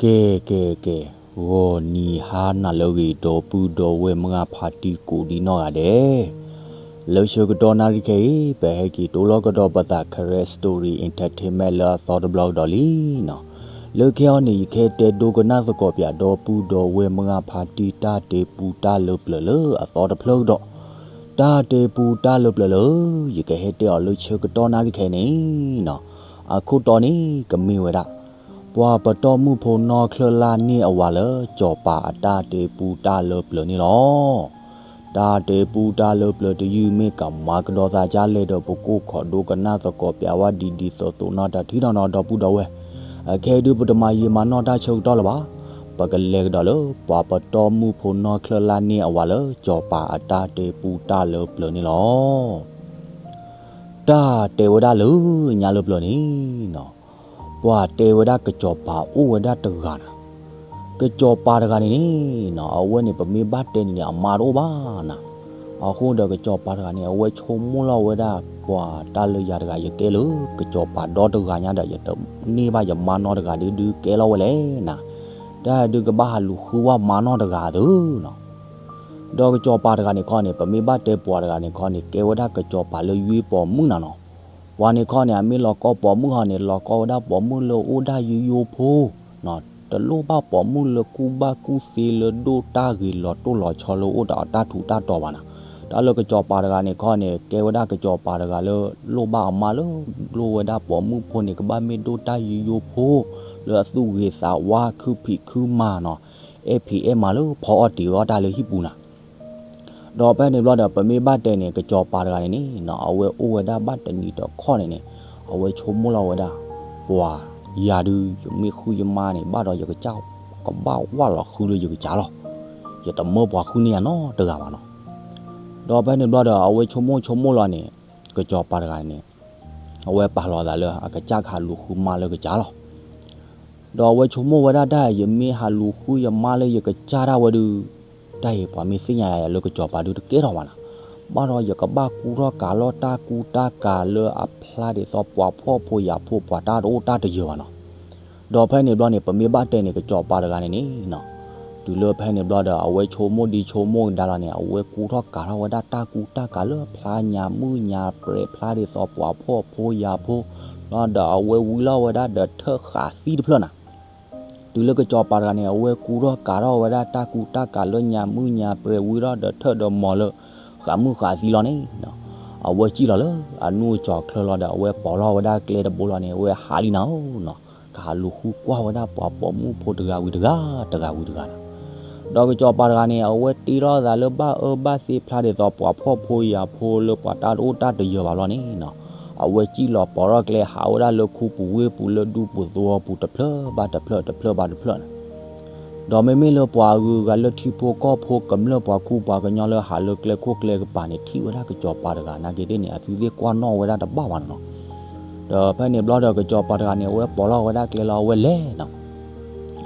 ကဲ ကဲ ကဲ, ဂီၤနံၤဟါနၤလၢအဂ့ၤ ဒီပုၢ်ဒီဝဲၢ်မုၢ်ဂၢ်ဖါတံၢ်ကိးဒံနီၢ်ဂၤဒဲး, လၢဆၢကတီၢ်နၣ်ရံၣ်ခဲအံၤ ပဟဲက့ၤတိလီၤကဒီးပသး Karen Story Entertainment လၢအသီတဘျီကဒီးလံနီၤ. လၢခဲအံၤန့ၣ် ယကဟဲတဲဒိကနၣ်သကိးပၠး ဒီပုၢ်ဒီဝဲၢ်မုၢ်ဂၢ်ဖါတံၢ်တၢ်တဲပူတၢ်လၢပျၢၤလၢအသီတဖျၢၣ်ကဒီး, တၢ်တဲပူတၢ်လၢပျၢၤလၢ ယကဟဲတဲအီၤလၢဆၢကတီၢ်နၣ်ရံၣ်ခဲအံၤန့ၣ်နီၤ, အခိၣ်တီန့ၣ်ကမ့ၢ်ဝဲဒၣ် ပှၤပတီၢ်မုၣ်ဖိနီၢ်ချၢၣ်လၢ်န့ၢ်အဝၤလၢ ကၠီၤပၤအတၢ်တဲပူတၢ်လၢပျၢၤန့ၣ်လီၤ. တၢ်တဲပူတၢ်လၢပျၢၤတယုၢ်မ့ၢ်ကမၤကဒီးသးဒ်လဲၣ်ဒီး ပကအိၣ်ခိးဒိကနၣ်သကိးပၠးဝဲဒ်ဒ်သိးသိးနီၤ တထံၣ်နီၤနီၤ ဒီပုၢ်ဒီဝဲၢ်. အခဲအံၤဒုး ပတမၤယံာ်မၤနီၢ်တၢ်ဆၢကတီၢ်လၢၤဘၣ်. ပကလဲၤကဒီးလၢ ပှၤပတီၢ်မုၣ်ဖိနီၢ်ချၢၣ်လၢ်န့ၢ်အဝၤလၢ ကၠီၤပၤအတၢ်တဲပူတၢ်လၢပျၢၤန့ၣ်လီၤ. တၢ်တဲဝဲဒၣ်လၢညါလၢပျၢၤန့ၣ်နီၤ, ပှၤတဲဝဲဒၣ်ကစီၤပၤအိၣ်ဝဲဒၣ်တဂၤနီၤ. ကစီၤပၤတဂၤန့ၣ်န့ၣ်နီၤ အဝဲန့ၣ် ပမ့ၢ်ဘၣ်တဲန့ၣ်န့ၣ် အမါတအိၣ်ဘၣ်နီၤ. အဃိဒီးကစီၤပၤတဂၤန့ၣ် အဝဲဆိကမိၣ်လီၤဝဲဒၣ် ပှၤတၢ်လၢယၤတဂၤ ယကဲလၢကစီၤပၤဒီတဂၤညါဒီး ယတန့ၢ်ဘၣ်ယမါနီတဂၤဒုး ဒုးကဲလီၤဝဲလဲၣ်နီၤ. တၢ်ဒုးကဘၣ်ဟးလူၤဃုဝဲမါနီတဂၤသုနီၤ. ဒီးကစီၤပၤတဂၤန့ၣ်ခီန့ၣ် ပမ့ၢ်ဘၣ်တဲပှၤတဂၤန့ၣ်ခီန့ၣ် ကဲဝဲဒၣ်ကစီၤပၤလၢယွ့ပိာ်မုၣ်နၤနီၤ. ပှၤန့ၣ်ခီန့ၣ် အမ့ၢ်လီၤကီပိာ်မုၣ်ဟီန့ၣ် လီၤကီဝဲဒၣ်ပိာ်မုၣ်လၢအိၣ်ဒၣ်ယိယိဖိ, တလိၣ်ဘၣ်ပိာ်မုၣ်လၢကူၣ်ဘၣ်ကူၣ်သ့လၢဒိၣ်တၢ်ဂ့ၤလီၤတိၢ်လီၤဆီလၢအိၣ်ဒီးအတၢ်ထူးတၢ်တီၤဘၣ်နီၤ. တၢ်လၢကစီၤပၤတဂၤန့ၣ်ခီန့ၣ် ကဲဝဲဒၣ်ကစီၤပၤတဂၤလၢ လိၣ်ဘၣ်အမါလၢ လိၣ်ဝဲဒၣ်ပိာ်မုၣ်ဖိန့ၣ် ကဘၣ်မ့ၢ်ဒိၣ်တၢ်ယိယိဖိ လၢအသူၣ်ဂ့ၤသးဝါ ခုဖံးခုမၤနီၤ, အဲၣ်ဖံးအဲၣ်မၤလၢဖီအီၣ်တ့ၤအီၣ်တၢ်လၢဟံၣ်ပူၤနီၤ. ဒီးဖဲန့ၣ်ဘျီဒီး ပမ့ၢ်ဘၣ်တဲန့ၣ် ကစီၤပၤတဂၤန့ၣ်န့ၣ်နီၤ အဝဲအိၣ်ဝဲဒၣ်ဘၣ်တနံၤတခီန့ၣ်န့ၣ် အဝဲဆိကမိၣ်လီၤဝဲဒၣ် ပှၤယၤဒုး ယမ့ၢ်ဃုယမါန့ၣ် ဘၣ်ဒီးယကစၢ် ကဘၣ်ဝၢ်လီၤဃုလၢယကစၢ်လီၤ. ယတမၢပှၤဃုန့ၢ်ယၤနီတဂၤဘၣ်နီၤ. ဒီးဖဲန့ၣ်ဘျီဒီး အဝဲဆိကမိၣ်ဆိကမိၣ်လီၤန့ၣ် ကစီၤပၤတဂၤန့ၣ် အဝဲပာ်လီၤသးလၢအကစၢ်ကဟးလူၤဃုမါလၢကစၢ်လီၤ. ဒီးအဝဲဆိကမိၣ်ဝဲဒၣ်တၢ် ယမ့ၢ်ဟးလူၤဃုယမါလၢယကစၢ်ဒၣ်ဝဲဒုး တၢ်အံၤပှၤမ့ၢ်သ့ၣ်ညါယၤလၢကစီၤပၤဒုးတကဲထီၣ်ဘၣ်နီၤ. ဘၣ်ဒီးယကဘၣ်ကူထီၣ်ကၤလီၤတၢ်ကူတၢ်ကၤလၢအဖျါဒ်သိးပှၤဖှီၣ်ဖိယာ်ဖိ ပှၤတၢ်တအိၣ်တၢ်တယၢၤဘၣ်နီၤ. ဒီးဖဲန့ၣ်ဘျီန့ၣ် ပမ့ၢ်ဘၣ်တဲန့ၣ် ကစီၤပၤတဂၤန့ၣ်န့ၣ်နီၤ, တုၤလၢဖဲန့ၣ်ဘျီဒီး အဝဲဆိကမိၣ်ဒံးဆိကမိၣ်ကဒါလီၤန့ၣ် အဝဲကူထီၣ်ကၤထီၣ်ဝဲဒၣ်တၢ်ကူတၢ်ကၤလၢဖျါညၣ်မုၣ်ညၣ်ပြဲး ဖျါဒ်သိးပှၤဖှီၣ်ဖိယာ်ဖိ, ဒီးအဝဲဝံလီၤဝဲဒၣ်ဒီးထၢၣ်ဃးသံတဖျၢၣ်နီၤ. တုၤလၢကစီၤပၤတဂၤန့ၣ် အဝဲကူထီၣ်ကၤထီၣ်ဝဲဒၣ်တၢ်ကူတၢ်ကၤလၢညၣ်မုၣ်ညၣ်ပြဲးဝံဒီးဒီးထၢၣ်ဒီးမီၤလၢ ဃးမုၢ်ဃးသံလီၤန့ၣ်နီၤ, အဝဲစံၣ်လီၤလၢအနူၢ်အစီၤချၢလီၤဒီး အဝဲပိာ်လီၤဝဲဒၣ်ကျဲတဘိလီၤန့ၣ် အဝဲဟးလံနီၤနီၤ, ကဟးလူၤဃုကွၢ်ဝဲဒၣ်ပှၤပိာ်မုၣ်ဖိတဂၤဝံၤတဂၤ တဂၤဝံၤတဂၤနီၤ. ဒီးကစီၤပၤတဂၤန့ၣ် အဝဲတ့ထီၣ်သးလၢဘၣ်အၢဘၣ်သီဖျါဒ်သိးပှၤဖှီၣ်ဖိယာ်ဖိလၢပှၤတၢ်တအိၣ်တၢ်တယၢၤဘၣ်လီၤန့ၣ်နီၤ, အဝဲစံၣ်လီၤပိာ်ထီၣ်ကျဲဟးဝဲဒၣ်လၢခူပူၤဝ့ၢ်ပူၤလၢဒူပူၤသဝီပူၤတဖျၢၣ်ဘၣ်တဖျၢၣ် တဖျၢၣ်ဘၣ်တဖျၢၣ်န့ၣ် ဒီးမ့မ့ၢ်လၢပှၤအဂုၤအဂၤလၢထံဖိကီၢ်ဖိကမျၢၢ်ပှၤကူပှၤကညီလၢဟးလၢကျဲခိၣ်ကျဲကပၤန့ၣ် ထံၣ်ဝဲဒၣ်ကစီၤပၤတဂၤနာ်က့သ့ၣ်န့ၣ် အသုသ့ၣ်ကွၢ်နီၣ်ဝဲဒၣ်တဘၣ်ဘၣ်နီၤနီၤ. ဒီးဖဲန့ၣ်ဘျီဒီးကစီၤပၤတဂၤန့ၣ် အဝဲပိာ်လီၤဝဲဒၣ်ကျဲလီၤ အဝဲလဲၤနီၤ,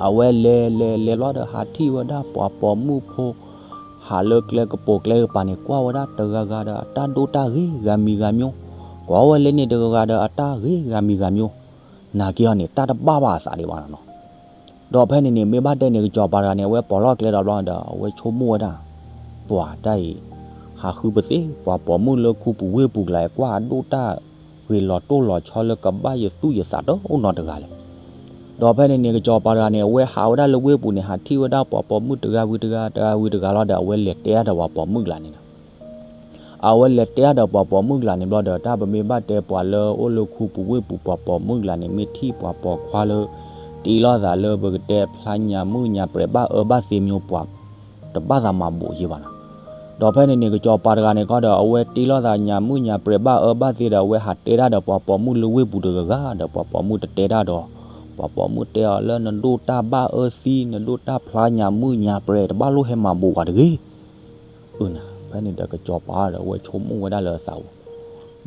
အဝဲလဲၤလဲၤလဲၤဘျီဒီးဟးထံၣ်ဝဲဒၣ်ပှၤပိာ်မုၣ်ဖိ ဟးလၢကျဲကပိာ်ကျဲကပၤန့ၣ် ကွၢ်ဝဲဒၣ်တဂၤဂၤဒီးအတၢ်ဒိၣ်တၢ်ဂ့ၤဂၤမံၤဂၤမျိၣ်, ကွၢ်ဝဲလဲၤန့ၣ်တဂၤဂၤဒီးအတၢ်ဂ့ၤဂၤမံၤဂၤမျိၣ်, နာ်က့အီၤန့ၣ် တၢ်တဘၣ်ဘၣ်အသးဒံးဘၣ်နီၤနီၤ. ဒီးဖဲန့ၣ်န့ၣ် မ့ၢ်ဘၣ်တဲန့ၣ် ကစီၤပၤတဂၤန့ၣ် အဝဲပိာ်လီၤကျဲဒီးဘျီဒီး အဝဲဆိကမိၣ်ဝဲဒၣ် ပှၤတၢ်အံၤ ဟးဃုပသ့ ပှၤပိာ်မုၣ်လၢခူပူၤဝ့ၢ်ပူၤကျါအံၤ ကွၢ်အဒိၣ်တၢ်ဂ့ၤလီၤတိၢ်လီၤဆီလၢကဘၣ်ယသူၣ်ယသးတအိၣ်နီတဂၤလဲၣ်. ဒီးဖဲန့ၣ်န့ၣ် ကစီၤပၤတဂၤန့ၣ် အဝဲဟးဝဲဒၣ်လၢဝ့ၢ်ပူၤန့ၣ် ဟးထံၣ်ဝဲဒၣ်ပှၤပိာ်မုၣ်တဂၤဝံၤတဂၤ တဂၤဝံၤတဂၤလီၤဒီး အဝဲလဲၤတဲဒၣ်ဒီးပှၤပိာ်မုၣ်ကျါန့ၣ်နီၤ အဝဲလဲၤတဲဒၣ်ဒီးပှၤပိာ်မုၣ်ကျါန့ၣ်ဘျီဒီး တၢ်ပမ့ၢ်ဘၣ်တဲပှၤလၢအိၣ်လၢခူပူၤဝ့ၢ်ပူၤပှၤပိာ်မုၣ်ကျါန့ၣ် မ့ၢ်ထံၣ်ပှၤပိာ်ခွါလၢ တ့လီၤသးလၢပကတဲဖျါညၣ်မုၣ်ညၣ်ပြဲးဘၣ်အၢဘၣ်သီမျိၣ်ပှၤ တဘၣ်သးမၤဘူးယံၤဘၣ်နီၤ. ဒီးဖဲန့ၣ်န့ၣ် ကစီၤပၤတဂၤန့ၣ်ခီဒီး အဝဲတ့လီၤသးညၣ်မုၣ်ညၣ်ပြဲးဘၣ်အၢဘၣ်သီဒီး အဝဲဟးတဲဒၣ်ဒီးပှၤပိာ်မုၣ်လၢဝ့ၢ်ပူၤတဂၤဂၤဒီး ပှၤပိာ်မုၣ်တတဲဒၣ်ဒီး ပှၤပိာ်မုၣ်တဲအီၤလၢနဒိၣ်တၢ်ဘၣ်အၢသံ နဒိၣ်တၢ်ဖျါညၣ်မုၣ်ညၣ်ပြဲး တဘၣ်လိၣ်ဟဲမၤဘူးပှၤတဂ့ၤ အၢနၤ ဖဲန့ၣ်ဒီးကစီၤပၤဒီး အဝဲဆိကမိၣ်ဝဲဒၣ်လၢအသးဧိ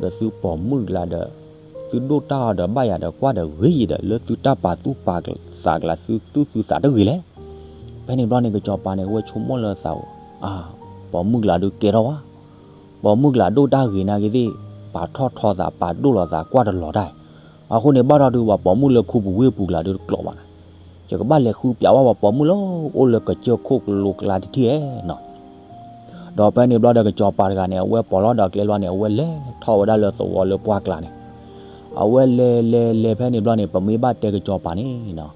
ၤ, ဒီးသုပိာ်မုၣ်ကျါဒီး သုဒိၣ်တၢ်အီၤဒီးဘၣ်ယၤဒီးကွၢ်ဒီးဂ့ၤယံၤဒီး လၢသုတၢ်ပာ်သူၣ်ပာ်သးကျါ သုသူၣ်သုသးတဂ့ၤလဲၣ်. ဖဲန့ၣ်ဘျီန့ၣ် ကစီၤပၤန့ၣ် အဝဲဆိကမိၣ်လၢအသးဧိၤ, အါ, ပိာ်မုၣ်ကျါဒုးကဲထီၣ်ဝဲ, ပိာ်မုၣ်ကျါဒိၣ်တၢ်ဂ့ၤနာ်က့သ့ၣ် ပာ်ထီၣ်ထီသး ပာ်ဒိၣ်လီၤသး ကွၢ်တလီၤတၢ်, အဃိန့ၣ် ဘၣ်ဒီးဒုးပှၤပိာ်မုၣ်လၢခူပူၤဝ့ၢ်ပူၤကျါဒုးတကျိးဘၣ်နၤ. ယကဘၣ်လဲၤဃုပျးဝဲပှၤပိာ်မုၣ်လၢအိၣ်လၢကစၢၢ်ခိၣ်ကလိၤကျါတထံၣ်ဧါနီၤ. ဒီးဖဲန့ၣ်ဘျီဒီးကစီၤပၤတဂၤန့ၣ် အဝဲပိာ်လီၤဒီးကျဲလီၤန့ၣ် အဝဲလဲၤထီၣ်ဝဲဒၣ်လၢသဝီလၢပှၢ်ကျါန့ၣ်, အဝဲလဲၤလဲၤလဲၤဖဲန့ၣ်ဘျီန့ၣ် ပမ့ၢ်ဘၣ်တဲကစီၤပၤန့ၣ်နီၤ,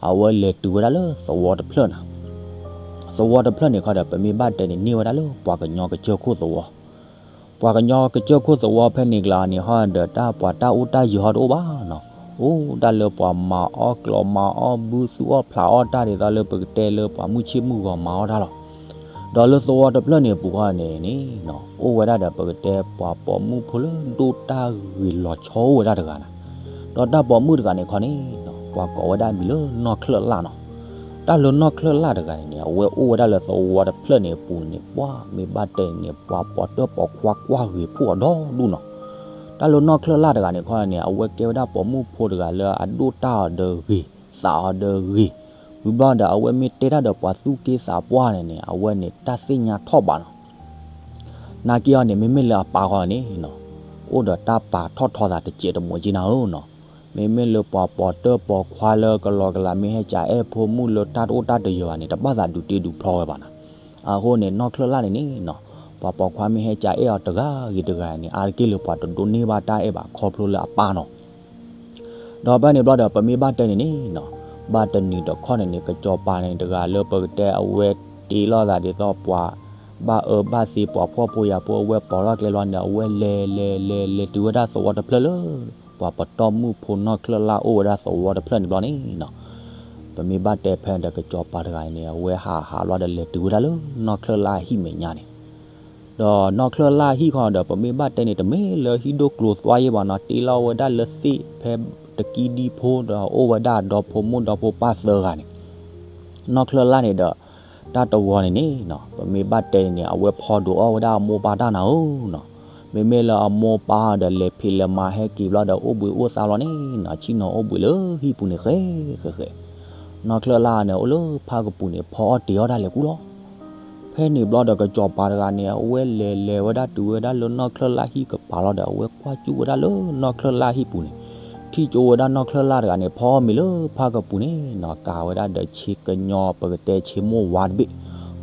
အဝဲလဲၤတုၤဝဲဒၣ်လၢသဝီတဖျၢၣ်နီၤ. သဝီတဖျၢၣ်န့ၣ်ခီဒီး ပမ့ၢ်ဘၣ်တဲန့ၣ်န့ၢ်ဝဲဒၣ်လၢပှၤကညီကစၢၢ်ခိၣ်သဝီ ပှၤကညီကစၢၢ်ခိၣ်သဝီဖဲန့ၣ်ကျါန့ၣ်ဟီဒီး တၢ်ပှၤတၢ်အိၣ်တၢ်ယၢၤဟီတအိၣ်ဘၣ်နီၤ, အိၣ်ဒၣ်လၢပှၤမၤအီၣ်ကျီမၤအီၣ်ဘုသူၣ်အီၣ်ဖျးအီၣ်တၢ်ဒ်သိးလၢပကတဲလၢပှၤမုၢ်ဆ့ၣ်မုၢ်ဂီၤမၤအီၣ်တၢ်လီၤ. ဒီးလၢသဝီတဖျၢၣ်န့ၣ်အပူၤဃီန့ၣ်န့ၣ်နီၤ အိၣ်ဝဲဒၣ်ဒီးပကတဲပှၤပိာ်မုၣ်ဖိလၢဒိၣ်တၢ်ဂ့ၤလီၤဆီအိၣ်ဝဲဒၣ်တဂၤနီၤ. ဒီးတၢ်ပိာ်မုၣ်တဂၤန့ၣ်ခီန့ၣ်နီၤ ပှၤကိးဝဲဒၣ်မံၤလၢနီၢ်ချၢၣ်လၣ်နီၤ. တၢ်လၢနီၢ်ချၢၣ်လၣ်တဂၤန့ၣ်န့ၣ် အဝဲအိၣ်ဝဲဒၣ်လၢသဝီတဖျၢၣ်န့ၣ်အပူၤန့ၣ် ပှၤမ့ၢ်ဘၣ်တဲန့ၣ် ပှၤပိာ်တၢၣ်ပိာ်ခွါကွၢ်ဂ့ၤဖှိၣ်အီၤဒီဒူၣ်နီၤ. တၢ်လၢနီၢ်ချၢၣ်လၣ်တဂၤန့ၣ်ခီန့ၣ် အဝဲကဲဝဲဒၣ်ပိာ်မုၣ်ဖိတဂၤလၢအဒိၣ်တၢ်အီၤဒီးဂ့ၤ, သးအီၤဒီးဂ့ၤ, ဝံၤဘျီဒီးအဝဲမ့ၢ်တဲတၢ်ဒီးပှၤသူၣ်က့သးပှၢ်န့ၣ်န့ၣ် အဝဲန့ၣ်တၢ်သ့ၣ်ညါထီၣ်ဘးနီၤ. နာ်က့အီၤန့ၣ် မ့မ့ၢ်လၢအပၢ်ဃီန့ၣ်နီၤ အိၣ်ဒီးတၢ်ပာ်ထီၣ်ထီသးတစဲးတမှဲးက့နၤဧၢနီၤ. မ့မ့ၢ်လၢပှၤပိာ်တၢၣ်ပိာ်ခွါလၢကလီကလးမ့ၢ်ဟဲကအဲၣ်ဖိမုၣ်လၢတၢ်တအိၣ်တၢ်တယၢၤဘၣ်န့ၣ် တဘၣ်သးဒုးတ့ဒုးဖျီဝဲဘၣ်နီၤ. အဃိန့ၣ် နီၢ်ချၢၣ်လၣ်န့ၣ်န့ၣ်နီၤ ပှၤပိာ်ခွါမ့ၢ်ဟဲကအဲၣ်အီၤတဂၤဂ့ၤတဂၤန့ၣ် အါတက့ၢ်လၢပှၤတဒိးန့ၢ်ဘၣ်တၢ်အဲၣ်ဘၣ်ခီဖျိလၢအပၢ်နီၤ. ဒီးဖဲန့ၣ်ဘျီဒီး ပမ့ၢ်ဘၣ်တဲန့ၣ်န့ၣ်နီၤ ဘၣ်တနံၤတခီန့ၣ်န့ၣ် ကစီၤပၤန့ၣ်တဂၤလၢပကတဲအဝဲတ့လီၤသးဒ်သိးပှၤဘၣ်အၢဘၣ်သီ ပှၤဖှီၣ်ဖိယာ်ဖိ အဝဲပိာ်ထီၣ်ကျဲလီၤန့ၣ် အဝဲလဲၤလဲၤလဲၤလဲၤတုၤဝဲဒၣ်သဝီတဖျၢၣ်လၢ ပှၤပတီၢ်မုၣ်ဖိနီၢ်ချၢၣ်လၣ်အိၣ်ဝဲဒၣ်သဝီတဖျၢၣ်န့ၣ်ဘျီန့ၣ်နီၤ ပမ့ၢ်ဘၣ်တဲဖဲဒီးကစီၤပၤတဂၤန့ၣ် အဝဲဟးဟးလီၤဒီးလဲၤတုၤဝဲဒၣ်လၢနီၢ်ချၢၣ်လၣ်ဟံၣ်မဲာ်ညါန့ၣ် ဒီးနီၢ်ချၢၣ်လၣ်ဟံၣ်ခီဒီး ပမ့ၢ်ဘၣ်တဲန့ၣ် တမ့ၢ်လၢဟံၣ်ဒိၣ်ကျိၤသွါယဲၢ်ဘၣ်နီၤ တ့လီၤဝဲဒၣ်လၢသ့ၣ်ဖဲတကံဒံဖိဒီး အိၣ်ဝဲဒၣ်အဒီဖိမိၢ်ဒီဖိပၢ်သၢဂၤန့ၣ် နီၢ်ချၢၣ်လၣ်န့ၣ်ဒီး တၢ်တဝီန့ၣ်န့ၣ်နီၤ ပမ့ၢ်ဘၣ်တဲန့ၣ် အဝဲဖီဒိးအီၣ်ဝဲဒၣ်အမိၢ်ပၢ်တၢ်နၤဧၢနီၤ. မ့မ့ၢ်လၢအမိၢ်ပၢ်ဒီးလဲၤဖံးလဲၤမၤဟဲက့ၤဘျီဒီး အိၣ်ဘှံးအိၣ်သါလီၤန့ၣ်နီၤ ဆ့ၣ်နီၤအိၣ်ဘှံးလၢဟံၣ်ပူၤန့ၣ်ဃဲဃဲဃဲ နီၢ်ချၢၣ်လၣ်န့ၣ် အိၣ်လၢဖၣ်ကပူၤန့ၣ် ဖီအီၣ်တ့ၤအီၣ်တၢ်လဲၤကူလီၤ. ဖဲန့ၣ်ဘျီဒီးကစီၤပၤတဂၤန့ၣ် အဝဲလဲၤလဲၤဝဲဒၣ်တုၤဝဲဒၣ်လၢနီၢ်ချၢၣ်လၣ်ဟံၣ်ကပၤလီၤဒီး အဝဲကွၢ်ကၠူၣ်ဝဲဒၣ်လၢနီၢ်ချၢၣ်လၣ်ဟံၣ်ပူၤန့ၣ် ထံၣ်ကၠိဝဲဒၣ်နီၢ်ချၢၣ်လၣ်တဂၤန့ၣ် ဖီအီၣ်မ့ၤလၢဖၣ်ကပူၤန့ၣ်နီၤ ကၤဝဲဒၣ်ဒီးဆ့ကညီ ပကတဲဆ့မိၢ်ဝါတဘ့ၣ်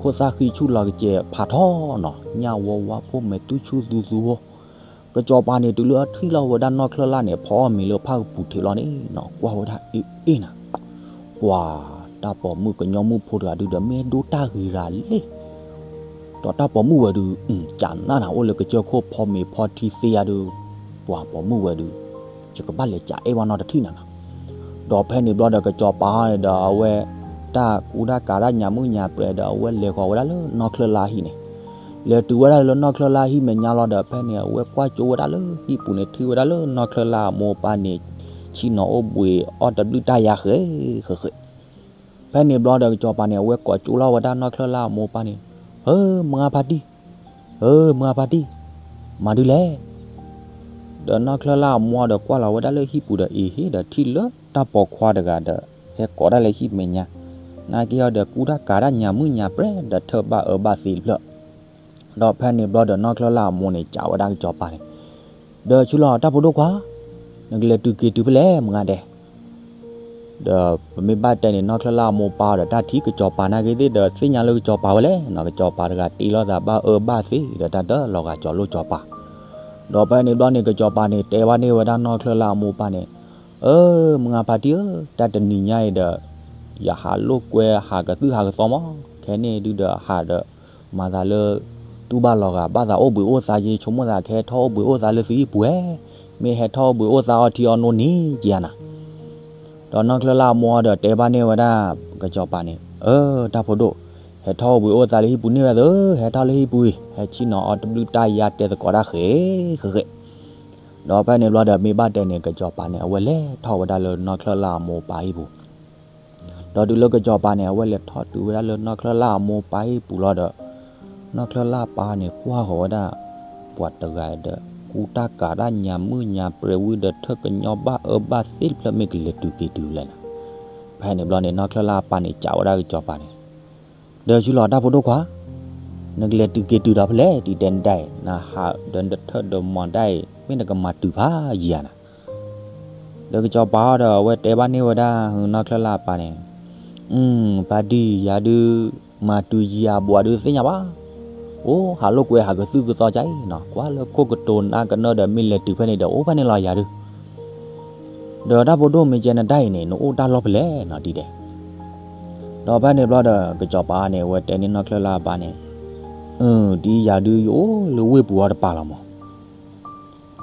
ခိၣ်သၣ်ဃံဆူၣ်လီၤကစဲးဖးထီနီၤ ညၣ်ဝီဝါဖိမဲာ်သူၣ်ဆူၣ်သူသူဖိ ကစီၤပၤန့ၣ် တုၤလၢအထံၣ်လီၤဝဲဒၣ်နီၢ်ချၢၣ်လၣ်န့ၣ် ဖီအီၣ်မ့ၤလၢဖၣ်ကပူၤထံးလီၤန့ၣ်နီၤ ကွၢ်ဝဲဒၣ်အ့ၣ်အ့ၣ်နၤ ပှၤတၢ်ပိာ်မုၣ်ကညီမုၣ်ဖိတဂၤဒုဒီး မ့ၢ်ဒိၣ်တၢ်ဂ့ၤရၤလံ ဒီးတၢ်ပိာ်မုၣ်ဝဲဒု ကးနၣ်နၤ အိၣ်လၢကစၢၢ်ခိၣ်ဖီမ့ၤဖီထံသ့ယါဒု ပှၤပိာ်မုၣ်ဝဲဒု ယကဘၣ်လဲၤကးအဲၣ်ဘၣ်နီတထံၣ်နၤနီၤ. ဒီးဖဲန့ၣ်ဘျီဒီးကစီၤပၤန့ၣ်ဒီး အဝဲတၢ်ကူတၢ်ကၤတၢ်ညၣ်မုၣ်ညၣ်ပြဲဒီး အဝဲလဲၤဃီၤဝဲဒၣ်လၢနီၢ်ချၢၣ်လၣ်ဟံၣ်န့ၣ် လဲၤတုၤဝဲဒၣ်လၢနီၢ်ချၢၣ်လၣ်ဟံၣ်မဲာ်ညါလီၤဒီး ဖဲန့ၣ် အဝဲကွၢ်ကၠိဝဲဒၣ်လၢဟံၣ်ပူၤန့ၣ် ထံၣ်ဝဲဒၣ်လၢနီၢ်ချၢၣ်လၣ်အမိၢ်အပၢ်န့ၣ် ဆ့ၣ်နီၤအိၣ်ဘှံးအီၣ်တဘျုးတၢ်ယါဃဲဃဲဃဲ ဖဲန့ၣ်ဘျီဒီးကစီၤပၤန့ၣ် အဝဲကိးကၠိလီၤဝဲဒၣ်နီၢ်ချၢၣ်လၣ်အမိၢ်အပၢ်န့ၣ် ဧၢ မုၢ်ဂၤဖါတံၢ်, ဧၢ မုၢ်ဂၤဖါတံၢ်, မၤဒ်လဲၣ် ဒီးနီၢ်ချၢၣ်လၣ်အမိၢ်ဒီးကွၢ်လီၤဝဲဒၣ်လၢဟံၣ်ပူၤဒီး အ့ဟ့ၣ်ဒီးထံၣ်လၢတၢ်ပိာ်ခွါတဂၤဒီး ဟဲကိးဒၣ်လၢဟံၣ်မဲာ်ညါ, နာ်က့အီၤဒီးကူတၢ်ကၤတၢ်ညၣ်မုၣ်ညၣ်ပြဲဒီးထၢၣ်ဘၣ်အၢဘၣ်သီတဖျၢၣ်, ဒီးဖဲန့ၣ်ဘျီဒီးနီၢ်ချၢၣ်လၣ်အမိၢ်န့ၣ် ကးဝဲဒၣ်ကစီၤပၤန့ၣ်, ဒီးဆူလီၤတၢ်ဖိဒိၣ်ခွါ, နကလဲၤတုၤက့ၤတုၤဖဲလဲၣ်မုၢ်ဂၤဒဲး ဒီးပမ့ၢ်ဘၣ်တဲန့ၣ် နီၢ်ချၢၣ်လၣ်အမိၢ်ပၢ်ဒီးတၢ်ထံၣ်ကစီၤပၤနာ်က့သ့ၣ်ဒီး သ့ၣ်ညါလၢကစီၤပၤဝဲလဲၣ်နီၤ, ကစီၤပၤတဂၤတ့လီၤသးဘၣ်အၢဘၣ်သီ ဒီးတၢ်တလီၤဂာ်ကၠီၤလိၣ်ကစီၤပၤ, ဒီးဖဲန့ၣ်ဘျီန့ၣ် ကစီၤပၤန့ၣ် တဲဘၣ်န့ၢ်ဝဲဒၣ်နီၢ်ချၢၣ်လၣ်အမိၢ်ပၢ်န့ၣ်, ဧၢ မုၢ်ဂၤဖါတံၢ်ဧၢ, တၢ်တနံၤညါအံၤဒီး ယဟးလိာ်ကွဲဟးကသုၣ်ဟးကသီမး, ခဲန့ၣ်ဒုဒီးဟးဒီး မၤသးလၢ တူၢ်ဘၣ်လီၤဂာ်ဘၣ်သးအိၣ်ဘှံးအိၣ်သါက့ ဆိကမိၣ်သးကဟဲထီၣ်အိၣ်ဘှံးအိၣ်သါလၢသုဟံၣ်ပူၤဧါ, မ့ၢ်ဟဲထီၣ်အိၣ်ဘှံးအိၣ်သါအီထံအီနိန့ၣ်ကယၤနၤ ဒီးနီၢ်ချၢၣ်လၣ်အမိၢ်ဒီးတဲဘၣ်န့ၢ်ဝဲဒၣ် ကစီၤပၤန့ၣ်, အၢ တၢ်ဖိဒိၣ်, ဟဲထီၣ်အိၣ်ဘှံးအိၣ်သါလၢဟံၣ်ပူၤန့ၢ်ဝဲသၢ, ဟဲထီၣ်လၢဟံၣ်ပူၤအံၤ ဟဲဆ့ၣ်နီၤအီတဘျုးတၢ်ယါတဲသကိးတၢ်ဃဲဃဲဃဲ, ဒီးဖဲန့ၣ်ဘျီဒီးမ့ၢ်ဘၣ်တဲန့ၣ် ကစီၤပၤန့ၣ် အဝဲလဲၤထီၣ်ဝဲဒၣ်လၢနီၢ်ချၢၣ်လၣ်အမိၢ်ပၢ်ဟံၣ်ပူၤ ဒီးတုၤလၢကစီၤပၤန့ၣ် အဝဲလဲၤထီၣ်တုၤဝဲဒၣ်လၢနီၢ်ချၢၣ်လၣ်အမိၢ်ပၢ်ဟံၣ်ပူၤလီၤဒီး နီၢ်ချၢၣ်လၣ်ပၢ်န့ၣ် ကွၢ်ဃီၤဝဲဒၣ် ပှၤတဂၤဒီး ကူတၢ်ကၤတၢ်ညၣ်မုၣ်ညၣ်ပြဲဝံၤဒီး ထၢၣ်ကညီဘၣ်အၢဘၣ်သီတဖျၢၣ် မ့ၢ်ကလဲၤတုၤက့ၤတုၤလဲၣ်နၤ, ဖဲန့ၣ်ဘျီန့ၣ် နီၢ်ချၢၣ်လၣ်အပၢ်န့ၣ် ကးဝဲဒၣ်ကစီၤပၤန့ၣ်, ဒီးဆူလီၤတၢ်ဖိဒိၣ်ခွါ, နကလဲၤတုၤက့ၤတုၤဒီးဖဲလဲၣ် တံၤတဲနဒၣ်အံၤ နဟးဒီးနတထၢၣ်ဒီးမီၤဒၣ်အံၤ မ့ၢ်နကမၤတုၤဖးယံာ်ဧါနၤ ဒီးကစီၤပၤအီၤဒီး အဝဲတဲဘၣ်န့ၢ်ဝဲဒၣ် နီၢ်ချၢၣ်လၣ်အပၢ်န့ၣ်, ဖါတံၢ် ယၤဒုး မၤတုၤယၤဘှးဒုးသ့ၣ်ညါဘၣ်, အိၣ်ဟးလိာ်ကွဲဟးကသုၣ်ကသီကါအံၤနီၤ, ကွၢ်လၢခိၣ်ကတိၤနးကနၢဒီးမ့ၢ်လဲၤတုၤဖဲန့ၣ်ဒီး အိၣ်ဖဲန့ၣ်လီၤယၤဒုး, ဒီးတၢ်ဖိဒိၣ်မ့ၢ်ကဲနတၢ်အံၤန့ၣ် နအိၣ်တၢ်လီၢ်ဖဲလဲၣ်နီၤဒ်ဒဲး. ဒီးဖဲန့ၣ်ဘျီဒီး ကစီၤပၤန့ၣ် အဝဲတဲန့ၢ်နီၢ်ချၢၣ်လၢ်အပၢ်န့ၣ်, အၢ ဒ်ယၤဒုးယအိၣ်လၢဝ့ၢ်ပူၤအီၤတပၤလီၤမး.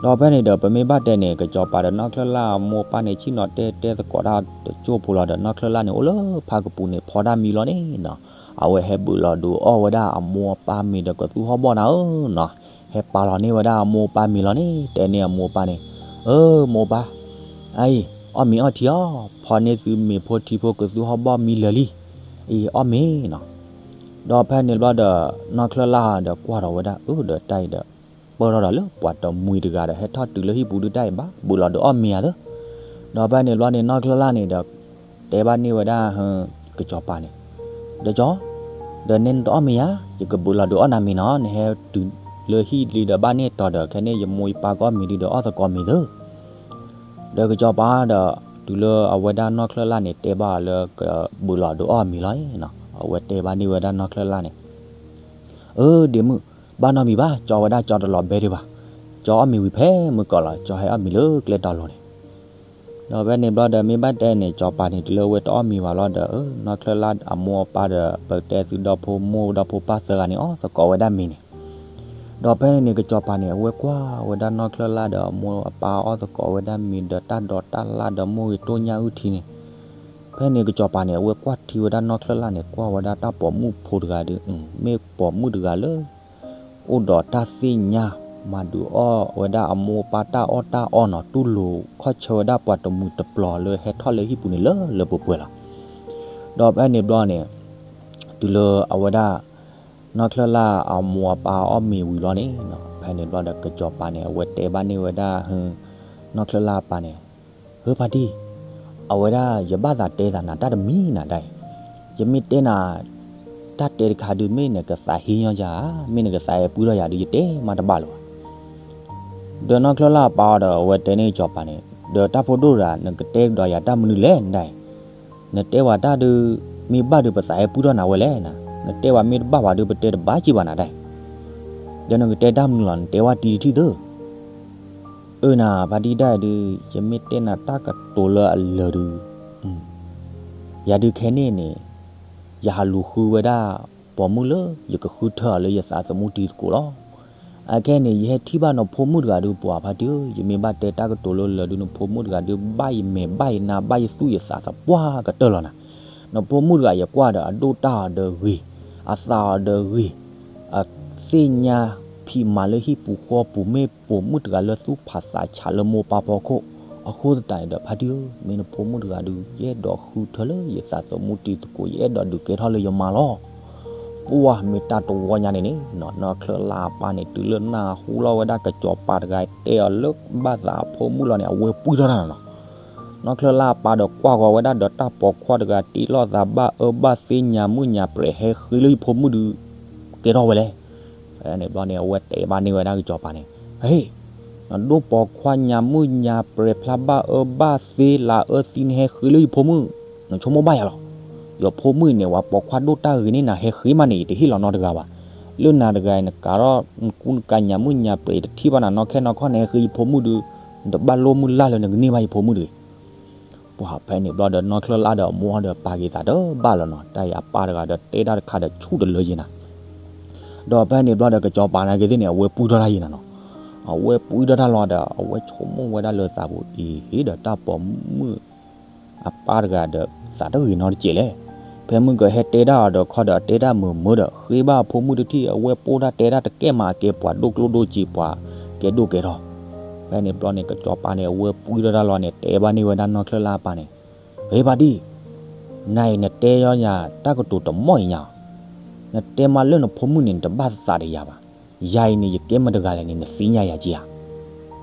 ဒီးဖဲန့ၣ်ဒီး ပမ့ၢ်ဘၣ်တဲန့ၣ် ကစီၤပၤဒီးနီၢ်ချၢၣ်လၢ်အမိၢ်အပၢ်န့ၣ် ဆ့ၣ်နီၤတဲတဲသကိးတၢ်တစိၢ်ဖိလီၤဒီး နီၢ်ချၢၣ်လၢ်န့ၣ် အိၣ်လၢဖးကပူၤန့ၣ် ဖီတၢ်မံလီၤန့ၣ်နီၤ, အဝဲဟဲဘုးလီၤဒုးအီၣ်ဝဲဒၣ်အမိၢ်အပၢ်မ့ၤဒီးကသူဟီၣ်ဘီၣ်နၤဧၢနီၤ, ဟဲပာ်လီၤန့ၢ်ဝဲဒၣ်အမိၢ်အပၢ်မ့ၤလီၤန့ၣ် တဲန့ၢ်အမိၢ်အပၢ်န့ၣ်, အၢ မိၢ်ပၢ်, အအံၤ အီၣ်မ့ၤအီထံအီၤ, ဖီန့ၢ်သုမ့ၤဖိထံဖိကသူဟီၣ်ဘီၣ်မံလၢာ်လံ, အံၤ အီၣ်မ့ၤနီၤ. ဒီးဖဲန့ၣ်ဘျီဒီး နီၢ်ချၢၣ်လၢ်ဒီးကွၢ်ထီၣ်ဝဲဒၣ် အၢ ဒီးတၢ်အံၤဒီး ပၢၢ်ထီၣ်ဒီးလၢပှၤတမှံၤတဂၤဒီး ဟဲထီၣ်တုၤလၢဟံၣ်ပူၤဒုးတၢ်အံၤဘၣ် ဘုးလီၤဒုးအီၣ်မ့ၤဧါသၢ. ဒီးဖဲန့ၣ်ဘျီန့ၣ် နီၢ်ချၢၣ်လၢ်န့ၣ်ဒီး တဲဘၣ်န့ၢ်ဝဲဒၣ် ကစီၤပၤန့ၣ်, ဒီးကၠီ, ဒီးနဲနတအီၣ်မ့ၤဧါ, ယကဘုးလီၤဒုးအီၣ်နၤမ့ၤနီၤ, နဟဲတုၤလၢဟံၣ်လံဒီးဘၣ်န့ၢ်တီၤဒီး ခဲန့ၣ်ယမိၢ်ယပၢ်ကအီၣ်မ့ၤဒုးဒီးအီၣ်သကိးမ့ၤသၢ. ဒီးကစီၤပၤဒီး တုၤလၢအဝဲဒၣ်နီၢ်ချၢၣ်လၢ်န့ၣ် တဲဘၣ်အီၤလၢကဘုးလီၤဒုးအီၣ်မ့ၤလီၤန့ၣ်နီၤ, အဝဲတဲဘၣ်န့ၢ်ဝဲဒၣ်နီၢ်ချၢၣ်လၢ်န့ၣ်, အၢ ဒ့မုၣ်, ဘၣ်နီတမံၤဘၣ်, ကၠီဝဲဒၣ်ကၠီတလီၤဘဲဒံးဘၣ်, ကၠီအီၣ်မ့ၤဝံၤဖဲမုၢ်ကီၢ်လီၤ, ကၠီဟဲအီၣ်မ့ၤလၢကျဲတီၤလိၤန့ၣ်. ဒီးဖဲန့ၣ်ဘျီဒီး မ့ၢ်ဘၣ်တဲန့ၣ် ကစီၤပၤန့ၣ် တုၤလၢအဝဲတအီၣ်မ့ၤဘၣ်လီၤဒီး နီၢ်ချၢၣ်လၢ်အမိၢ်အပၢ်ဒီး ပတဲသုဒီဖိမိၢ်ဒီဖိပၢ်သၢဂၤန့ၣ် အီၣ်သကိးဝဲဒၣ်မ့ၤန့ၣ်. ဒီးဖဲန့ၣ်န့ၣ် ကစီၤပၤန့ၣ် အဝဲကွၢ်ဝဲဒၣ်နီၢ်ချၢၣ်လၢ်ဒီးအမိၢ်အပၢ်အီၣ်သကိးဝဲဒၣ်မ့ၤဒီးတၢ်ဒိးတၢ်လၣ်ဒီးမိၢ်ဂ့ၤတိၢ်ညၣ်အုၣ်ထံန့ၣ်, ဖဲန့ၣ်ကစီၤပၤန့ၣ် အဝဲကွၢ်ထံဝဲဒၣ်နီၢ်ချၢၣ်လၢ်န့ၣ် ကွၢ်ဝဲဒၣ်တၢ်ပိာ်မုၣ်ဖိတဂၤဒီး မ့ၢ်ပိာ်မုၣ်တဂၤလၢ အိၣ်ဒီးတၢ်သ့ၣ်ညါ မၤဒုးအီၣ်ဝဲဒၣ်အမိၢ်အပၢ်တၢ်အီၣ်တၢ်အီနီၤ, တူၢ်လိာ်ခီၣ်ဆၢဝဲဒၣ်ပှၤတမှံၤတပျီၤလၢဟဲထီၣ်လၢဟံၣ်ပူၤန့ၣ်လၢလၢပှဲၤပှဲၤလီၤ. ဒီးဖဲန့ၣ်ဘျီန့ၣ် တုၤလၢအဝဲဒၣ် နီၢ်ချၢၣ်လၢ်အမိၢ်အပၢ်အီၣ်မ့ၤဝံၤလီၤန့ၣ်, ဖဲန့ၣ်ဘျီဒီး ကစီၤပၤန့ၣ် အဝဲတဲဘၣ်န့ၢ်ဝဲဒၣ် နီၢ်ချၢၣ်လၢ်အပၢ်န့ၣ်, ဧၢ ဖါတံၢ်, အဝဲဒၣ်ယဘၣ်သးတဲသးနၤတၢ်တမံၤနၤဒၣ်အံၤ, ယမ့ၢ်တဲနၤ တၢ်တဲတခါဒုး မ့ၢ်နကသးဟ့ညီယၤဧါ, မ့ၢ်နကသးဟဲပှံၢ်ထီၣ်ယၤဒုး ယတဲမးတဘၣ်လၢၤဘၣ်. ဒီးနီၢ်ချၢၣ်လၢ်အပၢ်အီၤဒီး အဝဲတဲန့ၢ်ကစီၤပၤန့ၣ်, ဒီးတၢ်ဖိဒိၣ်တဂၤ နကတဲကဒီးယၤတၢ်မနုၤလဲၣ်နဒၣ်အံၤ, နတဲဝဲတၢ်ဒုး မ့ၢ်ဘၣ်ဒုး ပသးဟဲပှံၢ်ထီၣ်နၤဝဲလဲၣ်နၤ, နတဲဝဲမ့ၢ်တဘၣ်ဘၣ်ဒုး ပတဲတဘၣ်က့ၤဘၣ်နၤဒၣ်အံၤ, ဒီးနကတဲတၢ်မနုၤလီၤ နတဲဝဲတံၤတထံၣ်သၢ အၢ နၤ ဖါတံၢ်ဒၣ်အံၤဒုး ယမ့ၢ်တဲနၤတၢ်ကတိၤလၢအလၢာ်ဒုး, ယၤဒုးခဲန့ၣ်န့ၣ် ယဟးလူၤဃုဝဲဒၣ် ပိာ်မုၣ်လၢ ယကဃုထၢအီၤလၢယသးသမူတံၤသကိးလီၤ. အခဲန့ၣ် ယဟဲထံၣ်ဘၣ်နဖိမုၣ်တဂၤဒုး ပှၤဖါတံၢ်ဧၢ, ယမ့ၢ်ဘၣ်တဲတၢ်ကတိၤလၢလၢာ်ဒုး နဖိမုၣ်တဂၤဒုး ဘၣ်ယမဲာ်ဘၣ်ယနါဘၣ်ယသူၣ်ယသးသပှၢ်ကတၢၢ်လီၤနၤ. နဖိမုၣ်တဂၤယကွၢ်ဒီး အဒိၣ်တၢ်အီၤဒီးဂ့ၤ, အသးအီၤဒီးဂ့ၤ, အသ့ၣ်ညါဖံးမၤလၢဟံၣ်ပူၤဃီပူၤ မ့ၢ်ပိာ်မုၣ်တဂၤလၢသူၣ်ဖးသးဆးလၢမိၢ်ပၢ်ဖီခိၣ်, အဃိသတးန့ၣ်ဒီး ဖါတံၢ်ဧၢ, မ့ၢ်နဖိမုၣ်တဂၤဒုး ယအဲၣ်ဒိးဃုထၢလၢယသးသမူတံၤသကိး ယအဲၣ်ဒိးဒုးကဲထီၣ်လၢယမါလီၤ. ပှၢ်မ့ၢ်တၢ်တဝီညါန့ၣ်န့ၣ် နီၢ်ချၢၣ်လၢ်အပၢ်န့ၣ် တုၤလၢနၢ်ဟူလီၤဝဲဒၣ်ကစီၤပၤတဂၤတဲအီၤလၢဘၣ်သးအဖိမုၣ်လီၤန့ၣ် အဝဲပှံၢ်ထီၣ်တၢ်လီၤနီၤ. နီၢ်ချၢၣ်လၢ်အပၢ်ဒီးကွၢ်ဃီၤဝဲဒၣ်ဒီးတၢ်ပိာ်ခွါတဂၤ တ့လီၤသးဘၣ်အၢဘၣ်သီ ညါမုၣ်ညါပြဲၤ ဟဲဃ့လၢယဖိမုၣ်ဒုး ကဲထီၣ်ဝဲလဲၣ်. ဖဲန့ၣ်ဘျီန့ၣ် အဝဲတဲဘၣ်န့ၢ်ဝဲဒၣ်ကစီၤပၤန့ၣ်, ဟ့ၣ်, နဒိၣ်ပိာ်ခွါညါမုၣ်ညါပြဲၤ ဖျါဘၣ်အၢဘၣ်သီ လၢအအၢသံ နဟဲဃ့လၢယဖိမုၣ်, နဆိကမိၣ်ဘၣ်ယၤလီၤ. ယဖိမုၣ်အံၤန့ၣ် ပှၤပိာ်ခွါဒိၣ်တၢ်ဂ့ၤန့ၢ်နၤ ဟဲဃ့မးန့ၣ် ယတဟ့ၣ်လီၤနီတဂၤဘၣ်. လၢနၤတဂၤအံၤ နကးထီၣ်နကူနကၤ ညါမုၣ်ညါပြဲၤ ယတထံၣ်ဘၣ်နၤနီၢ်ခဲနီၢ်ခီ နဟဲဃ့ယဖိမုၣ်ဒုး, နတဘၣ်လိၣ်မုၢ်လၢ်လၢနကန့ၢ်ဘၣ်ယဖိမုၣ်တဂ့ၤ. ပှၢ်ဖဲန့ၣ်ဘျီဒီး နီၢ်ချၢၣ်လၢ်ဒီးအမိၢ်ဒီး ပာ်က့ၤသးတဘၣ်လီၤနီၤ. တၢ်အံၤအပၢ်တဂၤဒီး တဲတၢ်တခါဒီးဆူၣ်တလၢယံၤနၤ. ဒီးဖဲန့ၣ်ဘျီဒီး ကစီၤပၤနာ်က့သ့ၣ်န့ၣ် အဝဲပှံၢ်ထီၣ်တၢ်ယံၤနၤနီၤ. အဝဲပှံၢ်ထီၣ်တၢ်လီၤဒီး အဝဲဆိကမိၣ်ဝဲဒၣ်လၢသးပူၤ အံၤ ဟ့ၣ်ဒီးတၢ်ပိာ်မုၣ်အပၢ်တဂၤဒီး သးတဂ့ၤနီတစဲးလဲၣ်. ဖဲမုၢ်ကဟဲတဲတၢ်အီၤဒီးခီဒီး တဲတၢ်မုာ်မုာ်ဒီး ဃ့ဘၣ်အဖိမုၣ်တထံၣ် အဝဲပိၢ်တၢ်တဲတၢ်တကဲမး အကဲပှၤဒိၣ်ကျိၣ်ဒိၣ်စ့ ပှၤကဲဒိၣ်ကဲထီၣ်. ဖဲန့ၣ်ဘျီန့ၣ် ကစီၤပၤန့ၣ် အဝဲပှံၢ်ထီၣ်တၢ်လီၤန့ၣ် တဲဘၣ်န့ၢ်ဝဲဒၣ်နီၢ်ချၢၣ်လၢ်အပၢ်န့ၣ်, ဟ့ၣ်ဖါတံၢ်, နၤအံၤနတဲယၤတၢ်ကတိၤတမီၢ်အံၤညါ, နတဲမးလၢနဖိမုၣ်န့ၣ် နတဘၣ်သးဒီးယၤဘၣ်. ယၤအံၤန့ၣ် ယကဲမတၤတဂၤလဲၣ်န့ၣ် နသ့ၣ်ညါယၤက့ဧါ.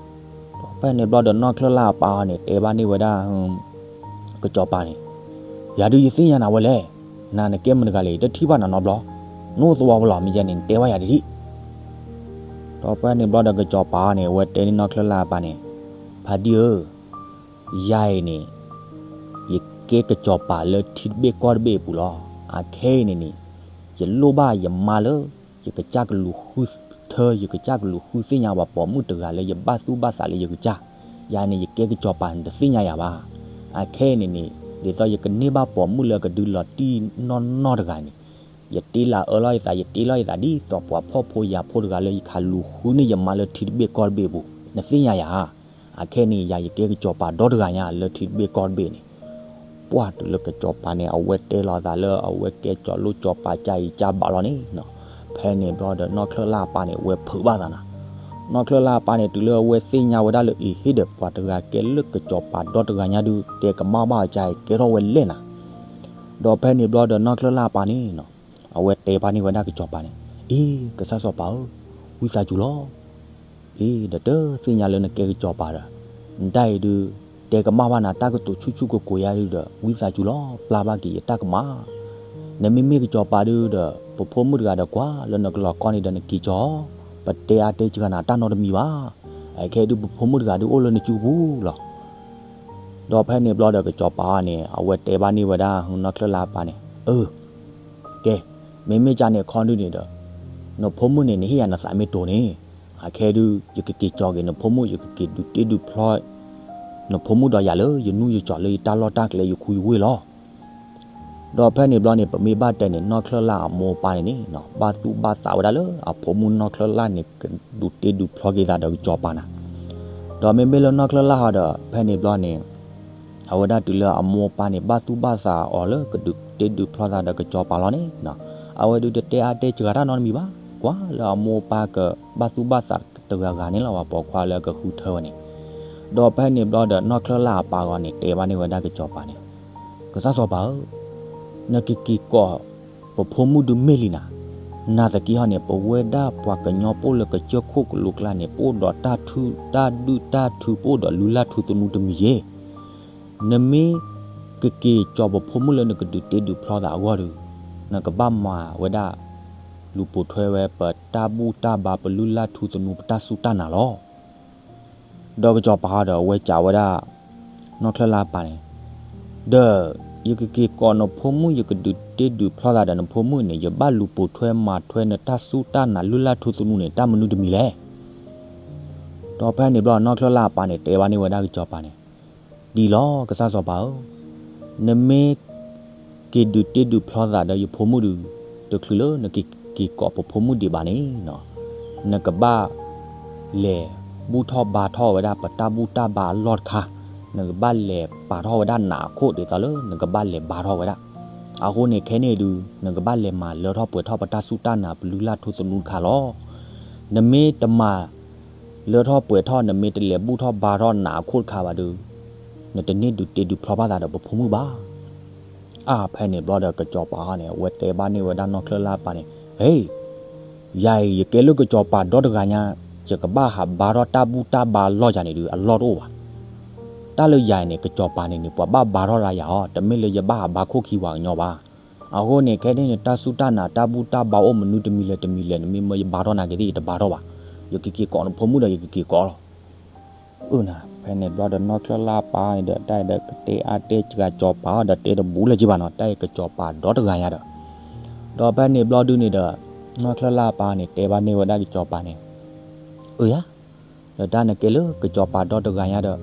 ဖဲန့ၣ်ဘျီဒီး နီၢ်ချၢၣ်လၢ်အပၢ်အီၤန့ၣ် တဲဘၣ်န့ၢ်ဝဲဒၣ် ကစီၤပၤန့ၣ်, ယၤဒုးယသ့ၣ်ညါနၤဝဲလဲၣ်. နၤနကဲမတၤတဂၤလဲၣ် ယတထံၣ်ဘၣ်နၤနီတဘျီ. နအိၣ်သဝီဖိလီၤ မ့ၢ်ယဲန့ၣ် နတဲဘၣ်ယၤတထံၣ်. ဒီးဖဲန့ၣ်ဘျီဒီး ကစီၤပၤအီၤန့ၣ် အဝဲတဲန့ၢ်နီၢ်ချၢၣ်လၢ်အပၢ်န့ၣ်, ဖါတံၢ်ဧၢ, ယၤအံၤန့ၣ် ယက ယကဲကစီၤပၤလၢထံတဘ့ၣ်ကီၢ်တဘ့ၣ်အပူၤလီၤ. အခဲအံၤန့ၣ်န့ၣ် ယလိၣ်ဘၣ်ယမါလၢ ယကစၢ်ကလူၤဃုထၢ ယကစၢ်ကလူၤဃုသ့ၣ်ညါပှၤပိာ်မုၣ်တဂၤလၢယဘၣ်သူၣ်ဘၣ်သးလၢယကစၢ်, ယၤန့ၣ် ယကဲကစီၤပၤနတသ့ၣ်ညါယၤဘၣ်. အခဲအံၤန့ၣ်န့ၣ် ဒ်သိးယကန့ၢ်ဘၣ်ပိာ်မုၣ်လၢအကဒုးလီၤတံၢ်နီၢ်နီၢ်တဂၤန့ၣ် ယတ့လီၤအၢလီၤယသး ယတ့လီၤယသးဒ်သိးပှၤဖှီၣ်ဖိယာ်ဖိတဂၤလၢယကလူၤဃုန့ၢ်ယမါလၢထံတဘ့ၣ်ကီၢ်တဘ့ၣ်အပူၤ နသ့ၣ်ညါယၤဧါ. အခဲအံၤန့ၣ် ယၤယကဲကစီၤပၤဒီတဂၤညါလၢထံတဘ့ၣ်ကီၢ်တဘ့ၣ်န့ၣ် ပှၢ်တုၤလၢကစီၤပၤန့ၣ် အဝဲတဲလီၤသးလၢအဝဲကဲကၠီၤလိၣ်ကၠီၤပၤ ကၢ်အံၤကၢ်ဘၣ်လီၤန့ၣ်, ဖဲန့ၣ်ဘျီဒီး နီၢ်ချၢၣ်လၢ်အပၢ်န့ၣ် အဝဲဖုးဘၣ်သးနၤ. နီၢ်ချၢၣ်လၢ်အပၢ်န့ၣ် တုၤလၢအဝဲသ့ၣ်ညါဝဲဒၣ်လၢ အ့ၤ ဟ့ၣ်ဒီးပှၤတဂၤကဲလၢကစီၤပၤဒီတဂၤညါဒုး တဲကမၣ်ဘၣ်အီၤ ကၢ်အံၤကဲထီၣ်ဝဲလဲၣ်နၤ. ဒီးဖဲန့ၣ်ဘျီဒီး နီၢ်ချၢၣ်လၢ်အပၢ်န့ၣ် အဝဲတဲဘၣ်န့ၢ်ဝဲဒၣ်ကစီၤပၤန့ၣ်, အ့ၤ ကစၢ်စီၤပၤဧၢ, ဝံသးစူၤလီၤ. အ့ၤ ဒီးတသ့ၣ်ညါလၢနကဲကစီၤပၤဒီး နတၢ်အံၤဒုး တဲကမၣ်ဘၣ်နၤ တၢ်ကတိၤဆူၣ်ဆူၣ်ကိၤကိၤယါဒုးဒီး ဝံသးစူၤလီၤ ပျၢ်ဘၣ်က့ၤယတၢ်ကမၣ်. နမ့မ့ၢ်ကစီၤပၤဒုးဒီး ပဖိမုၣ်တဂၤဒီးကွၢ်လၢနကလီၤကီန့ၣ်ဒီး နက့ၤကၠီၤ, ပတဲအါတဲစှၤနၤတၢ်နီတမံၤဘၣ်. အခဲဒုး ပဖိမုၣ်တဂၤဒုးအိၣ်လၢနစုပူၤလီၤ. ဒီးဖဲန့ၣ်ဘျီဒီး ကစီၤပၤန့ၣ် အဝဲတဲဘၣ်န့ၢ်ဝဲဒၣ် နီၢ်ချၢၣ်လၢ်အပၢ်န့ၣ်, အၢ ကဲ, မ့မ့ၢ်ကန့ၣ်ခီဒုးန့ၣ်ဒီး နဖိမုၣ်န့ၣ် နဟ့ၣ်ယၤနသးမ့ၢ်တိၤန့ၣ်, အခဲဒုး ယကက့ၤကၠီၤက့ၤနဖိမုၣ် ယကက့ၤဒုးတ့ဒုးဖျီ နဖိမုၣ်ဒီးယၤလၢယနူယကၠီၤလၢယတၢ်လီၢ်တၢ်ကျဲယခူယဝ့ၢ်လီၤ. ဒီးဖဲန့ၣ်ဘျီန့ၣ် ပမ့ၢ်ဘၣ်တဲန့ၣ် နီၢ်ချၢၣ်လၢ်အမိၢ်အပၢ်န့ၣ်န့ၣ် ဘၣ်သူၣ်ဘၣ်သးဝဲဒၣ်လၢအဖိမုၣ်နီၢ်ချၢၣ်လၢ်န့ၣ် ကဒုးတ့ဒုးဖျီက့ၤသးဒီးကစီၤပၤနၤ. ဒီးမ့မ့ၢ်လၢနီၢ်ချၢၣ်လၢ်ဟီဒီး ဖဲန့ၣ်ဘျီန့ၣ် အဝဲဒၣ်တုၤလၢအမိၢ်အပၢ်န့ၣ် ဘၣ်သူၣ်ဘၣ်သးအီၤလၢကဒုးတ့ဒုးဖျီသးဒီးကစီၤပၤလီၤန့ၣ်, အဝဲဒုးတတဲအါတဲစှၤတၢ်နီတမံၤဘၣ်. ကွၢ်လၢအမိၢ်အပၢ်ကဘၣ်သူၣ်ဘၣ်သးတဂၤဂၤန့ၣ်လီၤ ပှၤပိာ်ခွါလၢကဃုထၢဝဲန့ၣ်. ဒီးဖဲန့ၣ်ဘျီဒီး နီၢ်ချၢၣ်လၢ်အပၢ်ဂီၢ်န့ၣ် တဲဘၣ်န့ၢ်ဝဲဒၣ်ကစီၤပၤန့ၣ်, ကစၢ်စီၤပၤဧၢ, နကက့ၤကိးပဖိမုၣ်ဒုးမ့ၢ်လံနၤ. နာ်သက့ဟီန့ၣ် ပဝဲဒၣ်ပှၤကညီဖိလၢကစၢၢ်ခိၣ်ကလိကျါန့ၣ် ပအိၣ်ဒီးတၢ်ထူ တၢ်ဒုၣ်တၢ်ထူ ပအိၣ်ဒီးလုၢ်လၢ်ထူသနူတမံၤယ့ၢ်. နမ့ၢ်ကက့ၤကၠီၤပဖိမုၣ်လၢနကဒုးတ့ဒုးဖျီသးအဂီၢ်ဒီး နကဘၣ်မၤဝဲဒၣ် လူၤပိာ်ထွဲဝဲပတၢ်ဘူၣ်တၢ်ဘါ ပလုၢ်လၢ်ထူသနူ ပတၢ်စူၢ်တၢ်နာ်လီၤ. ဒီးကစီၤပၤဟီဒီး အဝဲစံးဝဲဒၣ် နီၢ်ချၢၣ်လၢ်အပၢ်န့ၣ်, ဒီးယကက့ၤကိးနဖိမုၣ် ယကဒုးတ့ဒုးဖျီသးဒီးနဖိမုၣ်န့ၣ် ယဘၣ်လူၤပိာ်ထွဲမၤထွဲနတၢ်စူၢ်တၢ်နာ် လုၢ်လၢ်ထူသနူန့ၣ် တၢ်မနုၤတမံၤလဲၣ်. ဒီးဖဲန့ၣ်ဘျီ နီၢ်ချၢၣ်လၢ်အပၢ်န့ၣ် တဲဘၣ်န့ၢ်ဝဲဒၣ်ကစီၤပၤန့ၣ်, ဒ်လီၤ ကစၢ်စီၤပၤဧၢ, နမ့ၢ်က့ၤဒုးတ့ဒုးဖျီသးဒီးယဖိမုၣ်ဒီး တချုးလၢနက့ၤက့ၤကိးပဖိမုၣ်ဒံးဘၣ်န့ၣ် နကဘၣ်လဲၤဘူၣ်ထီၣ်ဘါထီၣ်ဝဲဒၣ်ပတၢ်ဘူၣ်တၢ်ဘါအလီၢ်တခါ, နကဘၣ်လဲၤပာ်ထီၣ်ဝဲဒၣ်နးအခိၣ်ဒ်သိးလၢနကဘၣ်လဲၤဘါထီၣ်ဝဲဒၣ်. အဃိန့ၣ်ခဲန့ၣ်ဒုး နကဘၣ်လဲၤမၤလၢထီၣ်ပှဲၤထီၣ်ပတၢ်စူၢ်တၢ်နာ် ပလုၢ်လၢ်ထူသနူတခါလီၤ. နမ့ၢ်တမၤလၢထီၣ်ပှဲၤထီၣ် နမ့ၢ်တလဲၤဘူၣ်ထီၣ်ဘါထီၣ်နးအခိၣ်တခါဘၣ်ဒီး နတန့ၢ်ဒုးတ့ဒုးဖျီဘၣ်သးဒီးပဖိမုၣ်ဘၣ်. အါ ဖဲန့ၣ်ဘျီဒီးကစီၤပၤဟီန့ၣ် အဝဲတဲဘၣ်န့ၢ်ဝဲဒၣ်နီၢ်ချၢၣ်လၢ်အပၢ်န့ၣ်, ဟ့ၣ်, ယၤအံၤ ယကဲလၢကစီၤပၤဒီတဂၤညါ, ယကဘၣ်ဟးဘါထီၣ်တၢ်ဘူၣ်တၢ်ဘါအလီၢ်ယၤန့ၣ်ဒုး အလီၢ်တအိၣ်ဘၣ်. တၢ်လၢယၤအံၤန့ၣ် ကစီၤပၤန့ၣ်န့ၣ် ပှၤဘၣ်ဘါထီၣ်ဒၣ်ယၤအီၤ, တမ့ၢ်လၢယဘၣ်ဟးဘါခိၣ်ခံပှၤကညီဘၣ်. အဃိန့ၣ် ခဲန့ၣ်န့ၣ် တၢ်စူၢ်တၢ်နာ် တၢ်ဘူၣ်တၢ်ဘါအိၣ်မနုၤတမံၤလဲၣ်တမံၤလဲၣ် နမ့ၢ်မၢယဘါထီၣ်နာ်က့ၤသ့ၣ် ယတဘါထီၣ်ဘၣ်. ယကက့ၤကိးနဖိမုၣ်ဒီး ယကက့ၤကိးလီၤ. အၢ နၤ ဖဲန့ၣ်ဘျီဒီး နီၢ်ချၢၣ်လၢ်အပၢ်န့ၣ်ဒီး တၢ်အံၤဒီးကတဲအါတဲစှၤကစီၤပၤအီၤဒီး တဲတဘူးလၢၤက့ဘၣ်နီၤ, တၢ်အံၤကစီၤပၤဒီတဂၤညါဒီး. ဒီးဖဲန့ၣ်ဘျီဒုန့ၣ်ဒီး နီၢ်ချၢၣ်လၢ်အပၢ်န့ၣ် တဲဘၣ်န့ၢ်ဝဲဒၣ်ကစီၤပၤန့ၣ်, အၢ ယၤ, ဒီးတၢ်နကဲလၢကစီၤပၤဒီတဂၤညါဒီး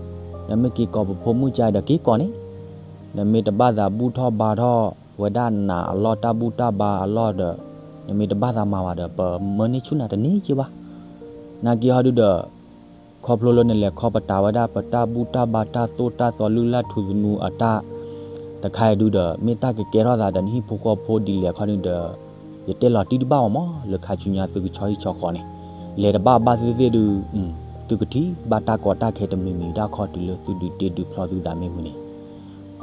နမ့ၢ်က့ၤကိးပဖိမုၣ်ကၢ်အံၤဒီး က့ၤကိးန့ၣ်, နမ့ၢ်တဘၣ်သးဘူၣ်ထီၣ်ဘါထီၣ်ဝဲဒၣ်နးအလီၢ် တၢ်ဘူၣ်တၢ်ဘါအလီၢ်ဒီး နမ့ၢ်တဘၣ်သးမၤဘၣ်ဒီး ပမၢန့ၢ်ဆူၣ်နၤတန့ၢ်က့ဘၣ်. နာ်က့ဟီဒုဒီး ခီဖျိလၢနလဲၤခီပတာ်ဝဲဒၣ် ပတၢ်ဘူၣ်တၢ်ဘါ တၢ်သိၣ်တၢ်သီ လုၢ်လၢ်ထူသနူအတၢ်တခါအံၤဒုဒီး မ့ၢ်တၢ်ကကဲထီၣ်သးဒီးနဟံၣ်ဖိဃီဖိဒ်လဲၣ်ခီဒုဒီး ယတဲလီၤတံၢ်တဘၣ်အီၤမး လၢခါဆူညါသုကဆီဟံၣ်ဆီဃီန့ၣ်, လဲၤတဘၣ်ဘၣ်သ့ၣ်သ့ၣ်ဒု, သုကထံၣ်ဘၣ်တၢ်ကီတၢ်ခဲတမံၤမံၤ တၢ်ခီတုၤလၢသုဒုးတ့ဒုးဖျီသုသးမ့ၢ်ဝံၤန့ၣ်.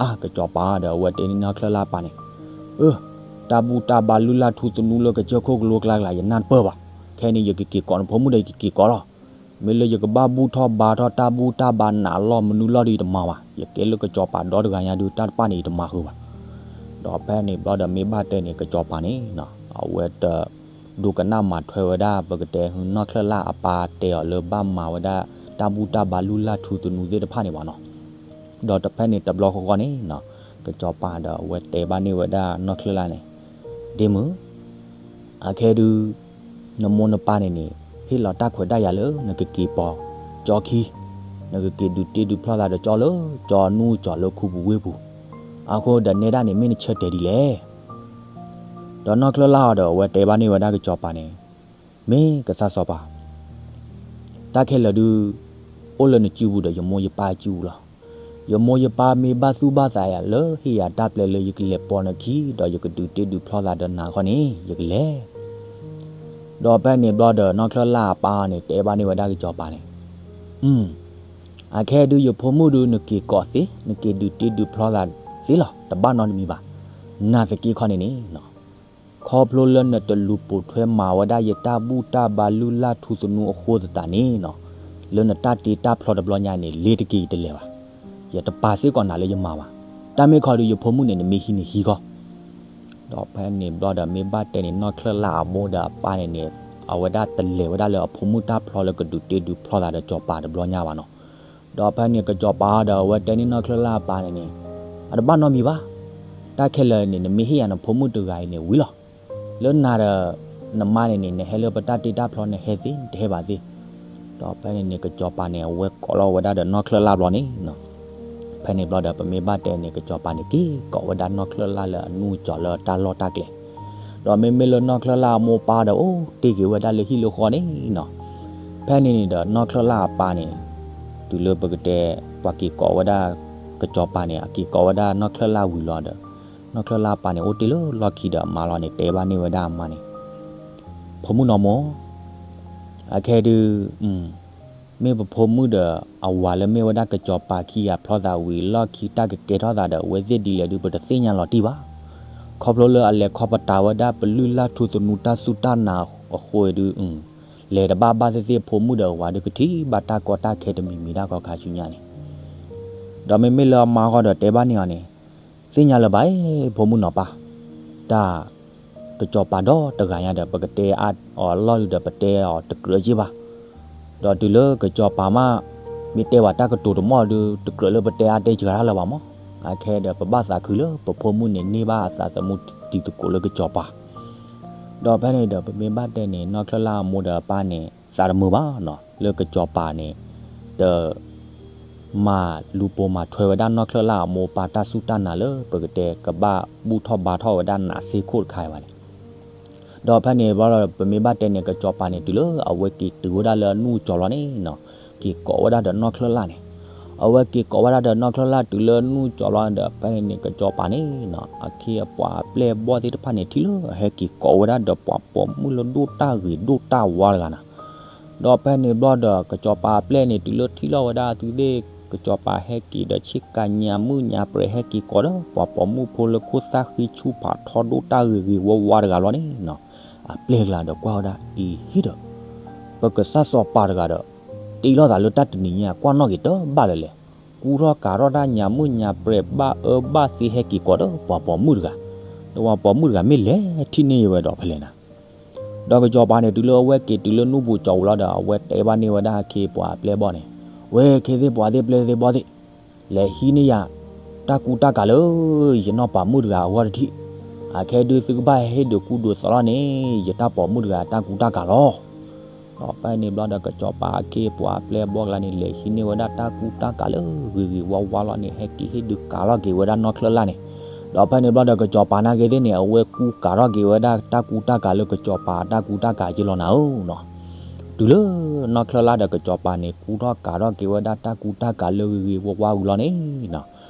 အါ ကစီၤပၤဒီး အဝဲတဲန့ၢ်နီၢ်ချၢၣ်လၢ်အပၢ်န့ၣ်, အၢ တၢ်ဘူၣ်တၢ်ဘါ လုၢ်လၢ်ထူသနူလၢကစၢၢ်ခိၣ်ကလိကျါကျါ ယနၢ်တပၢၢ်ဘၣ်. ခဲန့ၣ် ယကက့ၤကိးနဖိမုၣ်ဒီး ယကက့ၤကိးလီၤ. မ့ၢ်လၢယကဘၣ်ဘူၣ်ထီၣ်ဘါထီၣ်တၢ်ဘူၣ်တၢ်ဘါ နးအလီၢ်မနုၤလီၢ်ဒီး ယတမၤဘၣ်. ယကဲလၢကစီၤပၤဒီတဂၤညါဒု တၢ်တဖၣ်န့ၣ် ယတမၤဃုာ်ဘၣ်. ဒီးဖဲန့ၣ်ဘျီဒီး မ့ၢ်ဘၣ်တဲန့ၣ် ကစီၤပၤန့ၣ် အဝဲတဒိကနၣ်မၤထွဲဝဲဒၣ် ပကတဲ နီၢ်ချၢၣ်လၢ်အပၢ်တဲအီၤလၢ ဘၣ်မၤဝဲဒၣ်တၢ်ဘူၣ်တၢ်ဘါ လုၢ်လၢ်ထူသနူသ့ၣ်တဖၣ်န့ၣ်ဘၣ်နီၤ. ဒီးတဖဲန့ၣ်တဘျီဃီဃီန့ၣ် ကစီၤပၤဒီးအဝဲတဲဘၣ်န့ၢ်ဝဲဒၣ်နီၢ်ချၢၣ်လၢ်န့ၣ်, ဒ့မုၣ်, အခဲဒုး နမိၢ်နပၢ်န့ၣ်န့ၣ် ဟ့ၣ်လီၤတၢ်ခွဲးတၢ်ယာ်လၢနကက့ၤပိာ်ကၠီခံ, နကက့ၤဒုးတ့ဒုးဖျီသးဒီးကၠီလၢကၠီနူၢ်ကၠီလၢခူပူၤဝ့ၢ်ပူၤ, အဃိဒီးနဲဒၣ်န့ၣ်မ့ၢ်နဆၢတဲာ်ဒ်လဲၣ်. ဒီးနီၢ်ချၢၣ်လၢ်အီၤဒီးအဝဲတဲဘၣ်န့ၢ်ဝဲဒၣ်ကစီၤပၤန့ၣ်, မ့ၢ်ကစၢ်စီၤပၤ, တၢ်ခဲလၢာ်ဒုး အိၣ်လၢနစုပူၤဒီးယမိၢ်ယပၢ်စုပူၤလီၤ. ယမိၢ်ယပၢ်မ့ၢ်ဘၣ်သူၣ်ဘၣ်သးယၤလၢဟ့ၣ်ယၤတၢ်ပျဲလၢယကလဲၤပိာ်နခံ ဒီးယကဒုးတ့ဒုးဖျီသးဒီးနၤခီန့ၣ် ယကလဲၤ ဒီးဖဲန့ၣ်ဘျီဒီးနီၢ်ချၢၣ်လၢ်အပၢ်န့ၣ် တဲဘၣ်န့ၢ်ဝဲဒၣ်ကစီၤပၤန့ၣ်, အခဲဒုးယဖိမုၣ်ဒုးနက့ၤကိးသ့, နက့ၤဒုးတ့ဒုးဖျီသးသ့လီၤ, တဘၣ်နီတမံၤဘၣ်. နာ်သက့ခီန့ၣ်န့ၣ်, ခီဖျိလၢနတလူၤပိာ်ထွဲမၤဝဲဒၣ်ယတၢ်ဘူၣ်တၢ်ဘါလုၢ်လၢ်ထူသနူအဃိသတးန့ၣ်နီၤ, လၢနတၢ်တ့တၢ်ဖျီတဘျီညါန့ၣ် လ့ၤတက့ၤယတလဲၤဘၣ်. ယတပာ်စ့ၢ်ကီးနၤလၢယမၤဘၣ်. တၢ်မ့ၢ်ခီဒုးယဖိမုၣ်န့ၣ် နမ့ၢ်ဟံးန့ၣ်ဟံးခီ ဒီးဖဲန့ၣ်ဘျီဒီးမ့ၢ်ဘၣ်တဲန့ၣ် နီၢ်ချၢၣ်လၢ်အမိၢ်ဒီးအပၢ်န့ၣ်န့ၣ်, အဝဲဒၣ်တလဲၤဝဲဒၣ်လၢအဖိမုၣ်တၢ်ဖျီလၢကဒုးတ့ဒုးဖျီသးဒီးစီၤပၤတဘျီညါဘၣ်နီၤ. ဒီးဖဲန့ၣ်ကစီၤပၤဒီးအဝဲတဲန့ၢ်နီၢ်ချၢၣ်လၢ်အပၢ်န့ၣ်န့ၣ်, အတဘၣ်နီတမံၤဘၣ်. တၢ်ခဲလၢာ်န့ၣ် နမ့ၢ်ဟ့ၣ်ယၤနဖိမုၣ်တဂၤအံၤန့ၣ်ဝံၤလီၤ. လၢနၤဒီးနမါန့ၣ်န့ၣ် နဟဲလၢပတၢ်တ့တၢ်ဖျီနဟဲသ့ နတဟဲဘၣ်သ့. ဒီးဖဲန့ၣ်န့ၣ် ကစီၤပၤန့ၣ် အဝဲကိးလီၤဝဲဒၣ်ဒီးနီၢ်ချၢၣ်လၢ်ဘျီန့ၣ် ဖဲန့ၣ်ဘျီဒီး ပမ့ၢ်ဘၣ်တဲန့ၣ် ကစီၤပၤန့ၣ် က့ၤကိးဝဲဒၣ်နီၢ်ချၢၣ်လၢ်လၢအနူၢ်ကၠီၤလၢတၢ်လီၢ်တၢ်ကျဲ, ဒီးမ့မ့ၢ်လၢနီၢ်ချၢၣ်လၢ်အမိၢ်ပၢ်ဒီး အိၣ်တ့ၢ်က့ၤဝဲဒၣ်လၢဟံၣ်လၢဃီန့ၣ်နီၤ. ဖဲန့ၣ်န့ၣ်ဒီး နီၢ်ချၢၣ်လၢ်အပၢ်န့ၣ် တုၤလၢပကတဲ ပှၤက့ၤကိးဝဲဒၣ် ကစီၤပၤန့ၣ် အက့ၤကိးဝဲဒၣ်နီၢ်ချၢၣ်လၢ်ဝံၤလီၤဒီး နီၢ်ချၢၣ်လၢ်အပၢ်န့ၣ် အိၣ်တ့ၢ်လၢလီၢ်ခံဒီးအမါလီၤန့ၣ် တဲဘၣ်န့ၢ်ဝဲဒၣ်အမါန့ၣ်, ဖိမုၣ်နီၢ်မိၢ်, အခဲဒုး မ့ၢ်ပဖိမုၣ်ဒီးအဝၤလၢမ့ၢ်ဝဲဒၣ်ကစီၤပၤခံဂၤဖျီသးဝံၤ လီၢ်ခံတၢ်ကကဲထီၣ်သးဒီး အဝဲသ့ၣ်ဒ်လဲၣ်ဒုး ပတသ့ၣ်ညါလီၤတံၢ်ဘၣ်. ခီဖျိလၢအလဲၤခီပတာ်ဝဲဒၣ်ပလုၢ်လၢ်ထူသနူတၢ်စူၢ်တၢ်နာ်အဃိဒုး လဲၤတဘၣ်ဘၣ်သ့ၣ်သ့ၣ် ဖိမုၣ်ဒီးအဝၤဒုး ကထံၣ်ဘၣ်တၢ်ကီတၢ်ခဲတမံၤမံၤတၢ်ခီခါဆူညါန့ၣ်, ဒီးမ့မ့ၢ်လၢအမါဃီဒီးတဲဘၣ်န့ၢ်အီၤန့ၣ်, သ့ၣ်ညါလၢၤဘၣ် ဖိမုၣ်နီၢ်ပၢ်, တၢ် ကစီၤပၤဒီတဂၤညါဒီး ပကတဲအါအီၤအလီၢ်ဒုးဒီး ပတဲအီၤတကြၢးက့ဘၣ်. ဒီးတုၤလၢကစီၤပၤမး မ့ၢ်တဲဝဲတၢ်ကတိၤတမီၢ်ဒုး တကြၢးလၢပတဲအါတဲစှၤတၢ်လၢၤဘၣ်မး. အခဲဒီးပဘၣ်သးခုလၢပဖိမုၣ်န့ၣ် န့ၢ်ဘၣ်အသးသမူတံၤသကိးလၢကစီၤပၤ ဒီးဖဲန့ၣ်ဒီး ပမ့ၢ်ဘၣ်တဲန့ၣ် နီၢ်ချၢၣ်လၢ်အမိၢ်ဒီးအပၢ်န့ၣ် သးတမုာ်ဘၣ်နီၤ လၢကစီၤပၤန့ၣ် တ မၤလူၤပိာ်မၤထွဲဝဲဒၣ်နီၢ်ချၢၣ်လၢ်အမိၢ်အပၢ်တၢ်စူၢ်တၢ်နာ်လၢ ပကတဲကဘၣ်ဘူၣ်ထီၣ်ဘါထီၣ်ဝဲဒၣ်နးစ့ၢ်ခိၣ်တခါအံၤဘၣ်န့ၣ်. ဒီးဖဲန့ၣ်ဘျီဒီး ပမ့ၢ်ဘၣ်တဲန့ၣ် ကစီၤပၤန့ၣ် တုၤလၢအဝဲက့ၤတုၤဝဲဒၣ်လၢအနူၢ်ကၠီၤလီၤန့ၣ်နီၤ, က့ၤကိးဝဲဒၣ်ဒီးနီၢ်ချၢၣ်လၢ်န့ၣ်, အဝဲက့ၤကိးဝဲဒၣ်ဒီးနီၢ်ချၢၣ်လၢ်တုၤလၢအနူၢ်ကၠီၤလီၤဒီး ဖဲန့ၣ်န့ၣ် ကစီၤပၤန့ၣ်နီၤ အခ့အပှၤအပျဲၢ်အဘီၣ်သ့ၣ်တဖၣ်န့ၣ် ထံၣ်လၢအဟဲက့ၤကိးဝဲဒၣ်ဒီးပှၤပိာ်မုၣ်လၢဒိၣ်တၢ်ဂ့ၤဒိၣ်တၢ်ဝါတဂၤနီၤ. ဒီးဖဲန့ၣ်ဘျီဒီး ကစီၤပၤအပျဲၢ်န့ၣ် တုၤလၢထံၣ်လီၤဝဲဒၣ်အသုသ့ၣ် ကစီၤပၤဟဲက့ၤဒီးဆ့ကၤညါမုၣ်ညါပြဲၤ ဟဲက့ၤကိးဒီးပှၤပိာ်မုၣ်ဖိလၢခိၣ်သၣ်ဃံဆူၣ်ဖးထီဒိၣ်တၢ်ဂ့ၤဂ့ၤဝါဝါတဂၤလီၤန့ၣ်နီၤ, အပျဲၢ်ကျါဒီးကွၢ်ဝဲဒၣ် အံၤဟ့ၣ်ဒီး ပကစၢ်စီၤပၤတဂၤဒီး တ့လီၤသးလၢတၢ်တနံၤညါ ကွၢ်နီၣ်က့ၤတဘၣ်လၢၤလဲၣ်. ကူထီၣ်ကၤထီၣ်တၢ်ညါမုၣ်ညါပြဲၤဘၣ်အၢဘၣ်သီဟဲက့ၤကိးဒီးပှၤပိာ်မုၣ်တဂၤ, ဒီးပှၤပိာ်မုၣ်တဂၤမ့ၢ်လဲၤထံၣ်န့ၢ်ဝဲဒီးဖဲလဲၣ်နၤ. ဒီးကစီၤပၤန့ၣ် တုၤလၢအဝဲက့ၤတုၤလၢနူၢ်ပူၤကၠီၤပူၤလီၤဒီး အဝဲတဲဘၣ်န့ၢ်ဝဲဒၣ်အခ့အပှၤအပျဲၢ်အဘီၣ်န့ၣ်, ဝဲခ့သ့ၣ်ပှၤသ့ၣ်ပျဲၢ်သ့ၣ်ဘီၣ်သ့ၣ်, လဲၤဟံးန့ၢ်ယၤ တၢ်ကူတၢ်ကၤလၢ ယနီၢ်ပၤမုၣ်တဂၤအဂီၢ်တထံၣ်, အခဲဒုးသုကဘၣ်ဟဲဟ့ၣ်ဒုးကူဒုးသိးလီၤန့ၣ် ယတၢ်ပိာ်မုၣ်တဂၤတၢ်ကူတၢ်ကၤလီၤ. ဒီးဖဲန့ၣ်ဘျီဒီး ကစီၤပၤအခ့အပှၤအပျဲၢ်အဘီၣ်ကျါန့ၣ် လဲၤဟံးန့ၢ်ဝဲဒၣ်တၢ်ကူတၢ်ကၤလၢဂ့ၤဂ့ၤဝါဝါလီၤန့ၣ် ဟဲက့ၤဟ့ၣ်ဒုးကၤထီၣ်က့ၤဝဲဒၣ်နီၢ်ချၢၣ်လၢ်န့ၣ်. ဒီးဖဲန့ၣ်ဘျီဒီး ကစီၤပၤနာ်က့သ့ၣ်န့ၣ် အဝဲကူကၤထီၣ်က့ၤဝဲဒၣ်တၢ်ကူတၢ်ကၤလၢကစီၤပၤအတၢ်ကူတၢ်ကၤက့လီၤနၤဧၢနီၤ. တုၤလၢနီၢ်ချၢၣ်လၢ်ဒီးကစီၤပၤန့ၣ် ကူထီၣ်ကၤထီၣ်က့ၤဝဲဒၣ်တၢ်ကူတၢ်ကၤလၢဂ့ၤဂ့ၤဝါဝါဝံၤလီၤန့ၣ်နီၤ,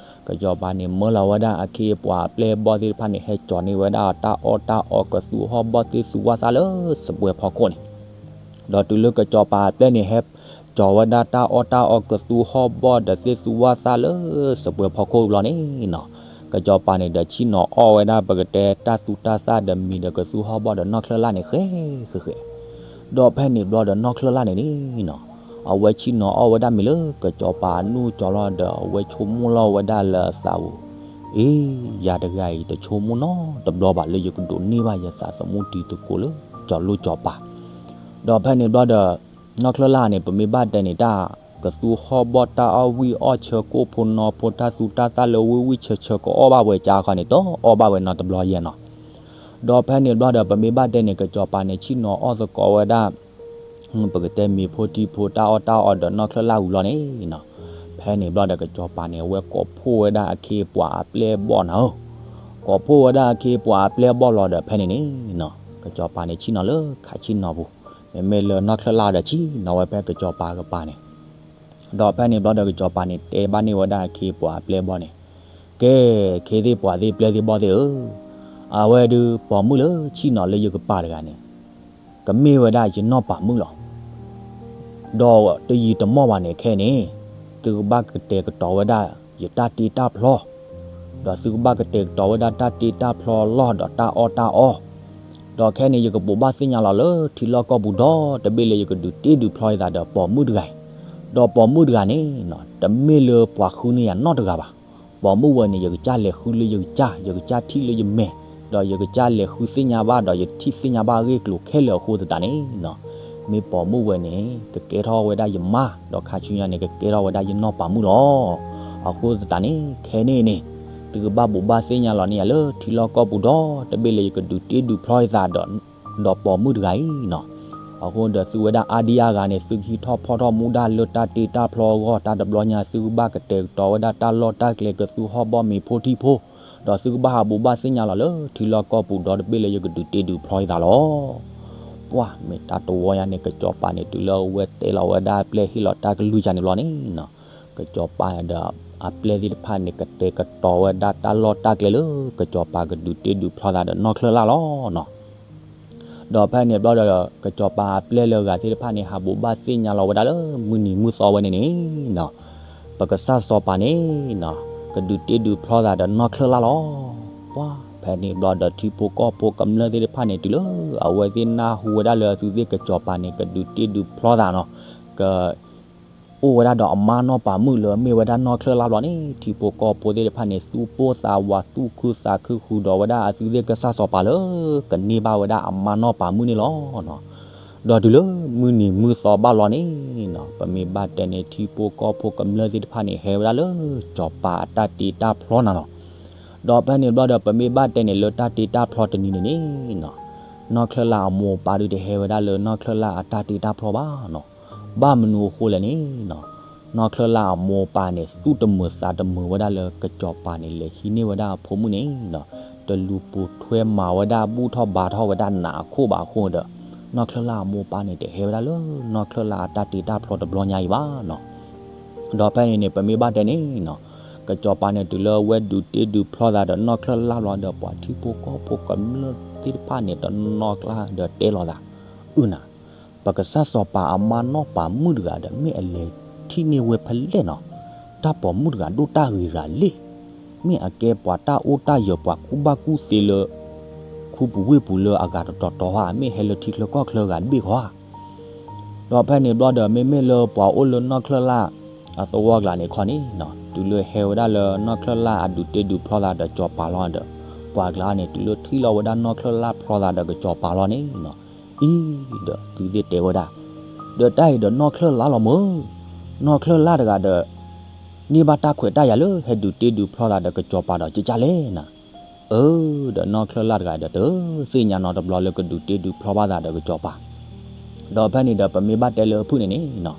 ကစီၤပၤန့ၣ် မၢလီၤဝဲဒၣ်အခ့အပှၤအပျဲၢ်အဘီၣ်သ့ၣ်တဖၣ်န့ၣ် ဟဲကၠီၤန့ၢ်ဝဲဒၣ်တၢ်အီၣ်တၢ်အီ ကသူဟီၣ်ဘီၣ်သ့ၣ်သူဝၣ်သၣ်လၢစပွဲၤဖီခိၣ်န့ၣ်. ဒီးတုၤလၢကစီၤပၤအပျဲၢ်န့ၣ် ဟဲကၠီၤဝဲဒၣ်တၢ်အီၣ်တၢ်အီ ကသူဟီၣ်ဘီၣ်ဒီးသ့ၣ်သူဝၣ်သၣ်လၢစပွဲၤဖီခိၣ်လီၤန့ၣ်နီၤ, ကစီၤပၤန့ၣ်ဒီးဆ့ၣ်နီၤအီၣ်ဝဲဒၣ်ပကတဲတၢ်သူတၢ်သၣ်ဒီးမ့ၤဒီးကသူဟီၣ်ဘီၣ်ဒီးနီၢ်ချၢၣ်လၢ်န့ၣ် ဃဲဃဲဃဲ ဒီးဖဲန့ၣ်ဘျီဒီးနီၢ်ချၢၣ်လၢ်န့ၣ်န့ၣ်နီၤ, အဝဲဆ့ၣ်နီၤအီၣ်ဝဲဒၣ်မ့ၤလၢကစီၤပၤအနူၢ်ကၠီၤလီၤဒီး အဝဲဆိကမိၣ်လီၤဝဲဒၣ်လၢအသးပူၤ, အ့ ယၤတဂၤအံၤတဆိကမိၣ်နီတဘျီဘၣ်လၢ ယကဒိးန့ၢ်ဘၣ်ယသးသမူတံၤသကိးလၢကၠီၤလိၣ်ကၠီၤပၤ. ဒီးဖဲန့ၣ်ဘျီဒီး နီၢ်ချၢၣ်လၢ်န့ၣ် ပမ့ၢ်ဘၣ်တဲန့ၣ်တၢ် ဒီးသူၣ်ဟီၣ်ဘီၣ်တၢ်အီၣ်ဝံၣ်အီၣ်ဆၢကိၣ်ဖိနီဖိ တၢ်သူတၢ်သၣ်လၢဝံၣ်ဝံၣ်ဆၢဆၢ ကအီၣ်ဘၣ်ဝဲကါခီန့ၣ် တအီၣ်ဘၣ်ဝဲနီတဘျီယဲနီၤ. ဒီးဖဲန့ၣ်ဘျီဒီး ပမ့ၢ်ဘၣ်တဲန့ၣ် ကစီၤပၤန့ၣ် ဆ့ၣ်နီၤအီၣ်သကိးဝဲဒၣ် ပကတဲမ့ၤဖိထံဖိ တၢ်အီၣ်တၢ်အီဒီးနီၢ်ချၢၣ်လၣ်ဝံၤလီၤန့ၣ်နီၤ. ဖဲန့ၣ်ဘျီဒီး ကစီၤပၤန့ၣ် အဝဲကိးဖှိၣ်ဝဲဒၣ်အခ့အပှၤအပျဲၢ်အဘီၣ်နၤဧၢ, ကိးဖှိၣ်ဝဲဒၣ်အခ့အပှၤအပျဲၢ်အဘီၣ်လီၤဒီး ဖဲန့ၣ်န့ၣ်နီၤ ကစီၤပၤန့ၣ် ဆ့ၣ်နီၤလၢခးဆ့ၣ်နီၤပူၤ, မ့မ့ၢ်လၢနီၢ်ချၢၣ်လၣ်ဒီး ဆ့ၣ်နီၤဝဲဖဲကစီၤပၤကပၤန့ၣ် ဒီးဖဲန့ၣ်ဘျီဒီး ကစီၤပၤန့ၣ် တဲဘၣ်န့ၢ်ဝဲဒၣ်အခ့အပှၤအပျဲၢ်အဘီၣ်န့ၣ်, ကဲ, ခ့သ့ၣ်ပှၤသ့ၣ်ပျဲၢ်သ့ၣ်ဘီၣ်သ့ၣ်ဧၢ, အဝဲဒုးပိာ်မုၣ်လၢဆ့ၣ်နီၤလၢယကပၤတဂၤန့ၣ် ကမ့ၢ်ဝဲဒၣ်ယနီၢ်ပၤမုၣ်လီၤ. ဒီးတယံာ်တမီၢ်ဘၣ်န့ၣ် ခဲအံၤန့ၣ် သုကဘၣ်ကတဲာ်ကတီၤဝဲဒၣ်ယတၢ်တ့တၢ်ဖျီ, ဒီးသုကဘၣ်ကတဲာ်ကတီၤဝဲဒၣ်တၢ်တ့တၢ်ဖျီလီၢ်ဒီးတၢ်အီၣ်တၢ်အီ, ဒီးခဲအံၤန့ၣ် ယကဘိးဘၣ်သ့ၣ်ညါလီၤလၢထံလီၢ်ကီၢ်ပူၤဒီတဘ့ၣ်လၢယကဒုးတ့ဒုးဖျီယသးဒီးပိာ်မုၣ်တဂၤအံၤ, ဒီးပိာ်မုၣ်တဂၤန့ၣ် တမ့ၢ်လၢပှၤဃုန့ၢ်ယၤနီတဂၤဘၣ်. ပိာ်မုၣ်ဝဲန့ၣ် ယကစၢ်လဲၤဃုလၢယကစၢ်, ယကစၢ်ထံၣ်လၢယမဲာ်, ဒီးယကစၢ်လဲၤဃုသ့ၣ်ညါဘၣ် ဒီးယထံၣ်သ့ၣ်ညါဘၣ်အဂ့ၢ်အကျိၤခဲလၢာ်အဃိသတးန့ၣ်နီၤ, မ့ၢ်ပိာ်မုၣ်ဝဲန့ၣ် ကကဲထီၣ်ဝဲဒၣ်ယမါ, ဒီးခါဆူညါန့ၣ် ကကဲထီၣ်ဝဲဒၣ်ယနီၢ်ပၤမုၣ်လီၤ. အဃိသတးန့ၣ် ခဲအံၤန့ၣ် သုကဘၣ်ဘိးဘၣ်သ့ၣ်ညါလီၤန့ၢ်ယၤလၢထံလီၢ်ကီၢ်ပူၤဒီတဘ့ၣ်လၢယကဒုးတ့ဒုးဖျီယသးဒီး ဒီးပိာ်မုၣ်တဂၤအံၤနီၤ. အဃိဒီးသုဝဲဒၣ်အါဒံအါဂၤန့ၣ် သုကဟံးထီၣ်ဖီၣ်ထီၣ်မူဒါလၢတၢ်တ့တၢ်ဖျီအဂီၢ်, တၢ်တဘျီညါသုကဘၣ်ကတဲာ်ကတီၤဝဲဒၣ်တၢ်လီၢ်တၢ်ကျဲ ကသူၣ်ဟီၣ်ဘီၣ်မ့ၤဖိထံဖိ, ဒီးသုကဘၣ်ဟးဘိးဘၣ်သ့ၣ်ညါလီၤလၢထံလီၢ်ကီၢ်ပူၤဒီတဘ့ၣ်လၢယကဒုးတ့ဒုးဖျီယသးလီၤ. ပှၤမ့ၢ်တၢ်တဝီညါန့ၣ် ကစီၤပၤန့ၣ် တုၤလၢအဝဲတဲလီၤဝဲဒၣ်အပျဲၢ်ဟ့ၣ်လီၤတၢ်ကလုၢ်ကါန့ၣ်ဘျီန့ၣ်နီၤ, ကစီၤပၤဒီးအပျဲၢ်သ့ၣ်တဖၣ်န့ၣ် ကတဲာ်ကတီၤဝဲဒၣ်တၢ်လီၢ်တၢ်ကျဲလၢ ကစီၤပၤကဒုးတ့ဒုးဖျီသးဒီးနီၢ်ချၢၣ်လၣ်လီၤနီၤ. ဒီးဖဲန့ၣ်ဘျီဒီး ကစီၤပၤအပျဲၢ်လၢအဂၤသ့ၣ်တဖၣ်န့ၣ် ဟးဘိးဘၣ်သ့ၣ်ညါလီၤဝဲဒၣ်လၢ မုၢ်နံၤမုၢ်သီဝဲန့ၣ်န့ၣ်နီၤ, ပကစၢ်စီၤပၤန့ၣ်နီၤ ကဒုးတ့ဒုးဖျီသးဒီးနီၢ်ချၢၣ်လၣ်လီၤ. ပှၤဖဲန့ၣ်ဘျီဒီး ထံဖိကီၢ်ဖိကမျၢၢ်သ့ၣ်တဖၣ်န့ၣ် တုၤလၢအဝဲသ့ၣ်နၢ်ဟူဝဲဒၣ်လၢအသုးသ့ၣ်ကစီၤပၤန့ၣ် ကဒုးတ့ဒုးဖျီသးနီၤ, က အိၣ်ဝဲဒၣ်ဒီးအမါနီၢ်ပၤမုၣ်လၢအမ့ၢ်ဝဲဒၣ်နီၢ်ချၢၣ်လၣ်ဘျီန့ၣ် ထံဖိကီၢ်ဖိသ့ၣ်တဖၣ်န့ၣ် သူၣ်ပိၢ်သးဝး သူၣ်ခုသးခုဃုာ်ဒီးဝဲဒၣ်အသုးသ့ၣ်ကစၢ်စီၤပၤလၢ ကန့ၢ်ဘၣ်ဝဲဒၣ်အမါနီၢ်ပၤမုၣ်န့ၣ်လီၤနီၤ. ဒီးတုၤလၢမုၢ်နံၤမုၢ်သီဘၣ်လီၤန့ၣ်နီၤ, ပမ့ၢ်ဘၣ်တဲန့ၣ် ထံဖိကီၢ်ဖိကမျၢၢ်သ့ၣ်တဖၣ်န့ၣ် ဟဲဝဲဒၣ်လၢစီၤပၤအတၢ်တ့တၢ်ဖျီနၤနီၤ. ဒီးဖဲန့ၣ်ဘျီဒီး ပမ့ၢ်ဘၣ်တဲန့ၣ် လၢတၢ်တ့တၢ်ဖျီတနံၤန့ၣ်န့ၣ်နီၤ, နီၢ်ချၢၣ်လၣ်အမိၢ်အပၢ်ဒုးတဟဲဝဲဒၣ်လၢနီၢ်ချၢၣ်လၣ်အတၢ်တ့တၢ်ဖျီဘၣ်နီၤ. ဘၣ်မနုၤအဃိလဲၣ်န့ၣ်နီၤ, နီၢ်ချၢၣ်လၣ်အမိၢ်အပၢ်န့ၣ် သူၣ်တမုာ်သးတမုာ်ဝဲဒၣ်လၢကစီၤပၤန့ၣ် လဲၤဟံးန့ၢ်ဝဲဒၣ်အဖိမုၣ်န့ၣ်နီၤ, တလူၤပိာ်ထွဲမၤဝဲဒၣ် ဘူၣ်ထီၣ်ဘါထီၣ်ဝဲဒၣ်နးအခိၣ်ဘၣ်အဃိဒီး နီၢ်ချၢၣ်လၣ်အမိၢ်အပၢ်န့ၣ် တဟဲဝဲဒၣ်လၢနီၢ်ချၢၣ်လၣ်အတၢ်တ့တၢ်ဖျီတဘျီညါအံၤဘၣ်နီၤ. ဒီးဖဲန့ၣ်န့ၣ် ပမ့ၢ်ဘၣ်တဲန့ၣ်နီၤ, ကစီၤပၤန့ၣ် တုၤလၢအဝဲဒုးတ့ဒုးဖျီသးဒီးနီၢ်ချၢၣ်လၣ်ဘျီဒီး ပှၤထံဖိကီၢ်ဖိကမျၢၢ်သ့ၣ်တဖၣ်န့ၣ် တနီၤကျါဒီးတဲလိာ်သး, အုၣ်နၤ, ပကစၢ်စီၤပၤအမါနီၢ်ပၤမုၣ်တဂၤဒီး မ့ၢ်အလဲၤထံၣ်န့ၢ်ဝဲဖဲလဲၣ်နီၤ, တၢ်ပိာ်မုၣ်တဂၤဒိၣ်တၢ်ဂ့ၤတဂၤလဲၣ်, မ့ၢ်အကဲပှၤတၢ်အိၣ်တၢ်ယၢၤ ပှၤကူၣ်ဘၣ်ကူၣ်သ့လၢ ခူပူၤဝ့ၢ်ပူၤလၢအဂၤတတီၤတီၤဧါ, မ့ၢ်ဟဲလၢထံချၢကီၢ်ချၢဂၤတဘ့ၣ်ဧါ. ဒီးဖဲန့ၣ်ဘျီဒီး မ့မ့ၢ်လၢပှၤအိၣ်လၢနီၢ်ချၢၣ်လၣ်အသဝီကျါန့ၣ်ခီန့ၣ်နီၤ, တုၤလၢဟဲဝဲဒၣ်လၢနီၢ်ချၢၣ်လၣ်အဒုးတ့ဒုးဖျီသးဒီးစီၤပၤလီၤဒီး ပှၤကျါန့ၣ် တုၤလၢထံၣ်လီၤဝဲဒၣ်နီၢ်ချၢၣ်လၣ်ဖျီသးဒီးကစီၤပၤလီၤန့ၣ်နီၤ, အံၤဒီးသုးသ့ၣ်တဲဝဲဒၣ်, ဒီးတၢ်အံၤဒီးနီၢ်ချၢၣ်လၣ်လီၤမၢ်, နီၢ်ချၢၣ်လၣ်တဂၤဒီး န့ၢ်ဘၣ်တၢ်ခွဲးတၢ်ယာ်လၢဟဲဒုးတ့ဒုးဖျီသးဒီးကစီၤပၤဒီးကကၢ်လဲၣ်နၤ. အၢ ဒီးနီၢ်ချၢၣ်လၣ်တဂၤဒီးတသ့ၣ်ညါနီတဘျီလၢကဒုးတ့ဒုးဖျီဘၣ်သးဒီးကစီၤပၤ ဒီးဖဲန့ၣ်ဒီး ပမ့ၢ်ဘၣ်တဲလၢအဖုၣ်န့ၣ်န့ၣ်နီၤ,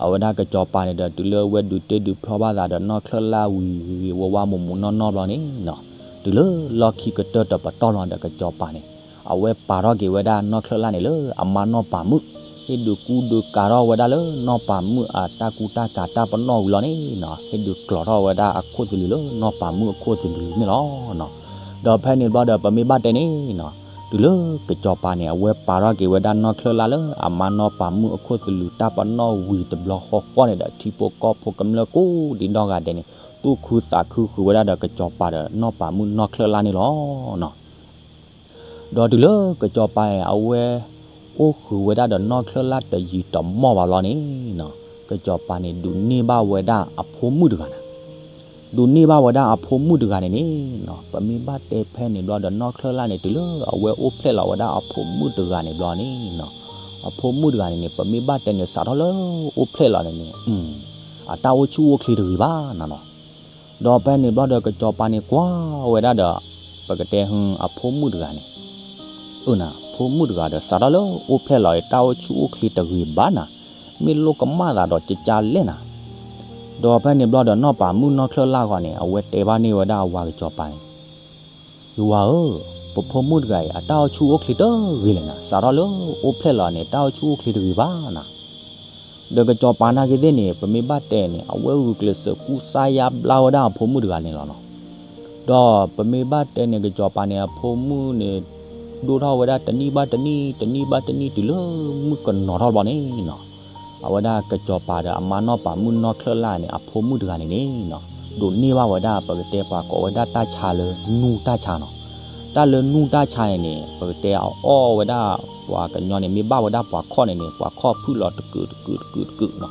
အဝဲဒၣ်ကစီၤပၤန့ၣ်ဒီး တုၤလၢအဝဲဒုးတ့ဒုးဖျီဘၣ်သးဒီးနီၢ်ချၢၣ်လၣ်ဝံၤဂ့ၤဂ့ၤဝါဝါမုာ်မုာ်နီၢ်နီၢ်ဘျီန့ၣ်နီၤ, တုၤလၢလီၢ်ခံကတၢၢ်တပတီၢ်လီၤဒီးကစီၤပၤန့ၣ် အဝဲပာ်ထီၣ်က့ၤဝဲဒၣ်နီၢ်ချၢၣ်လၣ်န့ၣ်လၢအမါနီၢ်ပၤမုၣ်, ဟ့ၣ်ဒုးကူဒုးကၤထီၣ်ဝဲဒၣ်လၢနီၢ်ပၤမုၣ်အတၢ်ကူတၢ်ကၤတၢ်ပနီၣ်ဝံၤလီၤန့ၣ်နီၤ, ဟ့ၣ်ဒုးကျိးထီၣ်ဝဲဒၣ်အခိၣ်သလုးလၢနီၢ်ပၤမုၣ်အခိၣ်သလုးန့ၣ်လီၤ. ဒီးဖဲန့ၣ်ဘျီဒီး ပမ့ၢ်ဘၣ်တဲန့ၣ်နီၤ, တုၤလၢကစီၤပၤန့ၣ် အဝဲပာ်ထီၣ်က့ၤဝဲဒၣ်နီၢ်ချၢၣ်လၣ်လၢ အမါနီၢ်ပၤမုၣ်အခိၣ်သလုးတၢ်ပနီၣ်ဝံၤတဘျီဃီဃီန့ၣ်ဒီး ထံဖိကီၢ်ဖိကမျၢၢ်ကိးဒံးနီၢ်ဂၤဒဲးန့ၣ် သူၣ်ခုသးခုဃုာ်ဝဲဒၣ်ဒီးကစီၤပၤဒီးနီၢ်ပၤမုၣ်နီၢ်ချၢၣ်လၣ်န့ၣ်လီၤ. ဒီးတုၤလၢကစီၤပၤန့ၣ် အဝဲအိၣ်ဃုာ်ဝဲဒၣ်ဒီးနီၢ်ချၢၣ်လၣ်တယံာ်တမီၢ်ဘၣ်လီၤန့ၣ်နီၤ, ကစီၤပၤန့ၣ် ဒုးန့ၢ်ဘၣ်ဝဲဒၣ်အဖိမုၣ်တဂၤန့ၣ်, ဒုးန့ၢ်ဘၣ်ဝဲဒၣ်အဖိမုၣ်တဂၤန့ၣ်န့ၣ်နီၤ, ပမ့ၢ်ဘၣ်တဲဖဲန့ၣ်ဘျီဒီး နီၢ်ချၢၣ်လၣ်န့ၣ် တုၤလၢအဝဲအိၣ်ဖျဲၣ်လီၤဝဲဒၣ်အဖိမုၣ်တဂၤန့ၣ်ဘျီန့ၣ်နီၤ, အဖိမုၣ်တဂၤန့ၣ်န့ၣ် ပမ့ၢ်ဘၣ်တဲန့ၣ် စးထီၣ်လၢအိၣ်ဖျဲၣ်လီၤန့ၣ်န့ၣ် အတၢ်အိၣ်ဆူၣ်အိၣ်ချ့တဂ့ၤဘၣ်နၤနီၤ. ဒီးဖဲန့ၣ်ဘျီဒီး ကစီၤပၤန့ၣ်ကွၢ်ဝဲဒၣ်ဒီး ပကတဲဟုအဖိမုၣ်တဂၤန့ၣ်, အၢနၤ ဖိမုၣ်တဂၤဒီး စးထီၣ်လၢအိၣ်ဖျဲၣ်လီၤအံၤ တၢ်အိၣ်ဆူၣ်အိၣ်ချ့တဂ့ၤဘၣ်နၤ, မ့ၢ်လိၣ်ကမၣ်သးဒီးကကၢ်လဲၣ်နၤ. ဒီးဖဲန့ၣ်ဘျီဒီး နီၢ်ပၤမုၣ်နီၢ်ချၢၣ်လၢ်ဂီၢ်န့ၣ် အဝဲတဲဘၣ်န့ၢ်ဝဲဒၣ်အဝၤကစီၤပၤန့ၣ်, ယဝၤဧၢ, ပဖိမုၣ်တဂၤအံၤ အတၢ်အိၣ်ဆူၣ်အိၣ်ချ့တဂ့ၤလဲၣ်နၤ, စးထီၣ်လၢအိၣ်ဖျဲၣ်လီၤန့ၣ် တၢ်အိၣ်ဆူၣ်အိၣ်ချ့တဂ့ၤဘၣ်နၤ. ဒီးကစီၤပၤနာ်က့သ့ၣ်န့ၣ် ပမ့ၢ်ဘၣ်တဲန့ၣ် အဝဲဂုာ်ကျဲးစၢးကူစါယါဘျါဝဲဒၣ်အဖိမုၣ်တဂၤန့ၣ်လီၤနီၤ. ဒီးပမ့ၢ်ဘၣ်တဲန့ၣ် ကစီၤပၤန့ၣ် အဖိမုၣ်န့ၣ် ဒိၣ်ထီၣ်ဝဲဒၣ်တနံၣ်ဘၣ်တနံၣ် တနံၣ်ဘၣ်တနံၣ် တုၤလၢမုၣ်ကနီၤထီၣ်ဘျီန့ၣ်နီၤ, အဝဲဒၣ်ကစီၤပၤဒီးအမါနီၢ်ပၤမုၣ်နီၢ်ချၢၣ်လၢ်န့ၣ် အဖိမုၣ်တဂၤန့ၣ်န့ၣ်နီၤ, ဒိးန့ၢ်ဘၣ်ဝဲဒၣ် ပကတဲပှၤကိးဝဲဒၣ်တၢ်ဆါလၢနူၢ်တၢ်ဆါနီၤ. တၢ်လၢနူၢ်တၢ်ဆါန့ၣ်န့ၣ် ပကတဲအအီၣ်ဝဲဒၣ် ပှၤကညီန့ၣ် မ့ၢ်ဘၣ်ဝဲဒၣ်ပှၤခီၣ်န့ၣ်န့ၣ် ပှၤခီၣ်ဖုၣ်လီၤတကုာ်တကုာ်တကုာ်တကုာ်နီၤ.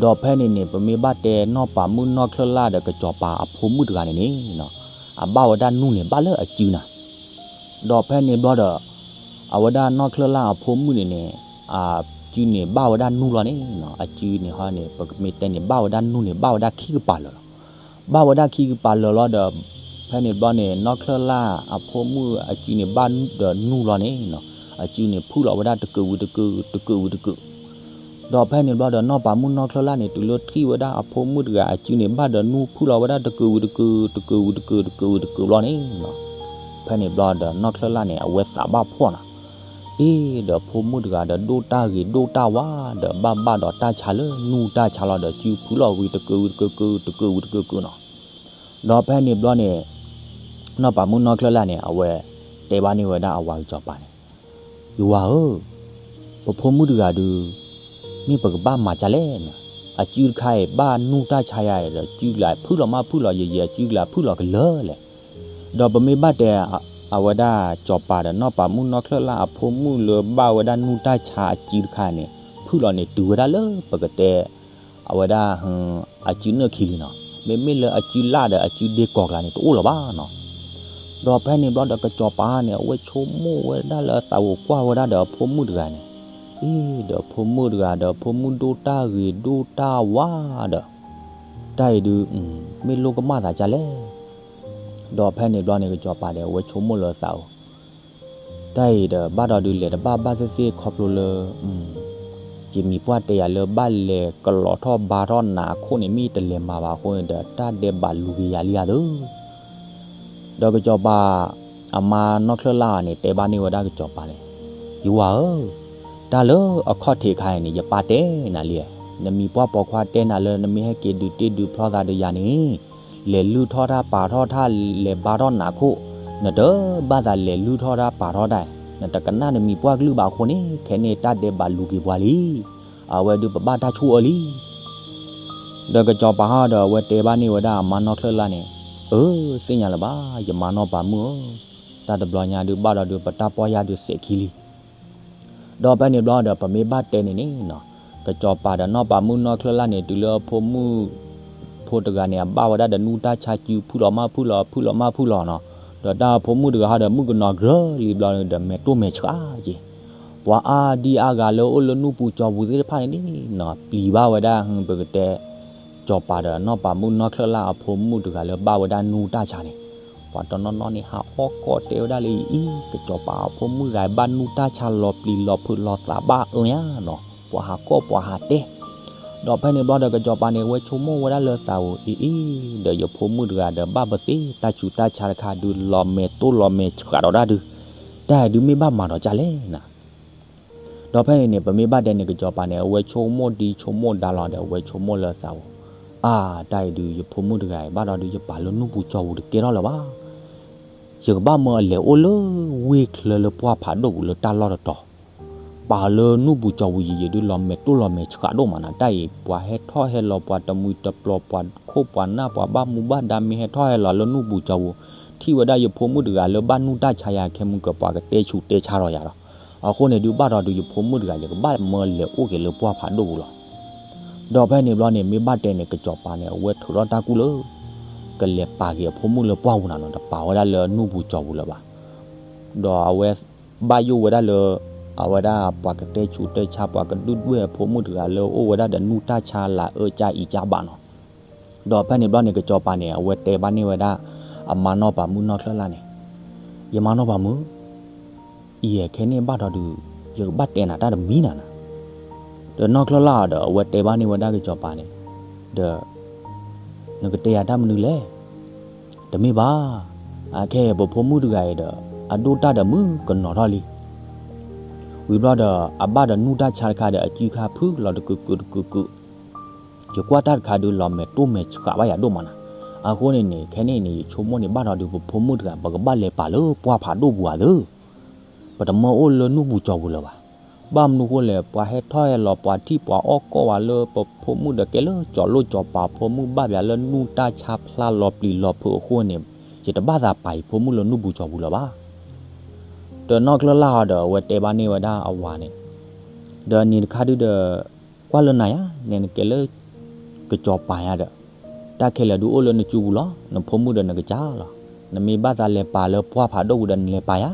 ဒီးဖဲန့ၣ်န့ၣ် ပမ့ၢ်ဘၣ်တဲနီၢ်ပၤမုၣ်နီၢ်ချၢၣ်လၢ်ဒီးကစီၤပၤအဖိမုၣ်တဂၤန့ၣ်န့ၣ်နီၤ, အဘၣ်ဝဲဒၣ်နူၢ်န့ၣ် ဘၣ်လၢအစုနၤ. ဒီးဖဲန့ၣ်ဘျီဒီး အဝဲဒၣ်နီၢ်ချၢၣ်လၢ်အဖိမုၣ်န့ၣ်န့ၣ် အစုန့ၣ်ဘၣ်ဝဲဒၣ်နူၢ်လီၤန့ၣ်နီၤ, အစုန့ၣ်ဟီန့ၣ် ပကမ့ၢ်တဲန့ၣ် ဘၣ်ဝဲဒၣ်နူၢ်န့ၣ် ဘၣ်ဝဲဒၣ်ခံကပၤလၢာ်လီၤ. ဘၣ်ဝဲဒၣ်ခံကပၤလၢာ်လီၤဒီး ဖဲန့ၣ်ဘျီန့ၣ် နီၢ်ချၢၣ်လၢ်အဖိမုၣ်အစုန့ၣ်ဘၣ်ဒီးနူၢ်လီၤန့ၣ်နီၤ, အစုန့ၣ်ဖုၣ်လီၤဝဲဒၣ်တကုာ်ဝံၤတကုာ် တကုာ်ဝံၤတကုာ် ဒီးဖဲန့ၣ်ဘျီဒီး နီၢ်ပၤမုၣ်နီၢ်ချၢၣ်လၢ်န့ၣ် တုၤလၢထံၣ်ဝဲဒၣ်အဖိမုၣ်တဂၤအစုန့ၣ် ဘၣ်ဒီးနူၢ်ဖုၣ်လီၤဝဲဒၣ်တကုာ်ဝံၤတကုာ် တကုာ်ဝံၤတကုာ် တကုာ်ဝံၤတကုာ်ဘျီန့ၣ်နီၤ, ဖဲန့ၣ်ဘျီဒီး နီၢ်ချၢၣ်လၢ်န့ၣ် အဝဲသးဘၣ်ဖှီၣ်နၤ, အ့ ဒီးဖိမုၣ်တဂၤဒီး ဒိၣ်တၢ်ဂ့ၤဒိၣ်တၢ်ဝါဒီး ဘၣ်ဘၣ်ဒီးတၢ်ဆါလၢနူၢ်တၢ်ဆါလီၤဒီး စုဖုၣ်လီၤဝံၤတကုာ်ဝံၤတကုာ် တကုာ်ဝံၤတကုာ်နီၤ. ဒီးဖဲန့ၣ်ဘျီန့ၣ် နီၢ်ပၤမုၣ်နီၢ်ချၢၣ်လၢ်န့ၣ် အဝဲတဲဘၣ်န့ၢ်ဝဲဒၣ်အဝၤကစီၤပၤန့ၣ်, ယဝၤဧၢ, ပဖိမုၣ်တဂၤဒုး မ့ၢ်ပကဘၣ်မၤဒ်လဲၣ်နၤ, အစုတခါအံၤ ဘၣ်နူၢ်တၢ်ဆါယၤဒီး စုကလးဖုၣ်လီၤမးဖုၣ်လီၤ ယယံာ်အစုကလးဖုၣ်လီၤကလၢာ်လဲၣ်. ဒီးပမ့ၢ်ဘၣ်တဲ အဝဲဒၣ်ကစီၤပၤဒီး နီၢ်ပၤမုၣ်နီၢ်ချၢၣ်လၢ်အဖိမုၣ်လၢဘၣ်ဝဲဒၣ်နူၢ်တၢ်ဆါအစုတခါန့ၣ် ဖုၣ်လီၤန့ၣ် တုၤဝဲဒၣ်လၢပကတဲ အဝဲဒၣ် အစုနၢၣ်ခံလံနီၤ, မ့မ့ၢ်လၢအစုလၢ်ဒီး အစုဒ့ကီၢ်ကျါန့ၣ် တအိၣ်လၢၤဘၣ်နီၤ. ဒီးဖဲန့ၣ်ဘျီဒီး ကစီၤပၤန့ၣ် အဝဲဆိကမိၣ်ဝဲဒၣ်လၢအသးဧိၤ ကွၢ်ဝဲဒၣ်ဒီးအဖိမုၣ်တဂၤန့ၣ်, အ့ ဒီးဖိမုၣ်တဂၤဒီး ဖိမုၣ်ဒိၣ်တၢ်ဂ့ၤဒိၣ်တၢ်ဝါဒီး တၢ်အံၤဒုး မ့ၢ်လိၣ်ကမၣ်သးဒ်လဲၣ်. ဒီးဖဲန့ၣ်ဘျီန့ၣ် ကစီၤပၤဒီး အဝဲဆိကမိၣ်လၢအသးဧိၤ တၢ်အံၤဒီး ဘၣ်ဒီးဒုးလဲၤတဘၣ်ဘၣ်သ့ၣ်သ့ၣ်ခီဖျိလၢ ယမံၤပှၢ်တဲယၤလၢ ဘၣ်လဲၤကလီၤထီၣ်ဘါထီၣ်နးအခိၣ်န့ၣ် မ့ၢ်တလဲၤမၤဘၣ်အဃိန့ၣ်ဒီး တၢ်ဒဲးဘးလူၤက့ၤယၤလံဧါဒီး, ဒီးကစီၤပၤ အမါနီၢ်ချၢၣ်လၢ်န့ၣ် တဲဘၣ်န့ၢ်ဝဲဒၣ်ကစီၤပၤန့ၣ်, ယဝၤဧၢ, တၢ်လၢအခီၣ်ထံးအခါအံၤန့ၣ် ယပၢ်တဲနၤလံ, နမံၤပှၢ်ပိာ်ခွါတဲနၤလၢ နမ့ၢ်ဟဲက့ၤဒုးတ့ၢ်ဒုးဖျီသးဒီးယၤန့ၣ် လဲၤလုၢ်ထီၣ်တၢ်ပာ်ထီၣ်တၢ် လဲၤဘါထီၣ်နးခိၣ်, နတဘၣ်သးလဲၤလုၢ်ထီၣ်တၢ်ပာ်ထီၣ်တၢ်, နတကနၣ်နမံၤပှၢ်ကလုၢ်ဘၣ်အဃိန့ၣ် ခဲန့ၣ်တၢ်ဒဲးဘးလူၤက့ၤပှၤလံ. အဝဲဒုးပဘၣ်တၢ်ဆူၣ်အၢလံ. ဒီးကစီၤပၤဟီဒီး အဝဲတဲဘၣ်န့ၢ်ဝဲဒၣ်အမါနီၢ်ချၢၣ်လၢ်န့ၣ်, အၢ သ့ၣ်ညါလၢၤဘၣ်, ယမါနီၢ်ပၤမုၣ်ဧၢ, တၢ်တဘျီညါဒုးဘၣ်ဒီးဒုး ပတၢ်ပီၢ်ယၢ်ဒုးစဲးခံလံ. ဒီးဖဲန့ၣ်ဘျီဒီး ပမ့ၢ်ဘၣ်တဲန့ၣ်န့ၣ်နီၤ, ကစီၤပၤဒီးနီၢ်ပၤမုၣ်နီၢ်ချၢၣ်လၢ်န့ၣ် တုၤလၢအဖိမုၣ်ဖိတဂၤန့ၣ် အဘၣ်ဝဲဒၣ်ဒီးနူၢ်တၢ်ဆါစု ဖုၣ်လီၤမးဖုၣ်လီၤ ဖုၣ်လီၤမးဖုၣ်လီၤနီၤ, ဒီးတၢ်အဖိမုၣ်တဂၤဟီဒီး မုၣ်ကနီၤကရၢလံဘျီဒီး မဲာ်တိၢ်မဲာ်ဆှးက့ၤ, ပှၤအါဒံအါဂၤလၢအိၣ်လၢနူၢ်ပူၤကၠီၤပူၤသ့ၣ်တဖၣ်န့ၣ်န့ၣ်နီၤ ပျံၤဘၣ်ဝဲဒၣ် ပကတဲ ကစီၤပၤဒီးနီၢ်ပၤမုၣ်နီၢ်ချၢၣ်လၢ်အဖိမုၣ်တဂၤလၢဘၣ်ဝဲဒၣ်နူၢ်တၢ်ဆါန့ၣ်, ပှၤတနီၤနီၤန့ၣ် ဟးအီၣ်ကီၢ်တဲဝဲဒၣ်လၢအံၤ ကစီၤပၤအဖိမုၣ်တဂၤဘၣ်နူၢ်တၢ်ဆါလီၤပျံၤလီၤဖုးလီၤသးဘၣ်အၢညါနီၤ, ပှၤဟးကီၢ်ပှၤဟးတဲ, ဒီးဖဲန့ၣ်ဘျီဒီးကစီၤပၤန့ၣ် အဝဲဆိကမိၣ်ဝဲဒၣ်လၢသးဧိၤ အံၤအံၤ ဒီးယဖိမုၣ်တဂၤဒီးဘၣ်ပသ့တၢ်ဆူးတၢ်ဆါတခါဒုး လီၤမဲာ်တိၢ်လီၤမဲာ်ဆှးဒီးတၢ်ဒုး, တၢ်ဒုးမ့ၢ်ဘၣ်မၤဒီးကၢ်လဲၣ်နၤ ဒီးဖဲန့ၣ်န့ၣ် ပမ့ၢ်ဘၣ်တဲန့ၣ် ကစီၤပၤန့ၣ် အဝဲဆိကမိၣ်ဒံဆိကမိၣ်ဒါလီၤဒီး အဝဲဆိကမိၣ်လၢသးဧိၤ, အါ တၢ်အံၤဒုး ယဖိမုၣ်တဂၤအံၤ ဘၣ်ဒီးဒုးယပာ်လၢနူၢ်ပူၤကၠီၤပူၤတကဲထီၣ်လၢၤဘၣ်, ယကဘၣ်မၢအလဲၤအိၣ်လၢဝ့ၢ်ချၢလၢပှၢ်ဖးဒိၣ်ပူၤလၢတၢ်လီၢ်တတီၤ, ပာ်လၢနူၢ်ပူၤကၠီၤပူၤယံာ်ယံာ်ဒုး လီၤမဲာ်တိၢ်လီၤမဲာ်ဆှးဒိၣ်မးနၤ, တၢ်အံၤ ပှၤဟဲထီၣ်ဟဲလီၤ ပှၤတမှံၤတပျီၤ ပှၤခိၣ်ပှၤနၢ် ပှၤဘၣ်မူဘၣ်ဒါမ့ၢ်ဟဲထီၣ်ဟဲလီၤလၢနူၢ်ပူၤကၠီၤပူၤ, ထံၣ်ဝဲဒၣ်ယဖိမုၣ်တဂၤလၢဘၣ်နူၢ်တၢ်ဆါယၤ ခဲမုၢ်ကပှၤကတဲဆူးတဲဆါဒီးယၤလီၤ, အဃိန့ၣ်ဒုးဘၣ်ဒီးဒုးယဖိမုၣ်တဂၤ ယကဘၣ်မၢလဲၤအိၣ်က့ၤလၢပှၢ်ဖးဒိၣ်ပူၤလီၤ. ဒီးဖဲန့ၣ်ဘျီန့ၣ် မ့ၢ်ဘၣ်တဲန့ၣ် ကစီၤပၤန့ၣ် အဝဲထုးထီၣ်တၢ်ကူၣ်လၢ ကလဲၤပာ်က့ၤအဖိမုၣ်လၢပှၢ်ပူၤနၤနီၤ, တပာ်ဝဲဒၣ်လၢနူၢ်ပူၤကၠီၤပူၤလၢၤဘၣ်, ဒီးအဝဲဘၣ်ယိၣ်ဝဲဒၣ်လၢ အဝဲဒၣ်ပှၤကတဲဆူးတဲဆါ ပှၤကဒုၣ်ဒွဲၣ်အဖိမုၣ်တဂၤလၢအိၣ်ဝဲဒၣ်ဒီးနူၢ်တၢ်ဆါလၢအအၢကၠၢ်အံၤကၠၢ်ဘၣ်နီၤ. ဒီးဖဲန့ၣ်ဘျီန့ၣ် ကစီၤပၤန့ၣ် အဝဲတဲဘၣ်န့ၢ်ဝဲဒၣ် အမါနီၢ်ပၤမုၣ်နီၢ်ချၢၣ်လၢ်န့ၣ်, ယမါနီၢ်ပၤမုၣ်, အံၤခဲန့ၣ်ဘၣ်ဒီးဒုး ယကဘၣ်တဲနၤတၢ်တမံၤနၤနၤ. ဒီးနီၢ်ချၢၣ်လၢ်ဒီး အဝဲတဲဘၣ်န့ၢ်ဝဲဒၣ်ကစီၤပၤန့ၣ်, ဒီး နကတဲယၤတၢ်မနုၤလဲၣ်. တမ့ၢ်ဘၣ်, အခဲအံၤပဖိမုၣ်တဂၤအံၤဒီး အဒိၣ်တၢ်ဒီးမုၣ်ကနီၤထီၣ်လံ. ဝံၤဘျီဒီး အဘၣ်ဒီးနူၢ်တၢ်ဆါတခါဒီး အစုခါဖုလီၤတကုာ်ကုာ်တကုာ်ကုာ်, ယကွၢ်တၢ်တခါဒုး လီၤမဲာ်တိၢ်မဲာ်ဆှးဘၣ်ယၤဒိၣ်မးနၤ. အဃိန့ၣ်န့ၣ် ခဲန့ၣ်န့ၣ် ယဆိကမိၣ်န့ၣ်ဘၣ်ဒီးဒုး ပဖိမုၣ်တဂၤ ပကဘၣ်လဲၤပာ်လၢပှၢ်ဖးဒိၣ်ပူၤဧါသၢ, ပတမၢအိၣ်လၢနူၢ်ပူၤကၠီၤပူၤလၢၤဘၣ်. ဘၣ်မနုၤဃိလဲၣ် ပှၤဟဲထီၣ်ဟဲလီၤ ပှၤထံၣ်ပှၤအီၣ်ကိၢ်ဝဲလၢ ပဖိမုၣ်ဒီးကဲလၢကၠီၤလိၣ်ကၠီၤပၤ ဖိမုၣ်ဘၣ်ပျးလၢနူၢ်တၢ်ဆါဖျါလီၤပျံၤလီၤဖုးအဃိန့ၣ်, ယတဘၣ်သးပာ်ယဖိမုၣ်လၢနူၢ်ပူၤကၠီၤပူၤလၢၤဘၣ်. ဒီးနီၢ်ချၢၣ်လၢ်အီၤဒီး အဝဲတဲဘၣ်န့ၢ်ဝဲဒၣ်အဝၤန့ၣ်, ဒီးနံၤတခါဒုဒီး ကွၢ်လၢနၤယါ, နဲနကဲလၢ ကစီၤပၤယါဒီး, တၢ်ခဲလၢာ်ဒုးအိၣ်လၢနစုပူၤလီၤ, နဖိမုၣ်ဒီးနကစၢ်လီၤ. နမ့ၢ်ဘၣ်သးလဲၤပာ်လၢပှၢ်ဖးဒိၣ်ပူၤဒီးနလဲၤပာ်ယါ.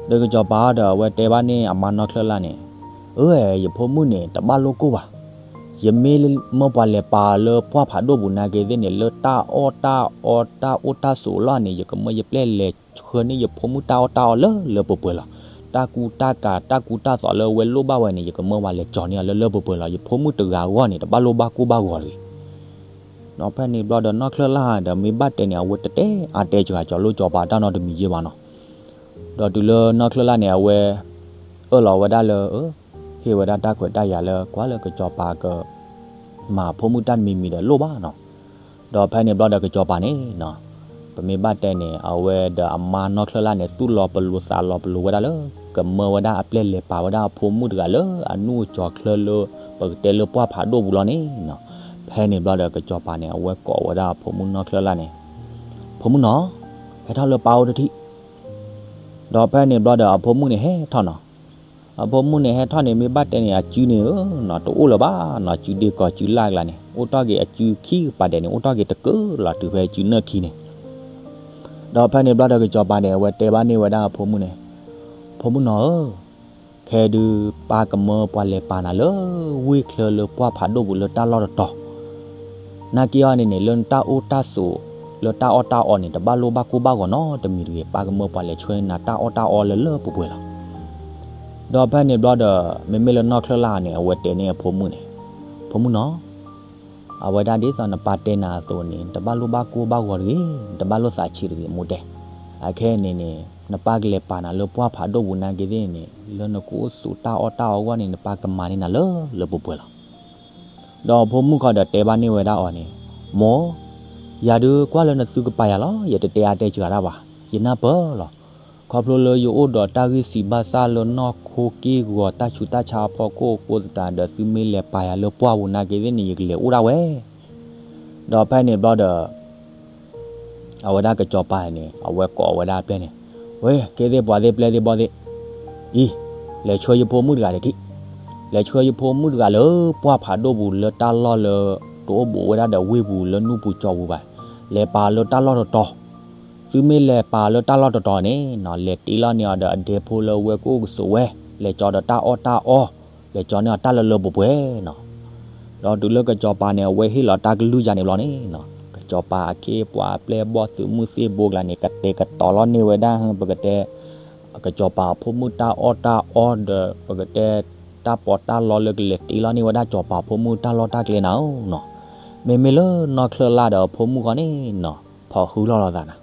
ဒီးကစီၤပၤအီၤဒီး အဝဲတဲဘၣ်န့ၢ်အမါနီၢ်ချၢၣ်လၢ်န့ၣ်, အၢ ယဖိမုၣ်န့ၣ် တဘၣ်လိၣ်ကိၢ်ဘၣ်. ယမ့ၢ်မၢပှၤလဲၤပာ်လၢပှၢ်ဖးဒိၣ်ပူၤနာ်က့သ့ၣ်န့ၣ် လၢတၢ်အီၣ်တၢ်အီတၢ်အိၣ်တၢ်ဆိးလီၢ်န့ၣ် ယကမၢယပျဲၢ်လဲၤဆှၢန့ၢ်ယဖိမုၣ်တၢ်အီၣ်တၢ်အီလၢလၢပှဲၤပှဲၤလီၤ. တၢ်ကူတၢ်ကၤတၢ်ကူတၢ်သိးလၢအဝဲလိၣ်ဘၣ်ဝဲန့ၣ် ယကမၢပှၤလဲၤကၠီၤန့ၢ်အီၤလၢလၢပှဲၤပှဲၤလီၤ. ယဖိမုၣ်တဂၤအဂီၢ်န့ၣ် တဘၣ်လိၣ်ဘၣ်ကိၢ်ဘၣ်ဂီၤတဂ့ၤ. ဒီးဖဲန့ၣ်ဘျီဒီးနီၢ်ချၢၣ်လၢ်ဒီးမ့ၢ်ဘၣ်တဲန့ၣ် အဝဲတတဲအါတဲစှၤကၠီၤလိၣ်ကၠီၤပၤတၢ်နီတမံၤယ့ၢ်ဘၣ်နီၤ. ဒီးတုၤလၢနီၢ်ချၢၣ်လၢ်န့ၣ် အဝဲ အၢၣ်လီၤဝဲဒၣ်လၢ ဟ့ၣ်ဝဲဒၣ်တၢ်ခွဲးတၢ်ယာ်လၢ ကွၢ်လၢကစီၤပၤက မၤဖိမုၣ်တၢ်တမံၤမံၤဒီးလိၣ်ဘၣ်နီၤ. ဒီးဖဲန့ၣ်ဘျီဒီးကစီၤပၤန့ၣ်နီၤ, ပမ့ၢ်ဘၣ်တဲန့ၣ် အဝဲဒီးအမါနီၢ်ချၢၣ်လၢ်န့ၣ် သူၣ်လီၤပလိာ်သးလီၤပလိာ်ဝဲဒၣ်လၢ ကမၢဝဲဒၣ်အပျဲၢ်လဲၤပာ်ဝဲဒၣ်အဖိမုၣ်တဂၤလၢအနူၢ်အကၠီၤချၢလၢ ပကတဲလၢပှၢ်ဖးဒိၣ်ပူၤလီၤန့ၣ်နီၤ. ဖဲန့ၣ်ဘျီဒီးကစီၤပၤန့ၣ် အဝဲကိးဝဲဒၣ်အဖိမုၣ်နီၢ်ချၢၣ်လၢ်န့ၣ်, ဖိမုၣ်နီၤ, ဟဲထီၣ်လၢပၢ်အိၣ်တထံၣ်. ဒီးဖဲန့ၣ်ဘျီဒီးအဖိမုၣ်န့ၣ်ဟဲထီၣ်နီၤ. အဖိမုၣ်န့ၣ်ဟဲထီၣ်န့ၣ် မ့ၢ်ဘၣ်တဲန့ၣ် အစုန့ၣ်ဧၢနီၤ တအိၣ်လၢၤဘၣ်နီၤ, စုဒ့ကီၤစုလၢ်အကျါန့ၣ် အိၣ်တ့ၢ်က့ၤအစုခံကပၤဒဲးန့ၣ် အိၣ်တ့ၢ်က့ၤတကၢလီၤ တုၤဖဲစုနၢၣ်ခံန့ၣ်. ဒီးဖဲန့ၣ်ဘျီဒီးကစီၤပၤန့ၣ် အဝဲတဲဘၣ်န့ၢ်ဝဲဒၣ်အဖိမုၣ်န့ၣ်, ဖိမုၣ်နီၤဧၢ, ခဲဒုးပၢ်ကမၢပှၤလဲၤပာ်နၤလၢ ဝ့ၢ်ချၢလၢပှၢ်ဖးဒိၣ်ပူၤလၢတၢ်လီၢ်တတီၤ နာ်က့အီၤန့ၣ်န့ၣ် လၢနတၢ်အိၣ်တၢ်ဆိး လၢတၢ်အီၣ်တၢ်အီန့ၣ် တဘၣ်လိၣ်ဘၣ်ကိၢ်ဘၣ်ဂီၤနီတမံၤတဂ့ၤ, ပၢ်ကမၢပှၤလဲၤဆှၢန့ၢ်နၤတၢ်အီၣ်တၢ်အီလၢလၢပှဲၤပှဲၤလီၤ. ဒီးဖဲန့ၣ်ဘျီဒီး မ့မ့ၢ်လၢနီၢ်ချၢၣ်လၢ်န့ၣ် အဝဲတဲန့ၢ်အဖိမုၣ်န့ၣ်, ဖိမုၣ်နီၤ, အဝဲဒၣ်ဒ်သိးနပၢ်တဲနၤအသိးန့ၣ် နတဘၣ်လိၣ်ဘၣ်ကိၢ်ဘၣ်ဂီၤတဂ့ၤ, နတဘၣ်လိၣ်သးဆံးတဂ့ၤ မိၢ်တဲ. အခဲအံၤန့ၣ်န့ၣ် နပၢ်ကလဲၤပာ်နၤလၢပှၢ်ဖးဒိၣ်ပူၤနာ်က့သ့ၣ်န့ၣ် လၢနကအိၣ်ဆိးတၢ်အီၣ်တၢ်အီအဂီၢ်န့ၣ် နပၢ်ကမၤန့ၢ်နၤလၢလၢပှဲၤပှဲၤလီၤ. ဒီးဖိမုၣ်ခီဒီးတဲဘၣ်န့ၢ်ဝဲဒၣ်အီၤန့ၣ်, မိၢ်, ယၤဒုးကွၢ်လၢနသုကပာ်ယၤလီၤ, ယတတဲအါတဲစှၤတၢ်ဘၣ်, ယနၢ်ပၢၢ်လီၤ. ခီဖျိလၢယအိၣ်ဒီးတၢ်ဂံၢ်စံးဘၣ်စၢ်လၢနီၢ်ခိက့ၢ်ဂီၤတၢ်ဆူးတၢ်ဆါအဖီခိၣ်အဃိသတးဒီး သုမ့ၢ်လဲၤပာ်ယၤလၢပှၢ်ပူၤနာ်က့သ့ၣ်န့ၣ် ယကလဲၤအိၣ်ဒၣ်ဝဲ ဒီးဖဲန့ၣ်ဘျီဒီး အဝဲဒၣ်ကစီၤပၤန့ၣ် အဝဲကိးဝဲဒၣ်အပျဲၢ်န့ၣ်, ဝဲ ကဲသ့ၣ်ပှၤသ့ၣ်ပျဲၢ်သ့ၣ်ဘီၣ်သ့ၣ်, အံၤ, လဲၤဆှၢယဖိမုၣ်တဂၤတထံၣ်, လဲၤဆှၢယဖိမုၣ်တဂၤလၢပှၢ်ဖးဒိၣ်ပူၤလၢတၢ်လီၢ်လၢ တအိၣ်ဘူးဝဲဒၣ်ဒီးဝ့ၢ်ပူၤလၢနူၢ်ပူၤကၠီၤပူၤဘၣ်, လဲၤပာ်လၢတၢ်လီၢ်တတီၤ, သုမ့ၢ်လဲၤပာ်လၢတၢ်လီၢ်တတီၤန့ၣ်နီၤ လဲၤတ့လီၤန့ၢ်အီၤဒီးအဒဲဖိလၢဝဲကအိၣ်ကဆိးဝဲ, လဲၤကၠီဒီးတၢ်အီၣ်တၢ်အီ, လဲၤကၠီန့ၢ်အီၤတၢ်လၢလၢပှဲၤပှဲၤနီၤ. ဒီးတုၤလၢကစီၤပၤန့ၣ် အဝဲဟ့ၣ်လီၤတၢ်ကလုၢ်ယၤန့ၣ်ဘျီန့ၣ်နီၤ ကစီၤပၤအခ့အပှၤအပျဲၢ်အဘီၣ်သုးမုၢ်သ့ၣ်ဘိကျါန့ၣ် ကတဲာ်ကတီၤလီၤန့ၢ်ဝဲဒၣ် ပကတဲ ကစီၤပၤအဖိမုၣ်တၢ်အီၣ်တၢ်အီဒီး ပကတဲ တၢ်ပီးတၢ်လီလၢကလဲၤတ့လီၤန့ၢ်ဝဲဒၣ်စီၤပၤဖိမုၣ်တၢ်လီၢ်တၢ်ကျဲနၤဧၢနီၤ. မ့မ့ၢ်လၢနီၢ်ချၢၣ်လၢ်ဒီးအဖိမုၣ်ဃီန့ၣ်နီၤ ဖီၣ်ဟုလီၤလိာ်သးနၤ,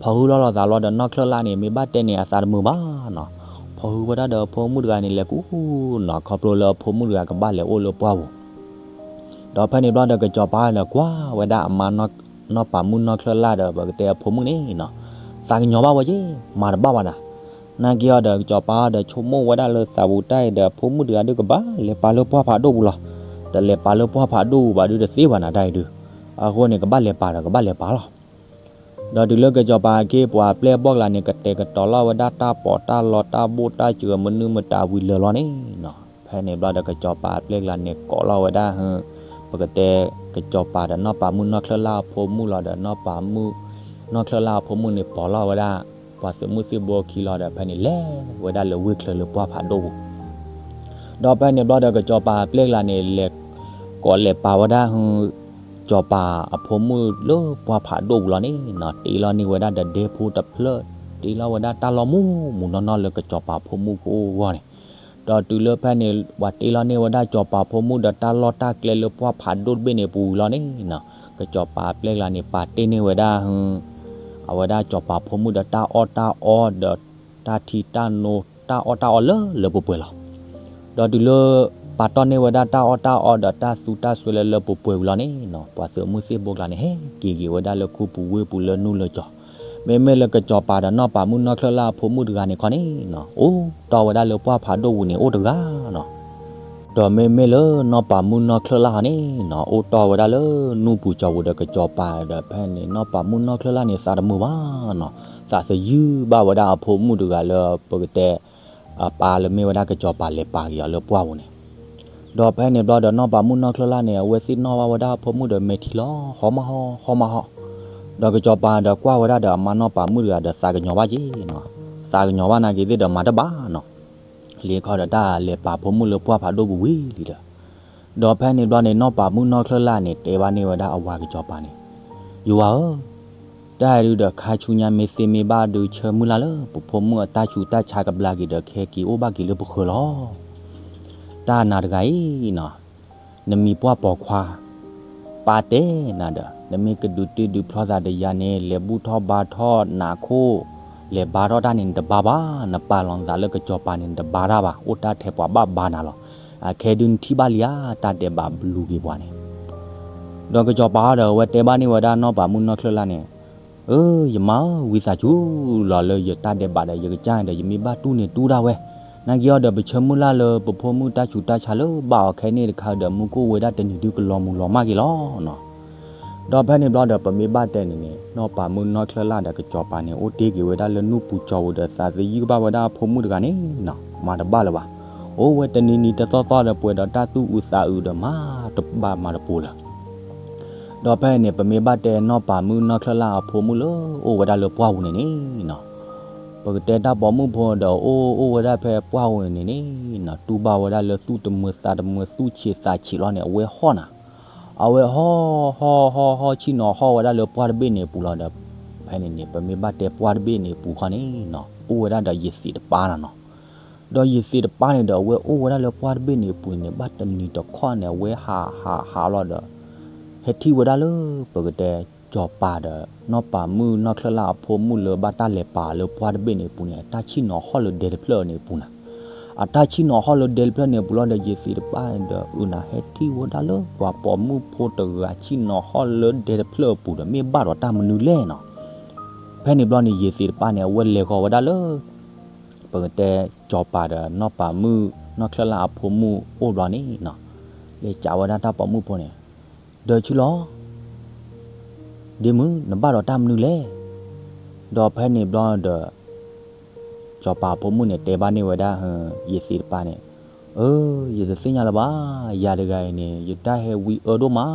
ဖီၣ်ဟုလီၤလိာ်သးလီၤဒီးနီၢ်ချၢၣ်လၢ်န့ၣ် မ့ၢ်ဘၣ်တဲန့ၣ်အသးတမုာ်ဘၣ်နီၤ. ဖီၣ်ဟုဝဲဒၣ်ဒီးအဖိမုၣ်တဂၤန့ၣ် လဲၤကူနီၤ ခီဖျိလၢအဖိမုၣ်တဂၤကဘၣ်လဲၤအိၣ်လၢပှၢ်ပူၤ ဒီးဖဲန့ၣ်ဘျီဒီးကစီၤပၤဒီးကွၢ်ဝဲဒၣ်အမါနီၢ်ပၤမုၣ်နီၢ်ချၢၣ်လၢ်ဒီး ပကတဲအဖိမုၣ်န့ၣ်နီၤ သးကညီၤဘၣ်ဝဲက့ၤ မၤတဘၣ်ဘၣ်နၤ. နာ်က့အီၤဒီး ကစီၤပၤဒီးဆိကမိၣ်ဝဲဒၣ်လၢသးပူၤတၢ်အံၤဒီး အဖိမုၣ်တဂၤဒုးကဘၣ်လဲၤပာ်လၢပှၢ်ဖးဒိၣ်ပူၤလီၤ. တလဲၤပာ်လၢပှၢ်ဖးဒိၣ်ပူၤဘၣ်ဒုးတသ့ဘၣ်နၤတၢ်အံၤဒုး. အဃိန့ၣ် ကဘၣ်လဲၤပာ်ဒီးကဘၣ်လဲၤပာ်လီၤ. ဒီးတုၤလၢကစီၤပၤအခ့အပှၤအပျဲၢ်အဘီၣ်ကျါန့ၣ် ကတဲာ်ကတီၤလီၤဝဲဒၣ်တၢ်ပီးတၢ်လီတၢ်ဘိၣ်တၢ်စၢၤမနုၤမတၤဝံၤလၢာ်လီၤန့ၣ်နီၤ. ဖဲန့ၣ်ဘျီဒီးကစီၤပၤအပျဲၢ်ကျါန့ၣ်ကိးလီၤဝဲဒၣ် ပကတဲ ကစီၤပၤဒီးနီၢ်ပၤမုၣ်နီၢ်ချၢၣ်လၢ်အဖိမုၣ်လီၤဒီး နီၢ်ပၤမုၣ်နီၢ်ချၢၣ်လၢ်အဖိမုၣ်န့ၣ် ပိာ်လီၤဝဲဒၣ် ပှၤသုးမုၢ်သံၣ်ဘိခံလီၤဒီး ဖဲန့ၣ်လဲၤဝဲဒၣ်လၢဝ့ၢ်ချၢလၢပှၢ်ဖးဒိၣ်ပူၤ, ဒီးဖဲန့ၣ်ဘျီဒီး ကစီၤပၤအပျဲၢ်ကျါန့ၣ် လဲၤကိးလဲၤပာ်ဝဲဒၣ်ဟု ကစီၤပၤအဖိမုၣ်လၢပှၢ်ဖးဒိၣ်ပူၤလီၤန့ၣ်နီၤ, တ့လီၤန့ၢ်ဝဲဒၣ်ဒီးဒဲဖိတဖျၢၣ်, တ့လီၤဝဲဒၣ်တၢ်လီၢ်မူးမူးနီၢ်နီၢ်လၢကစီၤပၤဖိမုၣ်ကအိၣ်အဂီၢ်န့ၣ်, ဒီးတုၤလၢဖဲန့ၣ် ပှၤတ့လီၤန့ၢ်ဝဲဒၣ်စီၤပၤဖိမုၣ်ဒီးတၢ်လီၢ်တၢ်ကျဲလၢပှၢ်ဖးဒိၣ်တဘ့ၣ်န့ၣ်ပူၤလီၤန့ၣ်နီၤ, ကစီၤပၤအပျဲၢ်ကျါန့ၣ် ပာ်တ့ၢ်န့ၢ်ဝဲဒၣ်ဟု အဝဲဒၣ်စီၤပၤဖိမုၣ်ဒီးတၢ်အီၣ်တၢ်အီဒီး တၢ်ထံတၢ်နိ တၢ်အီၣ်တၢ်အီလၢလၢပှဲၤပှဲၤလီၤ. ဒီးတုၤလၢ ပာ်တီၢ်န့ၢ်ဝဲဒၣ်တၢ်အီၣ်တၢ်အီဒီးတၢ်သူတၢ်စွဲလၢလၢပှဲၤပှဲၤဝံၤလီၤန့ၣ်နီၤ, ပှၤသုးမုၢ်သံၣ်ဘိကျါန့ၣ် ဟဲက့ၤက့ၤဝဲဒၣ်လၢခူပူၤဝ့ၢ်ပူၤလၢနူၢ်လၢကၠီၤ, မ့မ့ၢ်လၢကစီၤပၤဒီးနီၢ်ပၤမုၣ်နီၢ်ချၢၣ်လၢ်အဖိမုၣ်တဂၤန့ၣ်ခီန့ၣ်နီၤ, အိၣ်တီၢ်ဝဲဒၣ်လၢပှၢ်ဖးဒိၣ်ပူၤန့ၣ် အိၣ်တဂၤနီၤ. ဒီးမ့မ့ၢ်လၢနီၢ်ပၤမုၣ်နီၢ်ချၢၣ်လၢ်ဟီန့ၣ်နီၤ, အိၣ်တီၢ်ဝဲဒၣ်လၢနူၢ်ပူၤကၠီၤပူၤဒီးကစီၤပၤဒီး ဖဲန့ၣ် နီၢ်ပၤမုၣ်နီၢ်ချၢၣ်လၢ်န့ၣ် သးတမုာ်ဘၣ်နီၤ, သးသယုၢ်ဘၣ်ဝဲဒၣ်အဖိမုၣ်တဂၤလၢပကတဲ အပၢ်လၢမ့ၢ်ဝဲဒၣ်ကစီၤပၤလဲၤပာ်က့ၤအီၤလၢပှၢ်ပူၤန့ၣ်, ဒီးဖဲန့ၣ်ဘျီဒီးနီၢ်ပၤမုၣ်နီၢ်ချၢၣ်လၢ်န့ၣ် အဝဲသ့ၣ်နီၣ်ဘၣ်ဝဲဒၣ်အဖိမုၣ်ဒီးမဲာ်ထံလီၤ ဟီမးဟီ ဟီမးဟီ, ဒီးကစီၤပၤဒီးကွၢ်ဝဲဒၣ်ဒီးအမါနီၢ်ပၤမုၣ်တဂၤဒီးသးကညီၤဘၣ်က့ၤနီၤ, သးကညီၤဘၣ်နာ်က့ၤသ့ၣ်ဒီးမၤတဘၣ်နီၤ လ့ခီဒီးတၢ်လဲၤပာ်ဖိမုၣ်လၢပှၢ်ဖးဒိၣ်ပူၤဝံၤလံဒီး, ဒီးဖဲန့ၣ်ဘျီန့ၣ် နီၢ်ပၤမုၣ်နီၢ်ချၢၣ်လၢ်န့ၣ် တဲဘၣ်န့ၢ်ဝဲဒၣ်အဝၤကစီၤပၤန့ၣ်, ယဝၤဧၢ, တၢ်ဒုးဒီးခါဆူညါမ့ၢ်သ့မ့ၢ်ဘၣ်ဒုး ဆၢမုၢ်လၢ်လၢပဖိမုၣ်အတၢ်ဆူးတၢ်ဆါကဘျါက့ၤဒီး ခဲက့ၤအိၣ်ဘၣ်က့ၤလၢပဃၢၤလီၤ. တၢ်နၤတဂၤအံၤနီၤ, နမံၤပှၢ်ပိာ်ခွါ ပၢ်တဲနၤဒီး နမ့ၢ်ကဒုးတ့ဒုးဖျီသးဒီးယၤန့ၣ် လဲၤဘူၣ်ထီၣ်ဘါထီၣ်နးခိၣ်, လဲၤဘါထီၣ်တၢ်န့ၣ် နတဘါဘၣ်, နပာ်လီၤနသးလၢကစီၤပၤန့ၣ် နတဘါတၢ်ဘၣ်, အိၣ်တၢ်ထဲပှၤဘၣ်ဘါနၤလီၤ. အခဲဒုးနထံၣ်ဘၣ်လံဧါ, တၢ်ဒဲးဘးဘလူၤက့ၤပှၤန့ၣ်. ဒီးကစီၤပၤဒီး အဝဲတဲဘၣ်န့ၢ်ဝဲဒၣ်နီၢ်ပၤမုၣ်နီၢ်ချၢၣ်လၢ်န့ၣ်, အၢ ယမါဧၢ, ဝံသးစူၤလီၤလၢယတၢ်ဒဲးဘးဒီး ယကစၢ်န့ၣ်ဒီး ယမ့ၢ်ဘၣ်တူၢ်န့ၣ်တူၢ်ဒၣ်ဝဲ, နာ်က့ၤအီၤဒီး ပဆၢမုၢ်လၢ်လၢပဖိမုၣ်တၢ်ဆူးတၢ်ဆါလၢဘၣ်အီၤခဲန့ၣ်တခါဒီး မူခိၣ်ဝဲဒၣ်တနံၤဒုးကလီၤမုၢ်လီၤမၢ်က့ၤလီၤနီၤ. ဒီးဖဲန့ၣ်ဘျီဒီး ပမ့ၢ်ဘၣ်တဲန့ၣ်န့ၣ် နီၢ်ပၤမုၣ်နီၢ်ချၢၣ်လၢ်ဒီးကစီၤပၤန့ၣ် အိၣ်တ့ၢ်က့ၤဝဲဒၣ်လၢနူၢ်ပူၤကၠီၤပူၤဒီး သးသယုၢ်ဘၣ်ဝဲဒၣ်အဖိမုၣ်တဂၤန့ၣ်နီၤ, မၤတဘၣ်လၢၤဘၣ်. အိၣ်ဝဲတနံၤနံၤတသီသီဒီး ပှဲၤဒီးတၢ်သူၣ်အုးသးအုးဒီး မၤတဘၣ်မၤတပူၤလၢၤ ဒီးဖဲန့ၣ် ပမ့ၢ်ဘၣ်တဲနီၢ်ပၤမုၣ်နီၢ်ချၢၣ်လၢ်အဖိမုၣ်လၢအိၣ်ဝဲဒၣ်လၢပှၢ်ပူၤန့ၣ်န့ၣ်နီၤ, ပကတဲတၢ်ပိာ်မုၣ်ဖိဒီးအိၣ်အိၣ်ဝဲဒၣ်ဖဲပှၢ်ပူၤန့ၣ်န့ၣ်နီၤ, တူၢ်ဘၣ်ဝဲဒၣ်လၢသူၣ်တမုာ်သးတမုာ် သူၣ်ဆံးသးဆံးလီၤန့ၣ် အဝဲဟီၣ်နၤ, အဝဲဟီၣ်ဟီၣ်ဟီၣ်ဟီၣ်ဆံၣ်နီၤဟီၣ်ဝဲဒၣ်လၢပှၢ်တဘ့ၣ်န့ၣ်အပူၤလီၤဒီး ဖဲန့ၣ်န့ၣ် ပမ့ၢ်ဘၣ်တဲပှၢ်တဘ့ၣ်န့ၣ်အပူၤခီန့ၣ်နီၤ, အိၣ်ဝဲဒၣ်ဒီးယသံးတပၢ်နီၤနီၤ. ဒီးယသံးတပၢ်န့ၣ်ဒီး အဝဲအိၣ်ဝဲဒၣ်လၢပှၢ်တဘ့ၣ်န့ၣ်အပူၤန့ၣ် ဘၣ်တနံၤတခီန့ၣ် အဝဲဟးဟးဟးလီၤဒီး ဟဲထံၣ်ဝဲဒၣ်လၢ ပကတဲ စီၤပၤဒီးနီၢ်ပၤမုၣ်နီၢ်ချၢၣ်လၢ်အဖိမုၣ်လၢဘၣ်တၢ်လဲၤပာ်လၢပှၢ်တဘ့ၣ်န့ၣ်အပူၤန့ၣ် အတၢ်ဆံၣ်နီၤဟီၣ်လၢဒဲတဖျၢၣ်န့ၣ်အပူၤနၤ. အတၢ်ဆံၣ်နီၤဟီၣ်လၢဒဲတဖျၢၣ်န့ၣ်အပူၤလီၤဒီး ယသံးတပၢ်န့ၣ်ဒီး အုၣ်နၤ ဟဲထံၣ်ဝဲဒၣ်လၢပှၤပိာ်မုၣ်ဖိတဂၤဆံၣ်နီၤဟီၣ်လၢဒဲတဖျၢၣ်အပူၤဒီး မ့ၢ်ဘၣ်ဒီးတၢ်မနုၤလဲၣ်နီၤ. ဖဲန့ၣ်ဘျီန့ၣ် ယသံးတပၢ်န့ၣ် အဝဲလဲၤဃီၤဝဲဒၣ်လၢ ပကတဲ စီၤပၤဒီးနီၢ်ပၤမုၣ်နီၢ်ချၢၣ်လၢ်အဖိမုၣ်အိၣ်ဘျီန့ၣ်နီၤ, လဲၤစံးဝဲဒၣ်တၢ်ပိာ်မုၣ်ဖိန့ၣ်, ဒီးဆူလီၤ ဒ့မုၣ် နဘၣ်ဒီးတၢ်မနုၤလဲၣ်. ဒီးဖဲန့ၣ်ဘျီဒီး စီၤပၤအဖိမုၣ်န့ၣ် တဲဘၣ်န့ၢ်ဝဲဒၣ် ယသံးတပၢ်န့ၣ်, အၢ ယတသ့ၣ်ညါလၢၤဘၣ်, ယၤတဂၤအံၤန့ၣ် ယတၢ်ဟဲဝံအၢဒိၣ်မး,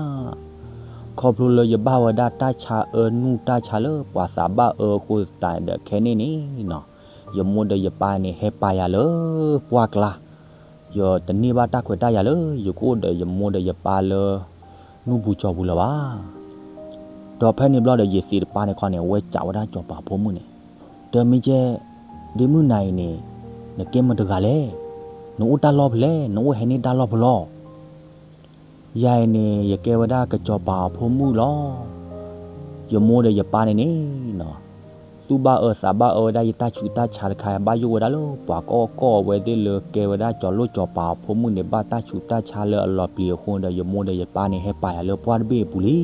ခီဖျိလၢယဘၣ်ဝဲဒၣ်တၢ်ဆါအၢနူၢ်တၢ်ဆါလၢပှၤသးဘၣ်အၢအဃိသတးဒီး ခဲန့ၣ်န့ၣ်နီၤ, ယမိၢ်ဒီးယပၢ်န့ၣ် ဟဲပာ်ယၤလၢပှၢ်ကျါ, ယတန့ၢ်ဘၣ်တၢ်ခွဲးတၢ်ယာ်လၢ ယကအိၣ်ဒီးယမိၢ်ဒီးယပၢ်လၢ နူၢ်ပူၤကၠီၤပူၤလၢၤဘၣ်. ဒီးဖဲန့ၣ်ဘျီဒီး ယသံးတပၢ်န့ၣ်ခီန့ၣ် အဝဲစံးဝဲဒၣ်စီၤပၤအဖိမုၣ်န့ၣ်, ဒီးမ့ၢ်ကဲ ဒ့မုၣ်နၤအံၤန့ၣ် နကဲမတၤတဂၤလဲၣ်, နအိၣ်တၢ်လီၢ်ဖဲလဲၣ်, နအိၣ်ဟဲန့ၢ်တၢ်လီၢ်ဖဲလဲၣ်. ယၤအံၤန့ၣ် ယကဲဝဲဒၣ်ကစီၤပၤအဖိမုၣ်လီၤ. ယမိၢ်ဒီးယပၢ်န့ၣ်န့ၣ်နီၤ, သူၣ်ဘၣ်အၢသးဘၣ်အၢဝဲဒၣ်ယတၢ်ဆူးတၢ်ဆါတခါ ဘၣ်ယိၣ်ဝဲဒၣ်လၢပှၤကီၢ်ကီၢ်အဝဲသ့ၣ်လၢကဲဝဲဒၣ်စီၤလိၣ်စီၤပၤအဖိမုၣ်န့ၣ် ဘၣ်တၢ်ဆူးတၢ်ဆါလၢအလီၤပျံၤအဃိဒီး ယမိၢ်ဒီးယပၢ်န့ၣ် ဟဲပာ်ယၤလၢပှၢ်တဘ့ၣ်အပူၤလံ.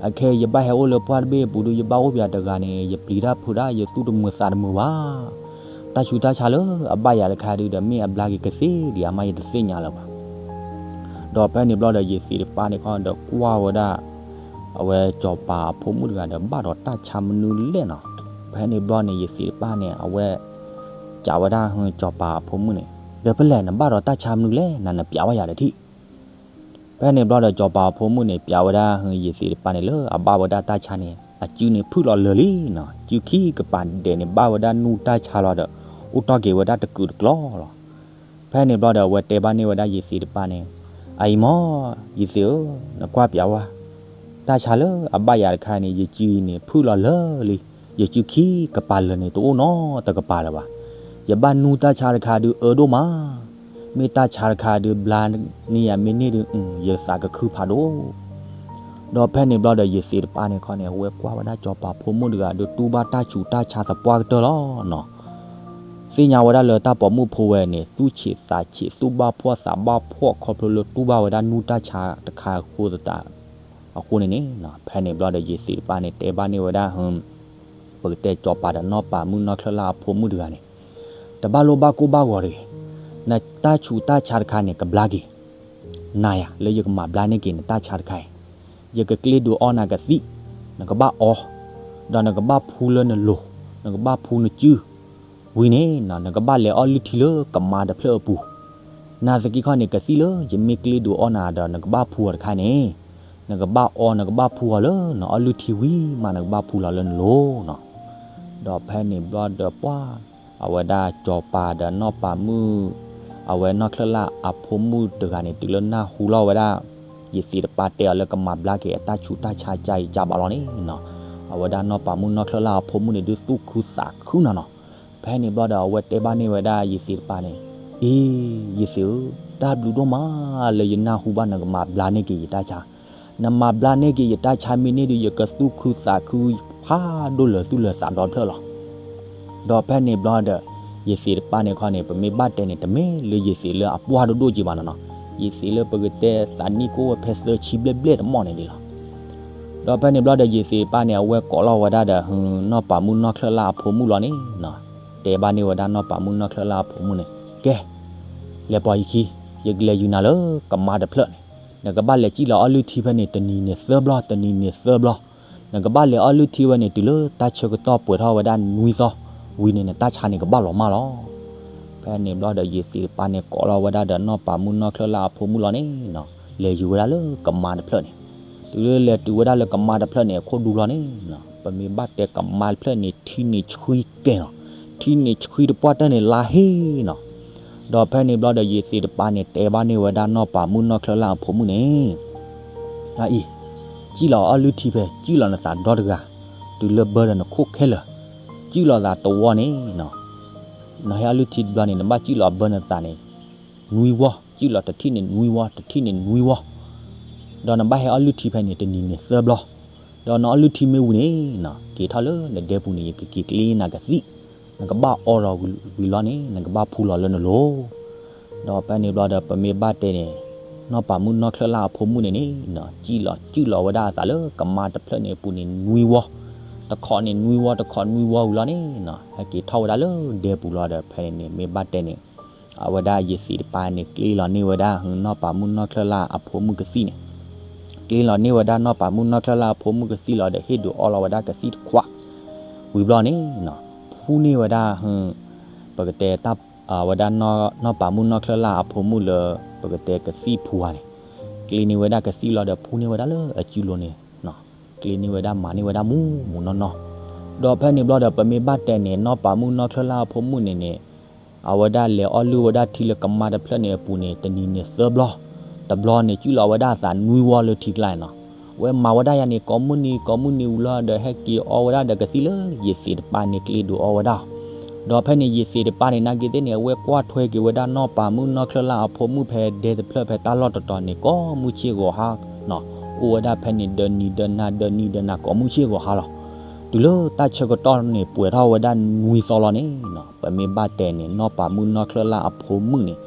အခဲအံၤယဘၣ်ဟဲအိၣ်လၢပှၢ်တဘ့ၣ်အပူၤဒီး ယဘၣ်အိၣ်ပယၤတဂၤန့ၣ် ယပျံၤတၢ်ဖုးတၢ် ယသူၣ်တမုာ်သးတမုာ်ဘၣ်. တၢ်ဆူးတၢ်ဆါလၢအဘၣ်ယၤတခါဒုဒီး မ့ၢ်အဘျါက့ၤကသ့ဒံးဧါမး ယတသ့ၣ်ညါလၢၤဘၣ်. ဒီးဖဲန့ၣ်ဘျီဒီး ယသံးတပၢ်န့ၣ်ခီဒီးကွၢ်ဝဲဒၣ် အဝဲစီၤပၤအဖိမုၣ်တဂၤဒီး ဘၣ်ဒီးတၢ်ဆါမနုၤလဲၣ်နီၤ. ဖဲန့ၣ်ဘျီန့ၣ် ယသံးတပၢ်န့ၣ် အဝဲ စံးဝဲဒၣ်ဟုစီၤပၤအဖိမုၣ်န့ၣ်, ဒီးဖဲလဲၣ် နဘၣ်ဒီးတၢ်ဆါမနုၤလဲၣ် နၤနပျးဝဲယၤဒီးထံၣ်. ဖဲန့ၣ်ဘျီဒီး စီၤပၤအဖိမုၣ်န့ၣ် ပျးဝဲဒၣ်ဟုယသံးတပၢ်န့ၣ်လၢအဘၣ်ဝဲဒၣ်တၢ်ဆါန့ၣ် အစုန့ၣ်ဖုၣ်လီၤလၢာ်လံနီၤ, စုခံကပၤဒဲးန့ၣ် ဘၣ်ဝဲဒၣ်နူၢ်တၢ်ဆါလီၤဒီး အိၣ်တီၢ်က့ၤဝဲဒၣ်တကုာ်တကျီလီၤ. ဖဲန့ၣ်ဘျီဒီး အဝဲတဲဘၣ်န့ၢ်ဝဲဒၣ်ယသံးတပၢ်န့ၣ်, အအံၤမၢ်, ယသံးဧၢ, နကွၢ်ပျးဝဲ, တၢ်ဆါလၢအဘၣ်ယၤတခါန့ၣ် ယစုအံၤန့ၣ် ဖုၣ်လီၤလၢာ်လံ, ယစုခံကပၤလၢာ်န့ၣ် တအိၣ်နီတကပၤလၢၤဘၣ်. ယဘၣ်နူၢ်တၢ်ဆါတခါဒုးအၢဒိၣ်မး, မ့ၢ်တၢ်ဆါတခါဒုးဘျါန့ၢ်ယၤမ့ၢ်န့ၢ်ဒုး ယသးကခုဖးဒိၣ် ဒီးဖဲန့ၣ်ဘျီဒီး ယသံးတပၢ်န့ၣ်ခီန့ၣ် အဝဲကွၢ်ဝဲဒၣ်စီၤပၤဖိမုၣ်တဂၤဒီး တူၢ်ဘၣ်တၢ်ဆူးတၢ်ဆါသပှၢ်ကတၢၢ်လီၤနီၤ. သ့ၣ်ညါဝဲဒၣ်လၢတၢ်ပိာ်မုၣ်ဖိဝဲန့ၣ် သူၣ်ဆံးသးဆံး သူၣ်ဘၣ်ဖှီၣ်သးဘၣ်ဖှီၣ် ခီဖျိလၢတူၢ်ဘၣ်ဝဲဒၣ်နူၢ်တၢ်ဆါတခါအဃိသတး အဃိန့ၣ်န့ၣ် ဖဲန့ၣ်ဘျီဒီး ယသံးတပၢ်န့ၣ် တဲဘၣ်န့ၢ်ဝဲဒၣ် ပကတဲစီၤပၤဒီးနီၢ်ပၤမုၣ်နီၢ်ချၢၣ်လၢ်အဖိမုၣ်တဂၤန့ၣ်, တဘၣ်လိၣ်ဘၣ်ကိၢ်ဘၣ်ဂီၤတဂ့ၤ, နတၢ်ဆူးတၢ်ဆါတခါန့ၣ် ကဘျါက့ၤ, နၤယၤ လၢယကမၤဘျါန့ၢ်က့ၤနတၢ်ဆါတခါအံၤ, ယကကျ့ဒုးအီနၤကသံၣ်, နကဘၣ်အီ, ဒီးနကဘၣ်ဖှူလၢနလိၤ, နကဘၣ်ဖှူနစု, ဝံၤန့ၣ် နကဘၣ်လဲၤအီၣ်လုၢ်ထံလၢကမါတဖျၢၣ်အပူၤ, နာ်သက့ခီန့ၣ် ကသံၣ်လၢယမ့ၢ်ကျ့ဒုးအီနၤဒီး နကဘၣ်ဖှူအီၤတခါန့ၣ်, နကဘၣ်အီ နကဘၣ်ဖှူအီၤလၢနအီၣ်လုၢ်ထံဝံၤမး နကဘၣ်ဖှူလီၤလၢနလိၤနီၤ. ဒီးဖဲန့ၣ်ဘျီဒီးပှၢ် အဝဲဒၣ်စီၤပၤဒီးနီၢ်ပၤမုၣ် အဝဲနီၢ်ချၢၣ်လၢ်အဖိမုၣ်တဂၤန့ၣ် တုၤလၢနၢ်ဟူလီၤဝဲဒၣ် ယသံးတပၢ်တဲအီၤလၢကမၤဘျါက့ၤအတၢ်ဆူးတၢ်ဆါ ကါအံၤကါဘၣ်လီၤန့ၣ်နီၤ, အဝဲဒၣ်နီၢ်ပၤမုၣ်နီၢ်ချၢၣ်လၢ်အဖိမုၣ်န့ၣ် ဒုးသူၣ်ခုသးခုနီၤနီၤ. ဖဲန့ၣ်ဘျီဒီး အဝဲတဲဘၣ်န့ၢ်ဝဲဒၣ်ယသံးတပၢ်န့ၣ်, အ့ ယသံးဧၢ, တၢ်ဘျုးဒိၣ်မးလၢယနၢ်ဟူဘၣ်နကမၤဘျါန့ၢ်က့ၤယတၢ်ဆါ, နမၤဘျါန့ၢ်က့ၤယတၢ်ဆါမ့ၢ်န့ၢ်ဒုး ယကသူၣ်ခုသးခုဖးဒိၣ်လၢာ်သူၣ်လၢာ်သးဒီဖျၢၣ်လီၤ. ဒီးဖဲန့ၣ်ဘျီဒီး ယသံးတပၢ်န့ၣ်ခီန့ၣ် ပမ့ၢ်ဘၣ်တဲန့ၣ် တမ့ၢ်လၢယသံးလၢအပှၢ်ဒိၣ်ဒိၣ်က့ဘၣ်နီၤနီၤ, ယသံးလၢပကတဲသးနံၣ်ကိၣ်ဝဲဖဲသၢဆံဘျဲၣ်ဘျဲၣ်တမီၢ်န့ၣ်ဒ်လီၤ. ဒီးဖဲန့ၣ်ဘျီဒီး ယသံးတပၢ်န့ၣ် အဝဲကိးလီၤဝဲဒၣ်ဒီး နီၢ်ပၤမုၣ်နီၢ်ချၢၣ်လၢ်အဖိမုၣ်လီၤန့ၣ်နီၤ, တဲဘၣ်န့ၢ်ဝဲဒၣ်နီၢ်ပၤမုၣ်နီၢ်ချၢၣ်လၢ်အဖိမုၣ်န့ၣ်, ကဲ, လဲၤပိာ်ယခံ, ယကလဲၤယူၤနၤလၢကမါတဖျၢၣ်န့ၣ်, နကဘၣ်လဲၤစံၣ်လီၤအီၣ်လုၢ်ထံဖဲန့ၣ် တနံၤန့ၣ်သၢဘျီ တနံၤန့ၣ်သၢဘျီ, နကဘၣ်လဲၤအီၣ်လုၢ်ထံဝဲန့ၣ် တုၤလၢတၢ်ဆၢကတီၢ်ပှဲၤထီၣ်ဝဲဒၣ်နွံသီ, ဝံၤန့ၣ် နတၢ်ဆါန့ၣ်ကဘၣ်လီၤမၢ်လီၤ. ဖဲန့ၣ်ဘျီဒီး ယသံးတပၢ်န့ၣ် ကိးလီၤဝဲဒၣ်ဒီးနီၢ်ပၤမုၣ်နီၢ်ချၢၣ်လၢ်အဖိမုၣ်လီၤန့ၣ်နီၤ, လဲၤယူၤဝဲဒၣ်လၢကမါတဖျၢၣ်န့ၣ်, တုၤလၢလဲၤတုၤဝဲဒၣ်လၢကမါတဖျၢၣ်န့ၣ် အခိၣ်ဒူလီၤန့ၣ်နီၤ, ပမ့ၢ်ဘၣ်တဲကမါတဖျၢၣ်န့ၣ် ထံန့ၣ်ဆှံကဲနီၤ, ထံန့ၣ်ဆှံတပှၢ်တၢၢ်န့ၣ်လါဟ့နီၤ. ဒီးဖဲန့ၣ်ဘျီဒီး ယသံးတပၢ်န့ၣ် တဲဘၣ်န့ၢ်ဝဲဒၣ်နီၢ်ပၤမုၣ်နီၢ်ချၢၣ်လၢ်အဖိမုၣ်န့ၣ်, အအံၤ, စံၣ်လီၤအီၣ်လုၢ်ထံဖဲ စံၣ်လီၤနသးဒီတဂၤ, တုၤလၢဘၢဒီးနခိၣ်ခဲလၢာ်, စံၣ်လီၤသးတဝီန့ၣ်နီၤ, နဟဲအီၣ်လုၢ်ထံတဘျီန့ၣ် နဘၣ်စံၣ်လီၤဘၢနသးန့ၣ် နွံဝီ, စံၣ်လီၤတထံၣ်န့ၣ်နွံဝီ တထံၣ်န့ၣ်နွံဝီ, ဒီးနဘၣ်ဟဲအီၣ်လုၢ်ထံဖဲန့ၣ် တနံၤန့ၣ်သၢဘျီ, ဒီးနအီၣ်လုၢ်ထံမ့ၢ်ဝံၤန့ၣ်နီၤ, က့ၤထီၣ်လၢနဒဲပူၤန့ၣ် ယကက့ၤကျ့နၤကသံၣ်, နကဘၣ်အီဒီးဝံၤလီၤန့ၣ် နကဘၣ်ဖှူလီၤလၢနလိၤ. ဒီးဖဲန့ၣ်ဘျီဒီး ပမ့ၢ်ဘၣ်တဲန့ၣ် နီၢ်ပၤမုၣ်နီၢ်ချၢၣ်လၢ်အဖိမုၣ်န့ၣ်န့ၣ်နီၤ, စံၣ်လီၤစံၣ်လီၤဝဲဒၣ်အသးလၢကမါတဖျၢၣ်န့ၣ်အပူၤန့ၣ်နွံဝီ, တခီန့ၣ်နွံဝီ တခီနွံဝီဝံၤလီၤန့ၣ်နီၤ, ဟဲက့ၤထီၣ်ဝဲဒၣ်လၢဒဲပူၤလီၤဒီး ဖဲန့ၣ်န့ၣ် မ့ၢ်ဘၣ်တဲန့ၣ် အဝဲဒၣ်ယသံးတပၢ်န့ၣ် ကျ့လီၤန့ၢ်ဝဲဒၣ် နီၢ်ပၤမုၣ်နီၢ်ချၢၣ်လၢ်အဖိမုၣ်ကသံၣ်န့ၣ်, ကျ့လီၤန့ၢ်ဝဲဒၣ်နီၢ်ပၤမုၣ်နီၢ်ချၢၣ်လၢ်အဖိမုၣ်ကသံၣ်လီၤဒီး ဟ့ၣ်ဒုးအီလီၤဝဲဒၣ်ကသံၣ်တခွး, ဝံၤဘျီန့ၣ်နီၤ, ဖှူန့ၢ်ဝဲဒၣ် ပကတဲတၢ် ဝဲဒၣ် နီၢ်ပၤမုၣ်နီၢ်ချၢၣ်လၢ်အဖိမုၣ်လၢ ပကတဲကသံၣ်ဖှူဧါန့ၣ်, ကျ့န့ၢ်ဝဲဒၣ်ကသံၣ်လီၤဒီး ဖှူန့ၢ်ဝဲဒၣ်လၢအစုလိၤန့ၣ်နီၤ, ကျ့န့ၢ်ဝဲဒၣ်မၤန့ၢ်ဝဲဒၣ်မူးမူးနီၢ်နီၢ်, ဒီးဖဲန့ၣ်ဘျီဒီး ပမ့ၢ်ဘၣ်တဲန့ၣ် နီၢ်ပၤမုၣ်နီၢ်ချၢၣ်လၢ်အဖိမုၣ်န့ၣ်န့ၣ် အဝဲဒၣ်လဲၤအီၣ်လုၢ်ဝဲဒၣ်ထံလၢကမါတဖျၢၣ်န့ၣ်အပူၤန့ၣ် တနံၤန့ၣ်သၢဘျီ, တဘျီန့ၣ် စံၣ်လီၤဝဲဒၣ်အသးနွံဝီလၢထံကျါနီၤ, ဝဲမၤဝဲဒၣ်ယၤန့ၣ် ကိးမုၢ်နံၤ ကိးမုၢ်နံၤဝံၤလီၤဒီး ဟဲက့ၤအီဝဲဒၣ်ဒီးကသံၣ်လၢယသံးတပၢ်န့ၣ်ကျ့ဒုးအီဝဲဒၣ် ဒီးဖဲန့ၣ် ယသံးတပၢ်န့ၣ် နာ်က့သ့ၣ်န့ၣ် အဝဲကွၢ်ထွဲက့ၤဝဲဒၣ် နီၢ်ပၤမုၣ်နီၢ်ချၢၣ်လၢ်အဖိမုၣ်ဖဲဒဲတဖျၢၣ် ဖဲတၢ်လီၢ်တတီၤန့ၣ် ကိးမုၢ်ဆ့ၣ်ဂီၤဟါနီၤ, အိၣ်ဝဲဒၣ်ဖဲန့ၣ် ဒီနံၤဒီနၤ ဒီနံၤဒီနၤ ကိးမုၢ်ဆ့ၣ်ဂီၤဟါလီၤ. တုၤလၢတၢ်ဆၢကတီၢ်န့ၣ် ပှဲၤထီၣ်ဝဲဒၣ်နွံသီလီၤန့ၣ်နီၤ, ပမ့ၢ်ဘၣ်တဲန့ၣ် နီၢ်ပၤမုၣ်နီၢ်ချၢၣ်လၢ်အဖိမုၣ်န့ၣ်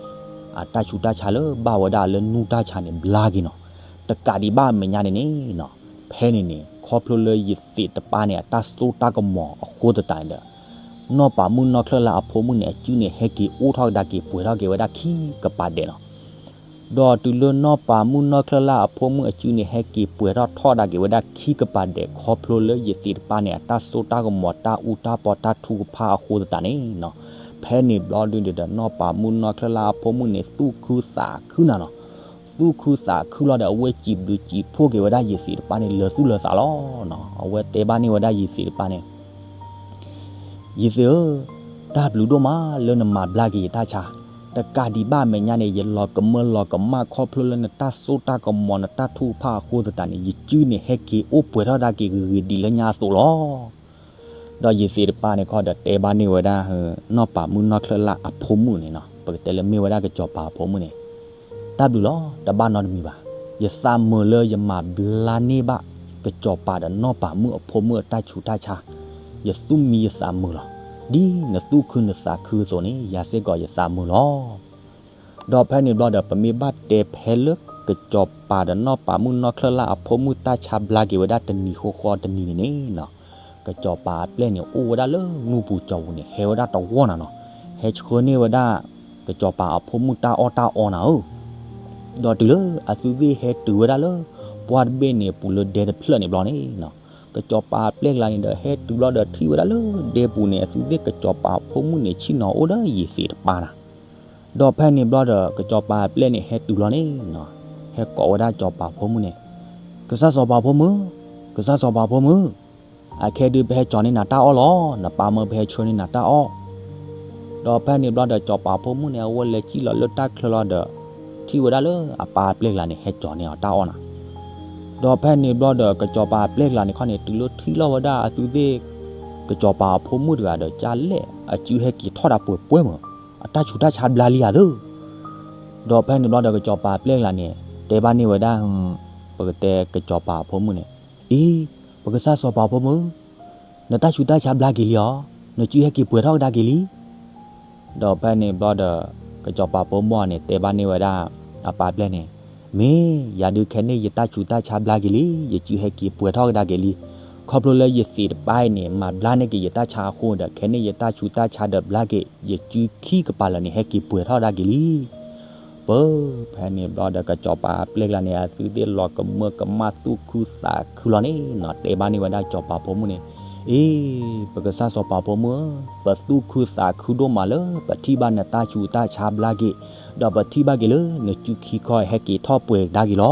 အတၢ်ဆူးတၢ်ဆါလၢဘၣ်ဝဲဒၣ်လၢနူၢ်တၢ်ဆါန့ၣ် ဘျါက့ၤနီၤ, တကးဒံးဘၣ်အမဲာ်ညါန့ၣ်န့ၣ်နီၤ, ဖဲန့ၣ်န့ၣ် ခီဖျိလၢယသံးတပၢ်န့ၣ် အတၢ်စိတၢ်ကမီၤအဃိသတးန့ၣ်ဒီး နီၢ်ပၤမုၣ်နီၢ်ချၢၣ်လၢ်အဖိမုၣ်န့ၣ် အစုန့ၣ် ဟဲက့ၤအိၣ်ထီၣ်ကဒါက့ၤ ပှဲၤထီၣ်က့ၤဝဲဒၣ်ခံကပၤဒဲးနီၤ. ဒီးတုၤလၢနီၢ်ပၤမုၣ်နီၢ်ချၢၣ်လၢ်အဖိမုၣ်အစုန့ၣ် ဟဲက့ၤပှဲၤထီၣ်ထီၣ်ကဒါက့ၤဝဲဒၣ်ခံကပၤဒဲး ခီဖျိလၢယသံးတပၢ်န့ၣ် အတၢ်စိတၢ်ကမီၤ တၢ်အူတၢ်ပီ တၢ်ထုကဖၣ်အဃိသတးန့ၣ်နီၤ, ဖဲန့ၣ်ဘျီဒုန့ၣ်ဒီး နီၢ်ပၤမုၣ်နီၢ်ချၢၣ်လၢ်အဖိမုၣ်န့ၣ် သူၣ်ခုသးခုနၤနီၤ, သူၣ်ခုသးခုလီၤဒီး အဝဲစံးဘျုးစံးဖှိၣ်က့ၤဝဲဒၣ်ယသ့းတပၤန့ၣ် လၢသူၣ်လၢသးလီၤ. အဝဲတဲဘၣ်န့ၢ်ဝဲဒၣ်ယသ့းတပၤန့ၣ်, ယသ့းဧၢ, တၢ်ဘျုးဒိၣ်မးလၢနမၤဘျါက့ၤယတၢ်ဆါ, တကးဒံးဘၣ်အမဲာ်ညါန့ၣ် ယလီၤကမၢလီၤကမၣ်ခီဖျိလၢနတၢ်စိတၢ်ကမီၤ နတၢ်ထုကဖၣ်အဃိသတးန့ၣ် ယစုန့ၣ်ဟဲက့ၤအိၣ်ပှဲၤထီၣ်ကဒါက့ၤဂ့ၤဂ့ၤဒ်လၢညါအသိးလီၤ. ဒီးယသ့းတပၤန့ၣ်ခီဒီးတဲဘၣ်န့ၢ်ဝဲဒၣ် နီၢ်ပၤမုၣ်နီၢ်ချၢၣ်လၢ်အဖိမုၣ်န့ၣ်နီၤ, ပကတဲလၢမ့ၢ်ဝဲဒၣ်ကစီၤပၤအဖိမုၣ်န့ၣ်, တၢ်ဘျုးလီၤ, တဘၣ်နီတမံၤဘၣ်. ယသးမုာ်လၢယမၤဘျါန့ၢ်ဘၣ် ကစီၤပၤဒီးနီၢ်ပၤမုၣ်အဖိမုၣ်အတၢ်ဆူးတၢ်ဆါ, ယသူၣ်မံယသးမုာ်လီၤ. ဒ်နသူၣ်ခုနသးခုအသိးန့ၣ် ယၤစ့ၢ်ကီးယသးမုာ်လီၤ. ဒီးဖဲန့ၣ်ဘျီဒီး ပမ့ၢ်ဘၣ်တဲဖဲလၢကစီၤပၤဒီးနီၢ်ပၤမုၣ်နီၢ်ချၢၣ်လၢ်အဖိမုၣ်တၢ်ဆါဘျါက့ၤဝဲဒၣ်တနံၤဃီဃီတနံၤန့ၣ်န့ၣ်နီၤ, ကစီၤပၤအပျဲၢ်န့ၣ်အိၣ်ဝဲဒၣ်လၢနူၢ်ပူၤကၠီၤပူၤန့ၣ် ဟဲဝဲဒၣ်တဝီၢ်နၤနီၤ, ဟဲဆှၢန့ၢ်ဝဲဒၣ် ကစီၤပၤအဖိမုၣ်တၢ်အီၣ်တၢ်အီနၤဧၢ ဒီးတုၤလၢအသုသ့ၣ်ဟဲတုၤဝဲဒၣ်လၢ ပှၢ်တဘ့ၣ်န့ၣ်အပူၤလၢဒဲတဖျၢၣ်န့ၣ်ဘျီန့ၣ်နီၤ, ကစီၤပၤအပျဲၢ်ကျါန့ၣ်ဒီး ဟဲတုၤဘျီဒီးထံၣ်ဝဲဒၣ်လၢဒဲပူၤန့ၣ် အသုသ့ၣ်ကစီၤပၤအဖိမုၣ်န့ၣ် ဆ့ၣ်နီၤအိၣ်ဒီးယသ့းတပၤနၤ. ဒီးဖဲန့ၣ်ဘျီဒီး ကစီၤပၤအပျဲၢ်န့ၣ် ဟဲတုၤလီၤန့ၣ်နီၤ, ဟဲကိးဝဲဒၣ်စီၤပၤဖိမုၣ်န့ၣ်, ကစၢ်စီၤပၤဖိမုၣ်, ကစၢ်စီၤပၤဖိမုၣ်, အခဲဒုးပဟဲကၠီၤန့ၢ်နၤတၢ်အီၣ်လီၤ, နပၢ်မၢပဟဲဆှၢန့ၢ်နၤတၢ်အီၣ်. ဒီးဖဲန့ၣ်ဘျီဒီး စီၤပၤဖိမုၣ်န့ၣ် အဝဲလဲၤစံၣ်လီၤလၢတၢ်ချၢလီၤဒီး ထံၣ်ဝဲဒၣ်လၢအပၢ်အပျဲၢ်ကျါန့ၣ် ဟဲကၠီၤန့ၢ်အီၤတၢ်အီၣ်နၤ. ဒီးဖဲန့ၣ်ဘျီဒီး ကစီၤပၤအပျဲၢ်ကျါန့ၣ်ခီန့ၣ် တုၤလၢထံၣ်လီၤဝဲဒၣ်အသုသ့ၣ် ကစီၤပၤအဖိမုၣ်တဂၤဒီး ကၢ်လဲၣ် အစုဟဲက့ၤထီၣ်ဒၣ်ပှဲၤပှဲၤမး, အတၢ်ဆူးတၢ်ဆါဘျါလံဧါသၢ. ဒီးဖဲန့ၣ်ဘျီဒီး ကစီၤပၤအပျဲၢ်ကျါန့ၣ် တဲဘၣ်န့ၢ်ဝဲဒၣ် ပကတဲကစီၤပၤအဖိမုၣ်န့ၣ်, အံၤ, ပကစၢ်စီၤပၤဖိမုၣ်, နတၢ်ဆူးတၢ်ဆါဘျါက့ၤလံဧါ, နစုဟဲက့ၤပှဲၤထီၣ်ကဒါက့ၤလံ. ဒီးဖဲန့ၣ်ဘျီဒီး ကစီၤပၤဖိမုၣ်န့ၣ် တဲဘၣ်န့ၢ်ဝဲဒၣ် အပၢ်အပျဲၢ်န့ၣ်, မ့ၢ်ယၤဒုးခဲန့ၣ် ယတၢ်ဆူးတၢ်ဆါဘျါက့ၤလံ, ယစုဟဲက့ၤပှဲၤထီၣ်ကဒါက့ၤလံ. ခီဖျိလၢယသ့းတပၤအံၤန့ၣ် မၤဘျါန့ၢ်က့ၤယတၢ်ဆါအဃိဒီး ခဲန့ၣ်ယတၢ်ဆူးတၢ်ဆါဒီးဘျါက့ၤ ယစုခံကပၤလၢာ်န့ၣ် ဟဲက့ၤပှဲၤထီၣ်ကဒါက့ၤလံ. ပၢ်, ဖဲန့ၣ်ဘျီဒီး ကစီၤပၤအပျဲၢ်ကျါန့ၣ် အသုသ့ၣ်လီၤကမၢကမၣ်သူၣ်ခုသးခုလီၤန့ၣ်နီၤ, တဲဘၣ်န့ၢ်ဝဲဒၣ်စီၤပၤဖိမုၣ်န့ၣ်, အ့, ပကစၢ်စီၤပၤဖိမုၣ်ဧၢ, ပသူၣ်ခုသးခုဒိၣ်မးလၢ ပထံၣ်ဘၣ်နတၢ်ဆူးတၢ်ဆါဘျါက့ၤ, ဒီးပထံၣ်ဘၣ်က့ၤလၢနစုခံခီဟဲက့ၤထီၣ်ပှဲၤကဒါက့ၤလီၤ.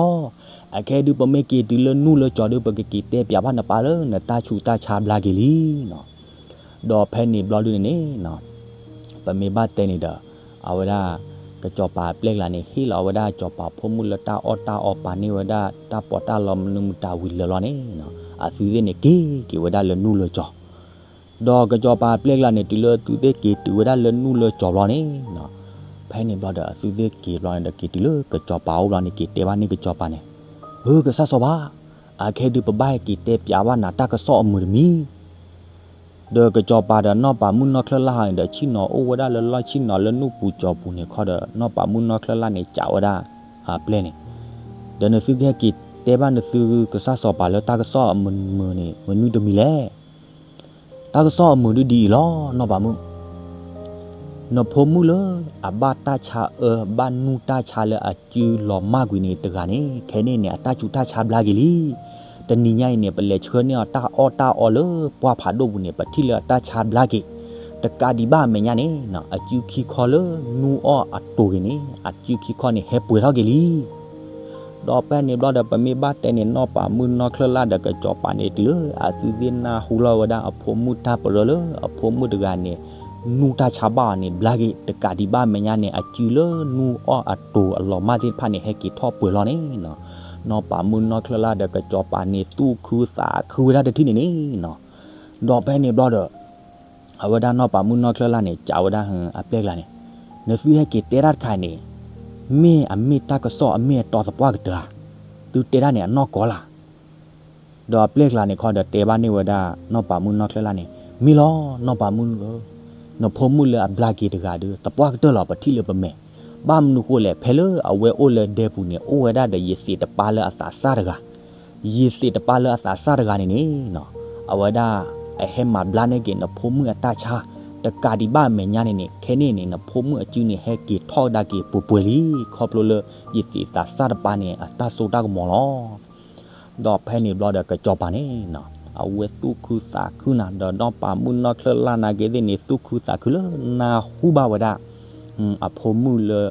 အခဲဒုးပမ့ၢ်က့ၤတုၤလၢနူၢ်လၢကၠီၤဒုး ပကက့ၤတဲပၠးဘၣ်နပၢ်လၢနတၢ်ဆူးတၢ်ဆါဘျါက့ၤလံနီၤ. ဒီးဖဲန့ၣ်ဘျီဒုန့ၣ်န့ၣ် ပမ့ၢ်ဘၣ်တဲန့ၣ်ဒီး အဝဲဒၣ် ကစီၤပၤအပျဲၢ်ကျါန့ၣ် ဟ့ၣ်လီၤဝဲဒၣ်စီၤပၤဖိမုၣ်လၢတၢ်အီၣ်တၢ်အီ ပာ်န့ၢ်ဝဲဒၣ်တၢ်ပီးတၢ်လီမနုၤမတၤဝံၤလၢာ်လီၤန့ၣ်နီၤ, အသုသ့ၣ်န့ၣ်က့ၤက့ၤဝဲဒၣ်လၢနူၢ်လၢကၠီၤ. ဒီးကစီၤပၤအပျဲၢ်ကျါန့ၣ် တုၤလၢအသုသ့ၣ်က့ၤတုၤဝဲဒၣ်လၢနူၢ်လၢကၠီၤဘျီန့ၣ်နီၤ, ဖဲန့ၣ်ဘျီဒီး အသုသ့ၣ်က့ၤဘျီန့ၣ်ဒီး က့ၤတုၤလၢကစီၤပၤအိၣ်ဘျီန့ၣ် က့ၤတဲဘၣ်န့ၢ်ကစီၤပၤန့ၣ်, ဧၢ ကစၢ်စီၤပၤ, အခဲဒုးပဘၣ်ဟဲက့ၤတဲပၠးဘၣ်နၤတၢ်ကစီၣ်အမုာ်တမံၤ ဒီးကစီၤပၤဒီးနီၢ်ပၤမုၣ်နီၢ်ချၢၣ်လၢ်ဟီန့ၣ်ဒီး ဆ့ၣ်နီၤအိၣ်ဝဲဒၣ်လၢလီၢ်ဆ့ၣ်နီၤလၢနူၢ်ပူၤကၠီၤပူၤန့ၣ်ခီဒီး နီၢ်ပၤမုၣ်နီၢ်ချၢၣ်လၢ်န့ၣ် စံးဝဲဒၣ်အပျဲၢ်န့ၣ်, ဒီးနသုကဟဲက့ၤတဲဘၣ်နသုကစၢ်စီၤပၤလၢတၢ်ကစီၣ်အမုာ်မနုၤတမံၤလဲၣ်. တၢ်ကစီၣ်အမုာ်ဒ်အံၤလီၤ နီၢ်ပၤမုၣ်, နဖိမုၣ်လၢအဘၣ်တၢ်ဆါအၢ ဘၣ်နူၢ်တၢ်ဆါလၢအစုလီၤမၢ်ကွံာ်န့ၣ်တဂၤန့ၣ် ခဲန့ၣ်န့ၣ် အတၢ်ဆူးတၢ်ဆါဘျါက့ၤလံ. တနံၤညါအံၤန့ၣ် ပလဲၤဆှၢန့ၢ်အီၤတၢ်အီၣ်တၢ်အီလၢပှၢ်ဖးဒိၣ်ပူၤန့ၣ် ပထံၣ်လၢအတၢ်ဆါဘျါက့ၤ, တကးဒံးဘၣ်အမဲာ်ညါန့ၣ် အစုခံခီလၢနူၢ်အီၣ်အတိၤဂ့ၤန့ၣ် အစုခံခီန့ၣ် ဟဲပှဲၤထီၣ်က့ၤလံ. ဒီးဖဲန့ၣ်ဘျီဒီး ပမ့ၢ်ဘၣ်တဲန့ၣ် နီၢ်ပၤမုၣ်နီၢ်ချၢၣ်လၢ်ဒီးကစီၤပၤန့ၣ် တုၤလၢအသုသ့ၣ်နၢ်ဟူလီၤဝဲဒၣ်အဖိမုၣ်တၢ်ပရၢလၢအဖိမုၣ်တဂၤန့ၣ် နူၢ်တၢ်ဆါဘၣ်အီၤန့ၣ် ဘျါက့ၤ တကးဒံးဘၣ်အမဲာ်ညါန့ၣ် အစုလၢနူၢ်အီၣ်အတိၤအလီၤမၢ်သ့ၣ်တဖၣ်န့ၣ် ဟဲက့ၤထီၣ်ပှဲၤလီၤန့ၣ်နီၤ. နီၢ်ပၤမုၣ်နီၢ်ချၢၣ်လၢ်ဒီးကစီၤပၤန့ၣ် သူၣ်ခုသးခုဝဲဒၣ်တထံၣ်န့ၣ်န့ၣ်နီၤ. ဒီးဖဲန့ၣ်ဘျီဒီး အဝဲဒၣ်နီၢ်ပၤမုၣ်နီၢ်ချၢၣ်လၢ်န့ၣ် စံးဝဲဒၣ်အပျဲၢ်ကျါန့ၣ်, နသုဟဲက့ၤတဲတၢ်တခါန့ၣ် မ့ၢ်အမ့ၢ်တၢ်ကစီၣ်အမ့ၢ်အတီသပှၢ်ကတၢၢ်ဧါ, သုတဲဒၣ်န့ၣ်အနီၢ်ကီၢ်လၢ်. ဒီးအပျဲၢ်ကျါန့ၣ်ခီဒီးတဲဘၣ်န့ၢ်ဝဲဒၣ် နီၢ်ပၤမုၣ်နီၢ်ချၢၣ်လၢ်န့ၣ်, မ့ၢ်လီၤ နီၢ်ပၤမုၣ်ဧၢ, နဖိမုၣ်လၢအဘျါက့ၤတဂၤဒီး သပှၢ်ကတၢၢ်လီၤ ပထံၣ်လၢပမဲာ်, ဘၣ်မနုၤဃိလဲၣ် ဖဲလၢအဝဲအိၣ်လၢဒဲပူၤန့ၣ် အိၣ်ဝဲဒၣ်ဒီးယသ့းတပၢ်လၢအသးစၢ်တဂၤ ယသ့းတပၢ်လၢအသးစၢ်တဂၤန့ၣ်န့ၣ်နီၤ, အဝဲဒၣ်အဟဲမၤဘျါန့ၢ်က့ၤနဖိမုၣ်အတၢ်ဆါ, တကးဒံးဘၣ်အမဲာ်ညါန့ၣ်န့ၣ် ခဲန့ၣ်န့ၣ် နဖိမုၣ်အစုန့ၣ် ဟဲက့ၤထီၣ်ကဒါက့ၤပှဲၤပှဲၤလံ, ခီဖျိလၢယသ့းသးစၢ်တပၢ်န့ၣ် အတၢ်စိတၢ်ကမီၤလီၤ. ဒီးဖဲန့ၣ်ဘျီဒီးကစီၤပၤန့ၣ်နီၤ အဝဲသူၣ်ခုသးခုနၤ ဒီးနီၢ်ပၤမုၣ်နီၢ်ချၢၣ်လၢ်နာ်က့ၤသ့ၣ်န့ၣ် သူၣ်ခုသးခုလၢနၢ်ဟူဘၣ်ဝဲဒၣ် အဖိမုၣ်လၢ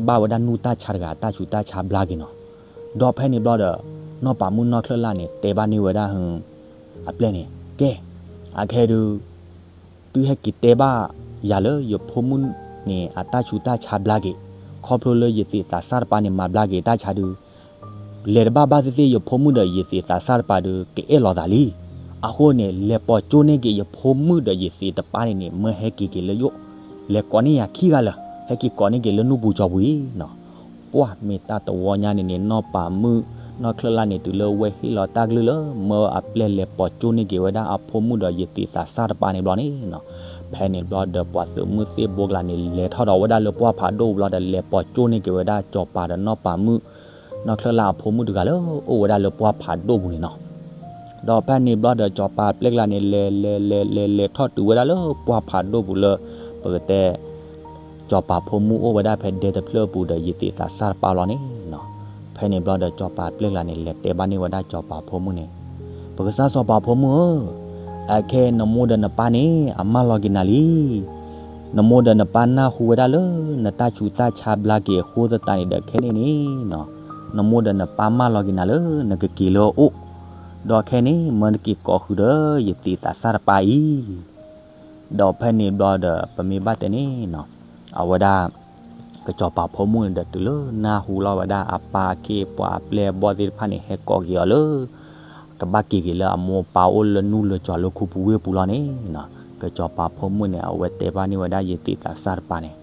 ဘၣ်ဝဲဒၣ်နူၢ်တၢ်ဆါတဂၤ တၢ်ဆူးတၢ်ဆါဘျါက့ၤနီၤ. ဒီးဖဲန့ၣ်ဘျီဒီး နီၢ်ပၤမုၣ်နီၢ်ချၢၣ်လၢ်န့ၣ် တဲဘၣ်န့ၢ်ဝဲဒၣ်ဟု အပျဲၢ်န့ၣ် ကဲ, အခဲဒုး သုဟဲက့ၤတဲဘၣ်ယၤလၢယဖိမုၣ်န့ၣ် အတၢ်ဆူးတၢ်ဆါဘျါက့ၤ, ခီဖျိလၢယသ့ၣ်သးစၢ်တပၤန့ၣ် မၤဘျါက့ၤတၢ်ဆါဒုး လဲၤတဘၣ်ဘၣ်သ့ၣ်သ့ၣ်ယဖိမုၣ်ဒီးယသ့ၣ်သးစၢ်တပၤဒီး ကအဲၣ်လီၤသးလံ. အဃိန့ၣ် လဲၤပိာ်ကၠိန့ၢ်က့ၤယဖိမုၣ်ဒီးယသ့ၣ်တပၤန့ၣ်န့ၣ် မၢဟဲက့ၤက့ၤလၢယအိၣ်, လဲၤကိးန့ၢ်ယၤခံဂၤလၢာ်, ဟဲက့ၤကိးန့ၢ်က့ၤလၢနူၢ်ပူၤကၠီပူၤအံၤနီၤ. ပှၢ်မ့ၢ်တၢ်တဝီညါန့ၣ်န့ၣ် နီၢ်ပၤမုၣ်နီၢ်ချၢၣ်လၢ်န့ၣ် တုၤလၢဝဲဟ့ၣ်လီၤတၢ်ကလုၢ်လၢ မၢအပျဲၢ်လဲၤပိာ်ကၠိန့ၢ်က့ၤဝဲဒၣ်အဖိမုၣ်ဒီးယသ့ၣ်သးစၢ်တပၤန့ၣ်ဘျီန့ၣ်နီၤ. ဖဲန့ၣ်ဘျီဒီးပှၤသုးမုၢ်သ့ၣ်ဘိကလးန့ၣ် လဲၤထီၣ်ဒီးဝဲဒၣ်လၢပှၢ်ဖးဒိၣ်ဘျီဒီး လဲၤပိာ်ကၠိန့ၢ်က့ၤဝဲဒၣ် စီၤပၤဒီးနီၢ်ပၤမုၣ် နီၢ်ချၢၣ်လၢ်အဖိမုၣ်တဂၤလၢ အိၣ်ဝဲဒၣ်လၢပှၢ်ဖးဒိၣ်ပူၤန့ၣ်နီၤ. ဒီးဖဲန့ၣ်ဘျီဒီး စီၤပၤအပျဲၢ်ကလးန့ၣ် လဲၤလဲၤလဲၤလဲၤလဲၤထီၣ်တုၤဝဲဒၣ်လၢပှၢ်ဖးဒိၣ်ပူၤလၢ ပကတဲ စီၤပၤဖိမုၣ်အိၣ်ဝဲဒၣ်ဖဲဒဲတဖျၢၣ်အပူၤဒီး ယသ့ၣ်သးစၢ်တပၤလီၤန့ၣ်နီၤ. ဖဲန့ၣ်ဘျီဒီး စီၤပၤအပျဲၢ်ကလးန့ၣ် လဲၤတဲဘၣ်န့ၢ်ဝဲဒၣ်စီၤပၤဖိမုၣ်န့ၣ်, ပကစၢ်စီၤပၤဖိမုၣ်ဧၢ, အခဲနမိၢ်ဒီးနပၢ်န့ၣ် အမၢလီၤက့ၤနၤလံ. နမိၢ်ဒီးနပၢ်နၢ်ဟူဝဲဒၣ်လၢ နတၢ်ဆူးတၢ်ဆါဘျါက့ၤအဃိသတးန့ၣ်ဒီး ခဲန့ၣ်န့ၣ်နီၤ, နမိၢ်ဒီးနပၢ်မၢလီၤက့ၤနၤလၢ နကက့ၤလၢအအိၣ်, ဒီးခဲန့ၣ် မၢနက့ၤကိးဃုာ်ဒီးယသ့ၣ်သးစၢ်တပၤအံၤ ဒီးဖဲန့ၣ်ဘျီဒီး ပမ့ၢ်ဘၣ်တဲန့ၣ်နီၤ, အဝဲဒၣ် ကစီၤပၤဖိမုၣ်န့ၣ်ဒီး တုၤလၢနၢ်ဟူလီၤဝဲဒၣ်အပၢ်အခ့အပှၤအပျဲၢ်အဘီၣ်သ့ၣ်တဖၣ်န့ၣ် ဟဲကိးက့ၤအီၤလၢ ကဘၣ်က့ၤက့ၤလၢအမိၢ်အပၢ်အိၣ်လၢနူၢ်လၢကၠီၤလၢခူပူၤဝ့ၢ်ပူၤလီၤန့ၣ်နီၤ, ကစီၤပၤဖိမုၣ်န့ၣ် အဝဲတဲဘၣ်န့ၢ်ဝဲဒၣ်ယသ့ၣ်သးစၢ်တပၤန့ၣ်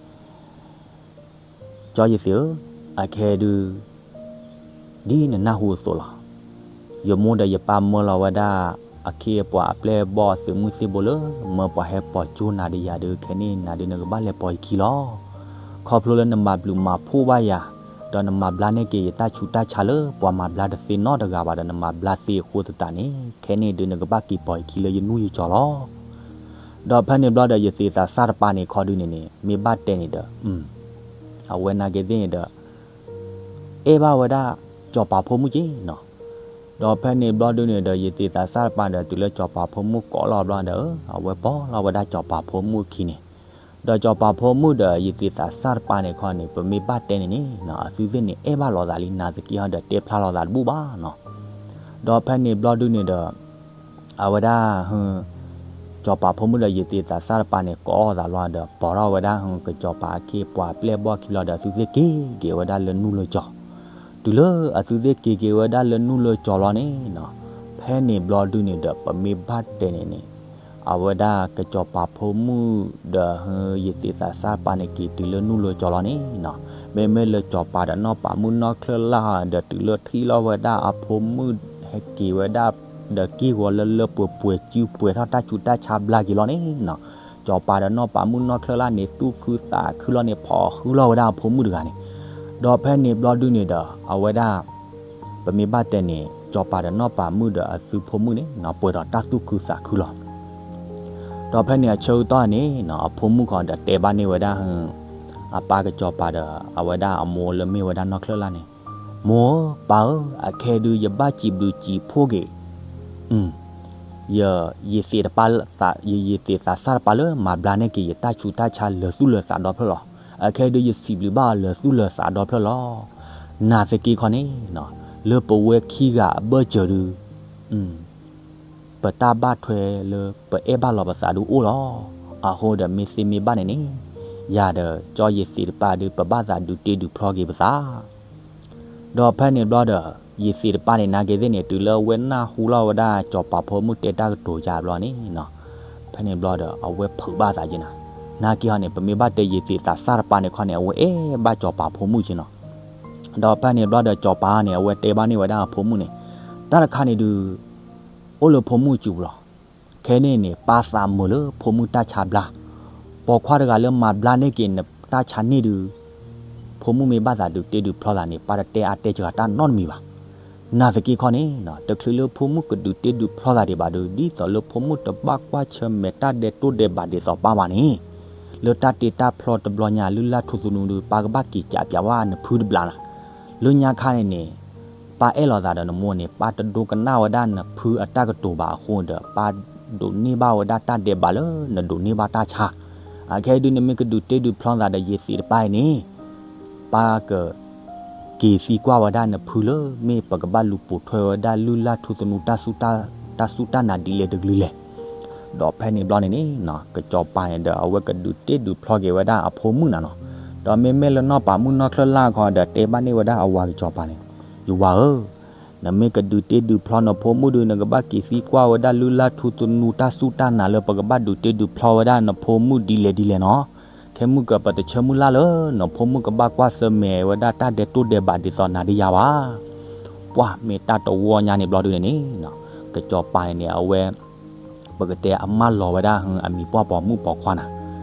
ကၠီယသ့ၣ်ဧၢ, အခဲဒုး ဒ်နနၢ်ဟူအသိးလီၤ. ယမိၢ်ဒီးယပၢ်မၢလီၤဝဲဒၣ် အခ့အပှၤအပျဲၢ်အဘီၣ်အသုးမုၢ်သ့ၣ်ဘိလၢ မၢပှၤဟဲပိာ်ကၠိနၤဒီးယၤဒီး ခဲန့ၣ်နၤဒုးနကဘၣ်လဲၤပိာ်ယခံလီၤ. ခီဖျိလၢနမၤဘျုးမၤဖှိၣ်ဘၣ်ယၤ, ဒီးနမၤဘျါန့ၢ်က့ၤယတၢ်ဆူးတၢ်ဆါလၢ ပှၤမၤဘျါတသ့နီတဂၤဘၣ်ဒီး နမၤဘျါသ့အဃိသတးန့ၣ် ခဲန့ၣ်ဒုးနကဘၣ်က့ၤပိာ်ယခံလၢယနူၢ်ယကၠီၤလီၤ. ဒီးဖဲန့ၣ်ဘျီဒီး ယသ့ၣ်သးစၢ်တပၤန့ၣ်ခီဒုးန့ၣ်န့ၣ် မ့ၢ်ဘၣ်တဲန့ၣ်ဒီး အဝဲနာ်က့သ့ၣ်န့ၣ်ဒီး အဲၣ်ဘၣ်ဝဲဒၣ် စီၤပၤဖိမုၣ်က့နီၤ. ဒီးဖဲန့ၣ်ဘျီဒုးန့ၣ်ဒီး ယသ့ၣ်သးစၢ်တပၤဒီး တုၤလၢစီၤပၤဖိမုၣ်ကိးလီၤဘျီဒီး အဝဲပိာ်လီၤဝဲဒၣ်စီၤပၤဖိမုၣ်အခံန့ၣ်, ဒီးစီၤပၤဖိမုၣ်ဒီး ယသ့ၣ်သးစၢ်တပၤန့ၣ်ခီန့ၣ် ပမ့ၢ်ဘၣ်တဲန့ၣ်န့ၣ် အသုသ့ၣ်န့ၣ် အဲၣ်ဘၣ်လိာ်သးလံ နာ်သက့ဟီဒီး တဲဖျါလိာ်သးတဘူၣ်ဘၣ်နီၤ. ဒီးဖဲန့ၣ်ဘျီဒုးန့ၣ်ဒီး အဝဲဒၣ် စီၤပၤဖိမုၣ်ဒီး ယသ့ၣ်သးစၢ်တပၤန့ၣ် ကိးအီၤသးလီၤဒီး ပိာ်ထီၣ်ဝဲဒၣ် ကစီၤပၤအခ့အပှၤအပျဲၢ်အဘီၣ်ခံလီၤဒီး အသုသ့ၣ်က့ၤက့ၤဝဲဒၣ်လၢနူၢ်လၢကၠီၤ. တုၤလၢအသုသ့ၣ်က့ၤက့ၤဝဲဒၣ်လၢနူၢ်လၢကၠီၤလီၤန့ၣ်နီၤ, ဖဲန့ၣ်ဘျီဒုးန့ၣ်ဒီး ပမ့ၢ်ဘၣ်တဲန့ၣ်န့ၣ် အဝဲဒၣ်ကစီၤပၤဖိမုၣ်ဒီး ယသ့ၣ်သးစၢ်တပၤန့ၣ် က့ၤတုၤလၢနူၢ်လၢကၠီၤလီၤန့ၣ်နီၤ, မ့မ့ၢ်လၢစီၤပၤဒီးနီၢ်ပၤမုၣ်နီၢ်ချၢၣ်လၢ်ဒီး တုၤလၢထံၣ်လီၤဝဲဒၣ်အဖိမုၣ်ဟဲက့ၤဝဲဒၣ် ဒီးက့ၢ်ဂီၤလၢလၢပှဲၤပှဲၤ စုပှဲၤထီၣ်တၢ်ဆူးတၢ်ဆါဘျါက့ၤလီၤန့ၣ်နီၤ, စီၤပၤဒီးနီၢ်ပၤမုၣ်နီၢ်ချၢၣ်လၢ်န့ၣ် သူၣ်ခုသးခုလီၤန့ၣ် ဖီၣ်ဃုလီၤဝဲဒၣ်အဖိမုၣ်တဂၤန့ၣ်. ဒီးဖဲန့ၣ်ဘျီဒုးန့ၣ်ဒီး အဝဲဒၣ် ပမ့ၢ်ဘၣ်တဲန့ၣ် စီၤပၤဒီးနီၢ်ပၤမုၣ်ဒီးအသုဖိမုၣ်န့ၣ်နီၤ ပှဲၤဒီးတၢ်သူၣ်ခုသးခုလီၤ. ဒီးဖဲန့ၣ်အဆၢကတီၢ်န့ၣ်နီၤ အဖိမုၣ်ခီဒီးတဲဘၣ်န့ၢ်ဝဲဒၣ် အပၢ်ကစီၤပၤဒီး အဝဲဒၣ်အမိၢ်လၢမ့ၢ်ဝဲဒၣ်နီၢ်ချၢၣ်လၢ်န့ၣ်, မိၢ်ဧၢ ပၢ်ဧၢ, အခဲဒုးယဘၣ်စံးဘျုးစံးဖှိၣ်က့ၤ ယ ယသ့ၣ်တပၤ ယသ့ၣ်သးစၢ်တပၤလၢမၤဘျါန့ၢ်က့ၤယတၢ်ဆူးတၢ်ဆါလၢာ်သူၣ်လၢာ်သးဒီဖျၢၣ်လီၤ. အခဲဒုးယစံးဘျုးဘၣ်အီၤလၢာ်သူၣ်လၢာ်သးဒီဖျၢၣ်လီၤ. နာ်သက့ခီန့ၣ်နီၤ လၢပဝဲခံဂၤအဘၢၣ်စၢၤဒုး ပတၢ်ဘၣ်ထွဲလၢပအဲၣ်ဘၣ်လီၤပသးဒုးအိၣ်လီၤ. အဃိဒီးမ့ၢ်သ့မ့ၢ်ဘၣ်န့ၣ်န့ၣ် ယၤဒီးကၠီယသ့ၣ်တပၤဒုး ပဘၣ်သးဒုးတ့ဒုးဖျီက့ၤပသး ဒီးဖဲန့ၣ်ဘျီဒီး ယသ့ၣ်တပၤန့ၣ် နာ်က့သ့ၣ်န့ၣ် တုၤလၢအဝဲနၢ်ဟူလီၤဝဲဒၣ်စီၤပၤဖိမုၣ်တဲတၢ်ကတိၤယၤဘျီန့ၣ်နီၤ, ဖဲန့ၣ်ဘျီဒီး အဝဲဖုးဘၣ်သးက့ၤနၤ, နာ်က့ဟီန့ၣ် ပမ့ၢ်ဘၣ်တဲယသ့ၣ်သးစၢ်တပၤန့ၣ်ခီန့ၣ် အဝဲအဲၣ်ဘၣ်စီၤပၤဖိမုၣ်က့ၤနီၤ. ဒီးဖဲန့ၣ်ဘျီဒီး စီၤပၤန့ၣ် အဝဲတဲဘၣ်န့ၢ်ဝဲဒၣ်အဖိမုၣ်န့ၣ်, တၢ်တခါန့ၣ်ဒုး အိၣ်လၢဖိမုၣ်စုပူၤလီၤ. ခဲန့ၣ်န့ၣ် ပၢ်သးမုာ်လၢဖိမုၣ်တၢ်ဆါဘျါ, ပိာ်ခွါတဂၤလၢမၤဘျါန့ၢ်က့ၤနတၢ်ဆါန့ၣ်ဒုး ဖိမုၣ်မ့ၢ်ဘၣ်သးဒုးတ့ဒုးဖျီသးန့ၣ် ပၢ်တတဲအါတဲစှၤတၢ်နီတမံၤဘၣ်. နာ်သက့ခီန့ၣ် တချုးလၢဖိမုၣ်ကဒုးတ့ဒုးဖျီသးဒံးဘၣ်ဒီး ဒ်သိးလၢဖိမုၣ်တဘၣ်ကွၢ်ဆၢၣ်မဲာ်တၢ်ဒဲးတိၢ်ဒဲးဘးဒ်သိးပၢ်ဘၣ်န့ၣ်, လၢတၢ်တ့တၢ်ဖျီတဘျီညါ လုၢ်လၢ်ထူသနူဒုး ပၢ်ကဘၣ်က့ၤကးပၠးဝဲနဖုတဘျီနၤ. လၢညါခါန့ၣ်န့ၣ် ပၢ်အဲၣ်လိာ်သးဒီးနမိၢ်န့ၣ် ပၢ်တဒိကနၣ်ဝဲဒၣ်နဖုအတၢ်ကတိၤဘၣ်အဃိဒီး ပၢ်ဒိးန့ၢ်ဘၣ်ဝဲဒၣ်တၢ်ဒဲးဘးလၢနဒိးန့ၢ်ဘၣ်တၢ်ဆါ. အခဲဒုးနမ့ၢ်ကဒုးတ့ဒုးဖျီသးဒီးယသ့ၣ်တပၤအံၤန့ၣ် ပၢ်က က့ၤသံကွၢ်ဝဲဒၣ်နဖုလၢ မ့ၢ်ပကဘၣ်လူၤပိာ်ထွဲဝဲဒၣ်လုၢ်လၢ်ထူသနူ တၢ်စူၢ်တၢ်နာ်ဒ်လဲၣ်တကလုာ်လဲၣ်. ဒီးဖဲန့ၣ်ဘျီန့ၣ်န့ၣ် ကစီၤပၤန့ၣ်ဒီး အဝဲကဒုးတ့ဒုးဖျီက့ၤဝဲဒၣ်အဖိမုၣ်နၤနီၤ. ဒီးမ့မ့ၢ်လၢနီၢ်ပၤမုၣ်နီၢ်ချၢၣ်လၢ်အခီဒီး တဲဘၣ်န့ၢ်ဝဲဒၣ်အဝၤကစီၤပၤန့ၣ်, ယဝၤဧၢ, နမ့ၢ်ကဒုးတ့ဒုးဖျီနဖိမုၣ်ဒီး နကဘၣ်က့ၤသံကွၢ်ဝဲဒၣ်လုၢ်လၢ်ထူသနူ တၢ်စူၢ်တၢ်နာ်လၢ ပကဘၣ်ဒုးတ့ဒုးဖျီဝဲဒၣ်နဖိမုၣ်ဒ်လဲၣ်ဒ်လဲၣ်နီၤ. ခဲမုၢ်ကပတဆၢမုၢ်လၢ်လၢ နဖိမုၣ်ကဘၣ်ကွၢ်ဆၢၣ်မဲာ်ဝဲဒၣ်တၢ်ဒဲးတိၢ်ဒဲးဘးဒ်သိးနၤဒ်ယၤဘၣ်. ပှၢ်မ့ၢ်တၢ်တဝီညါန့ၣ်ဘျီဒုန့ၣ်န့ၣ်, ကစီၤပၤန့ၣ်န့ၣ် အဝဲ ပကတဲအမၢလီၤဝဲဒၣ် အမံၤပှၢ်ပိာ်မုၣ်ပိာ်ခွါနၤ.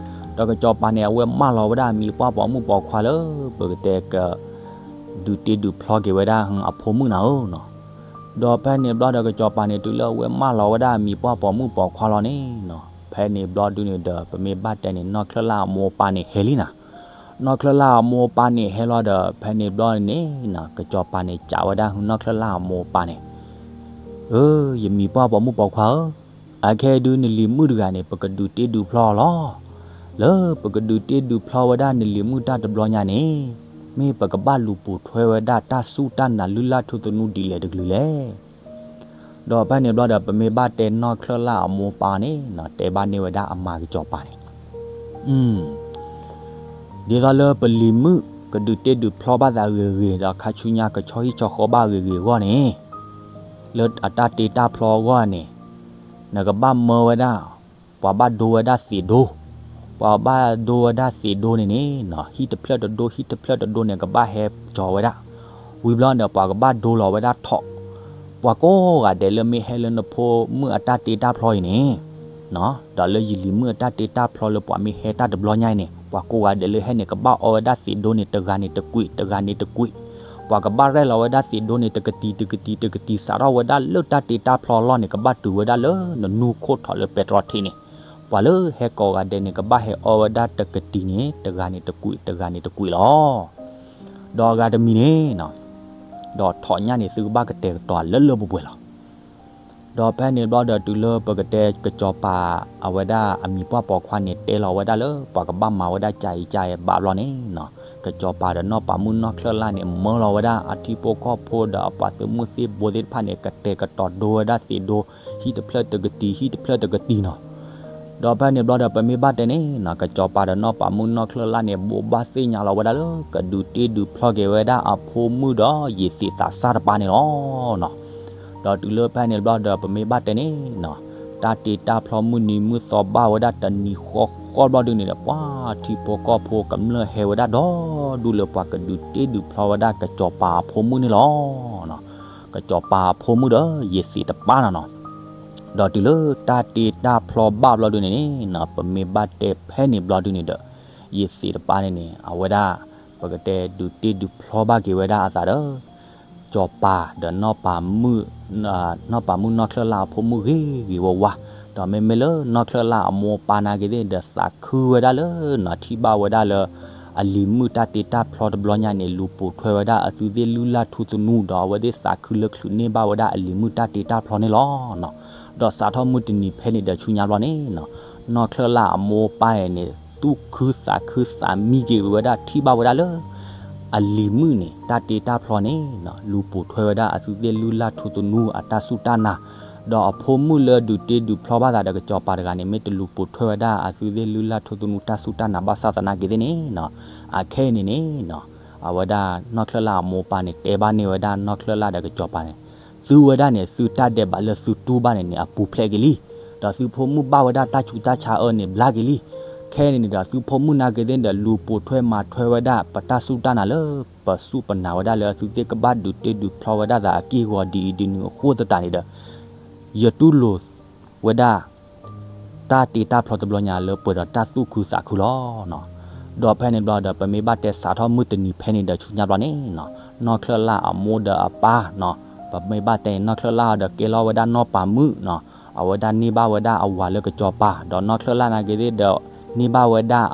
ဒီးကစီၤပၤန့ၣ် အဝဲမၢလီၤဝဲဒၣ်အမံၤပှၢ်ပိာ်မုၣ်ပိာ်ခွါလၢ ပကတဲက ဒုးတ့ဒုးဖျီက့ၤဝဲဒၣ်အဖိမုၣ်နၤဧၢနီၤ. ဒီးဖဲန့ၣ်ဘျီဒီး ကစီၤပၤန့ၣ် တုၤလၢအဝဲမၢလီၤဝဲဒၣ်အမံၤပှၢ်ပိာ်မုၣ်ပိာ်ခွါလီၤန့ၣ်နီၤ, ဖဲန့ၣ်ဘျီဒုန့ၣ်ဒီး ပမ့ၢ်ဘၣ်တဲန့ၣ် နီၢ်ချၢၣ်လၢ်အမိၢ်အပၢ်န့ၣ်ဟဲလံနၤ. နီၢ်ချၢၣ်လၢ်အမိၢ်အပၢ်န့ၣ်ဟဲလီၤဒီး ဖဲန့ၣ်ဘျီန့ၣ်နီၤ ကစီၤပၤန့ၣ် စံးဝဲဒၣ် နီၢ်ချၢၣ်လၢ်အမိၢ်အပၢ်န့ၣ်, အၢ ယမံၤပှၢ်ပိာ်မုၣ်ပိာ်ခွါဧၢ, အခဲအံၤဒုးနလံၤမုၣ်တဂၤန့ၣ် ပကဒုးတ့ဒုးဖျီအီၤလီၤ. လၢပကဒုးတ့ဒုးဖျီဝဲဒၣ်နလံၤမုၣ်တၢ်တဘျီညါန့ၣ်, မ့ၢ်ပကဘၣ်လူၤပိာ်ထွဲဝဲဒၣ်တၢ်စူၢ်တၢ်နာ်လုၢ်လၢ်ထူသနူဒ်လဲၣ်တကလုာ်လဲၣ်. ဒီးဖဲန့ၣ်ဘျီဒီး ပမ့ၢ်ဘၣ်တဲနီၢ်ချၢၣ်လၢ်အမိၢ်အပၢ်န့ၣ်နီၤ တဲဘၣ်န့ၢ်ဝဲဒၣ်အမါကစီၤပၤန့ၣ် ဒ်သိးလၢပလံၤမုၣ်ကဒုးတ့ဒုးဖျီဘၣ်သးဂ့ၤဂ့ၤ ဒီးခါဆူညါကဆီဟံၣ်ဆီဃီဘၣ်ဂ့ၤဂ့ၤအဂီၢ်န့ၣ်, လၢအတၢ်တ့တၢ်ဖျီအဂီၢ်န့ၣ်, နကဘၣ်မၢဝဲဒၣ် ပှၤဘၣ်ဒိဝဲဒၣ်သံးဒိ, ပှၤဘၣ်ဒိဝဲဒၣ်သံးဒိန့ၣ်န့ၣ်, ဟံၣ်တဖျၢၣ်တဒိ ဟံၣ်တဖျၢၣ်တဒိန့ၣ် ကဘၣ်ဟဲကၠီၤဝဲဒၣ်, ဝံၤဘျီဒီး ပှၤကဘၣ်ဒိလီၤဝဲဒၣ်ထိး, ပှၤကိးဂၤဒဲးလၢမ့ၢ်ဟဲလၢနဖိမုၣ်အတၢ်တ့တၢ်ဖျီအံၤန့ၣ် ဒီးလၢယလံၤမုၣ်အတၢ်တ့တၢ်ဖျီလၢပှၤမ့ၢ်ဟဲတၢ်တဘျီညါအံၤန့ၣ် ပှၤကိးဂၤဒဲးလၢဟဲန့ၣ် ကဘၣ်အီဝဲဒၣ်သံးဒိန့ၣ် တဂၤန့ၣ်တကွံာ် တဂၤန့ၣ်တကွံာ်, ပှၤကဘၣ်ရဲၣ်လီၤဝဲဒၣ်သံးဒိန့ၣ် တကတံၤ တကတံၤ တကတံၤ စးထီၣ်ဝဲဒၣ်လၢတၢ်တ့တၢ်ဖျီအလီၢ်န့ၣ် ကဘၣ်တုၤဝဲဒၣ်လၢနနူခိၣ်ထီၣ်လၢပဲတြီထံးန့ၣ်, ပှၤလၢဟဲကိးဂၤဒဲးန့ၣ် ကဘၣ်ဟဲအီဝဲဒၣ်တကတံၤန့ၣ် တဂၤန့ၣ်တကွံာ် တဂၤန့ၣ်တကွံာ်လီၤ. ဒီးအဂၤတမံၤန့ၣ် ဒီးထိးညါန့ၣ် သုကဘၣ်ကတဲာ်ကတီၤလၢလၢပှဲၤပှဲၤလီၤ. ဒီးဖဲန့ၣ်ဘျီဒီး တုၤလၢပကတဲကစီၤပၤအဝဲဒၣ်အမံၤပှၢ်ပိာ်ခွါန့ၣ် တဲလီၤဝဲဒၣ်လၢ ပှၤကဘၣ်မၤဝဲဒၣ်ကၢ်အံၤကၢ်အံၤဘၣ်ဘျီန့ၣ်နီၤ, ကစီၤပၤဒီးနီၢ်ပၤမုၣ်နီၢ်ချၢၣ်လၢ်န့ၣ် မၢလီၤဝဲဒၣ်အထံဖိကီၢ်ဖိဒီးအပှၤသုးမုၢ်သံၣ်ဘိသ့ၣ်တဖၣ်န့ၣ် ကတဲာ်ကတီၤဒိဝဲဒၣ်သံးဒိ ဟံၣ်တဖျၢၣ်တကတံၤ ဟံၣ်တဖျၢၣ်တကတံၤနီၤ. ဒီးဖဲန့ၣ်ဘျီဒီး ပမ့ၢ်ဘၣ်တဲန့ၣ်နီၤ, ကစီၤပၤဒီးနီၢ်ပၤမုၣ်နီၢ်ချၢၣ်လၢ်န့ၣ် ဘိးဘၣ်သ့ၣ်ညါလီၤဝဲဒၣ်လၢ ကဒုးတ့ဒုးဖျီက့ၤဝဲဒၣ်အဖိမုၣ်ဒီး ယံာ်သံးသးစၢ်တပၤန့ၣ်လီၤ. ဒီးတုၤလၢဖဲန့ၣ်ဘျီဒီး ပမ့ၢ်ဘၣ်တဲန့ၣ်နီၤ, တၢ်တ့တၢ်ဖျီမုၢ်နံၤမုၢ်သီဘၣ်ဝဲဒၣ်တနံၤဃီဃီဘျီဒုန့ၣ်ဒီး ပှၤထံဖိကီၢ်ဖိကမျၢၢ်ဟဲဝဲဒၣ်ဒီဒူၣ်လၢပှၤကဒုးတ့ဒုးဖျီဝဲဒၣ်ကစီၤပၤအဖိမုၣ်န့ၣ်လီၤ. ကစီၤပၤအဖိမုၣ်ဒီးယံာ်သံးတပၤနီၤနီၤ. ဒီးတုၤလၢတၢ်တ့တၢ်ဖျီဘၣ်ဘျီဒုန့ၣ်န့ၣ်နီၤ, ပမ့ၢ်ဘၣ်တဲဖဲန့ၣ်ဘျီဒုန့ၣ်ဒီး ယံာ်သံးတပၤန့ၣ်န့ၣ် အဝဲဒၣ် ပကတဲဒုးတ့ဒုးဖျီဘၣ်က့ၤဝဲဒၣ်အသးဒီး ကစီၤပၤဒီးနီၢ်ပၤမုၣ် နီၢ်ပၤမုၣ်နီၢ်ချၢၣ်လၢ်အဖိမုၣ်ဂ့ၤဂ့ၤဝါဝါ, ဒီးမ့မ့ၢ်လၢနီၢ်ချၢၣ်လၢ်အမိၢ်အပၢ်နာ်က့ၤသ့ၣ်ဒီး သးခုဝဲဒၣ်လၢနီၤ ထံၣ်ဘၣ်ဝဲဒၣ်လၢ အလံၤမုၣ်တၢ်တ့တၢ်ဖျီတဘျီညါန့ၣ် လူၤပိာ်ထွဲဝဲဒၣ်အသုသ့ၣ်လုၢ်လၢ်ထူသနူ ဒီးအဝဲသ့ၣ်သးခုလၢချုးန့ၢ်ဘၣ်ဝဲဒၣ်အလံၤမုၣ်တၢ်တ့တၢ်ဖျီန့ၣ်လီၤ. ဒီးစးထီၣ်မုၢ်တနံၤဖဲန့ၣ်ဒီးဆူညါဘျီန့ၣ်နီၤ, နီၢ်ချၢၣ်လၢ်အမိၢ်အပၢ်န့ၣ် သူၣ်ခုသးခုသးမံက့ၤဝဲဒၣ် ထံၣ်ဘၣ်ဝဲဒၣ်လၢ အလံၤမုၣ်န့ၣ် တၢ်တ့တၢ်ဖျီန့ၣ်နီၤ လူၤပိာ်ထွဲဝဲဒၣ်အသုသ့ၣ်လုၢ်လၢ်ထူသနူအတၢ်စူၢ်တၢ်နာ်, ဒီးအဖိမုၣ်လၢဒုးတ့ဒုးဖျီဘၣ်သးဒီးကစီၤပၤတဂၤန့ၣ် မ့ၢ်တလူၤပိာ်ထွဲဝဲဒၣ်အသုသ့ၣ်လုၢ်လၢ်ထူသနူတၢ်စူၢ်တၢ်နာ်ဘၣ်ဆၣ်သနာ်က့ၤသ့ၣ်န့ၣ်နီၤ, အခဲအံၤန့ၣ်န့ၣ်နီၤ, အဝဲဒၣ်နီၢ်ချၢၣ်လၢ်အမိၢ်အပၢ်န့ၣ် တဲဘၣ်န့ၢ်ဝဲဒၣ်နီၢ်ချၢၣ်လၢ်ဒီးကစီၤပၤန့ၣ်, သုဝဲဒၣ်န့ၣ် သုတၢ်ဒဲးဘးလၢသုတူၢ်ဘၣ်န့ၣ်န့ၣ် အပူၤဖျဲးက့ၤလံ, ဒီးသုဖိမုၣ်ဘၣ်ဝဲဒၣ်တၢ်ဆူးတၢ်ဆါအၢန့ၣ် ဘျါက့ၤလံ. ခဲအံၤန့ၣ်န့ၣ်ဒီး သုဖိမုၣ်နာ်က့ၤသ့ၣ်ဒီး လူၤပိာ်ထွဲမၤထွဲဝဲဒၣ် ပတၢ်စူၢ်တၢ်နာ်လၢ ပစူၢ်ပနာ်ဝဲဒၣ်လၢသုသ့ၣ်ကဘၣ်ဒုးတ့ဒုးဖျီဝဲဒၣ်သးအက့ၢ်အဂီၤဒ်အံၤဒ်နုၤအဃိသတးန့ၣ်ဒီး ယတူၢ်လိာ်ဝဲဒၣ် တၢ်တ့တၢ်ဖျီတဘျီညါလၢပှဲၤဒီးတၢ်သူၣ်ခုသးခုလီၤ. ဒီးဖဲန့ၣ်ဘျီဒီး ပမ့ၢ်ဘၣ်တဲစးထီၣ်မုၢ်တနံၤဖဲန့ၣ်ဒီးဆူညါဘျီန့ၣ်နီၤ, နီၢ်ချၢၣ်လၢ်အမိၢ်ဒီးအပၢ်နီၤ, ပမ့ၢ်ဘၣ်တဲန့ၣ် နီၢ်ချၢၣ်လၢ်ဒီးကဲလီၤဝဲဒၣ်နီၢ်ပၤမုၣ်နီၤ, အဝဲဒၣ်န့ၢ်ဘၣ်ဝဲဒၣ်အဝၤလၢကစီၤပၤ, ဒီးနီၢ်ချၢၣ်လၢ်နာ်က့ၤသ့ၣ်ဒီး န့ၢ်ဘၣ်ဝဲဒၣ်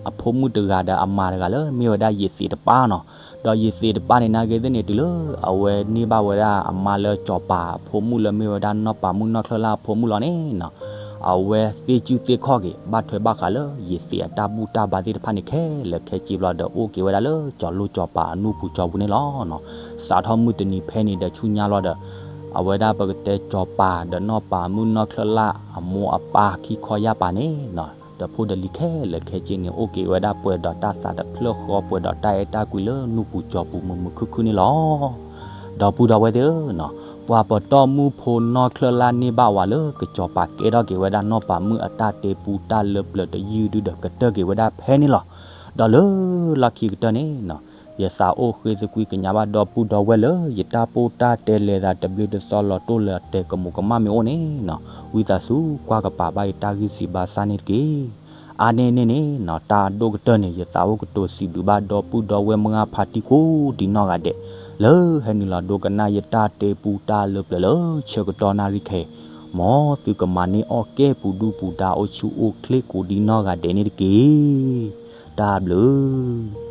အဖိမုၣ်တဂၤဒီးအမါတဂၤလၢမ့ၢ်ဝဲဒၣ်ယံာ်သံးတပၤနီၤ, ဒီးယံာ်သံးတပၤန့ၣ်နာ်က့ၤသ့ၣ်န့ၣ် တုၤလၢအဝဲန့ၢ်ဘၣ်ဝဲဒၣ်အမါလၢစီၤပၤအဖိမုၣ်လၢမ့ၢ်ဝဲဒၣ်နီၢ်ပၤမုၣ်နီၢ်ချၢၣ်လၢ်အဖိမုၣ်လီၤန့ၣ်နီၤ, အဝဲသ့ၣ်ကူၣ်သ့ၣ်ခီၣ်က့ၤ ဘၣ်ထွဲဘၣ်ဃးလၢယသံးအတၢ်ဘူၣ်တၢ်ဘါသ့ၣ်တဖၣ်န့ၣ်ခဲလၢာ်ခဲဆ့ဘျီဒီး အိၣ်က့ၤဝဲဒၣ်လၢကၠီၤလိၣ်ကၠီၤပၤအနူၢ်ပူၤကၠီၤပူၤန့ၣ်လီၤ. စးထီၣ်မုၢ်တနံၤဖဲန့ၣ်ဒီးဆူညါလီၤဒီး အဝဲဒၣ်ပကတဲကၠီၤပၤဒီးနီၢ်ပၤမုၣ်နီၢ်ချၢၣ်လၣ်အမိၢ်အပၢ်ခံခီယၢ်ပၤန့ၣ် ဒီးဖိဒီးလံၤခဲလၢာ်ခဲဆ့န့ၣ် အိၣ်က့ၤဝဲဒၣ်ပှဲၤဒီးတၢ်သးတဖျၢၣ်ဃီ ပှဲၤဒီးတၢ်အဲၣ်တၢ်ကွံလၢနူၢ်ပူၤကၠီၤပူၤမုာ်မုာ်ခုၣ်ခုၣ်န့ၣ်လီၤ. ဒီပုၢ်ဒီဝဲၢ်သ့ၣ်ဧၢ, ပှၤပတီၢ်မုၢ်ဖိနီၢ်ချၢၣ်လၣ်န့ၢ်ဘၣ်ဝဲလၢကစီၤပၤကဲထီၣ်က့ၤဝဲဒၣ်နီၢ်ပၤမုၣ်အတၢ်တဲပူတၢ်လၢပျၢၤတယုၢ်ဒုဒီးကတၢၢ်က့ၤဝဲဒၣ်ဖဲန့ၣ်လီၤ. ဒီးလၢလီၢ်ခံကတၢၢ်န့ၣ် ယသးအိၣ်ဃ့သကွံာ်ကညးဘၣ်ဒီပုၢ်ဒီဝဲၢ်လၢယတၢ်ပိၢ်တၢ်တဲလဲၤသးတဘျ့တသီလီၤတိၢ်လၢအတဲာ်ကမူးကမၣ်မ့ၢ်အိၣ်န့ၣ် ဝံသးစူၤကွၢ်ကပၤဘၣ်ယတၢ်ဂ့ၢ်စံးဘၣ်ဆၣ်န့ၣ်တက့ၢ်. အါန့ၢ်န့ၣ်န့ၣ် တၢ်အဒိၣ်ကတၢၢ်န့ၣ် ယသးအိၣ်ကတိၤစံးဘျုးဘၣ်ဒီပုၢ်ဒီဝဲၢ်မုၢ်ဂၢ်ဖါတံၢ်ကိးဒံးနီၢ်ဂၤဒဲး လၢဟဲနုာ်လီၤဒိကနၣ်ယတၢ်တဲပူတၢ်လၢပျၢၤလၢဆၢကတီၢ်နၣ်ရံၣ်ခဲအံၤ, မ်သုကမၤန့ၢ်အီၣ်ကဲပူၤဒုၣ်ပူၤဒါအိၣ်ဆူၣ်အိၣ်ချ့ကိးဒံးနီၢ်ဂၤဒဲးန့ၣ်တက့ၢ်. တၢ်ဘျုး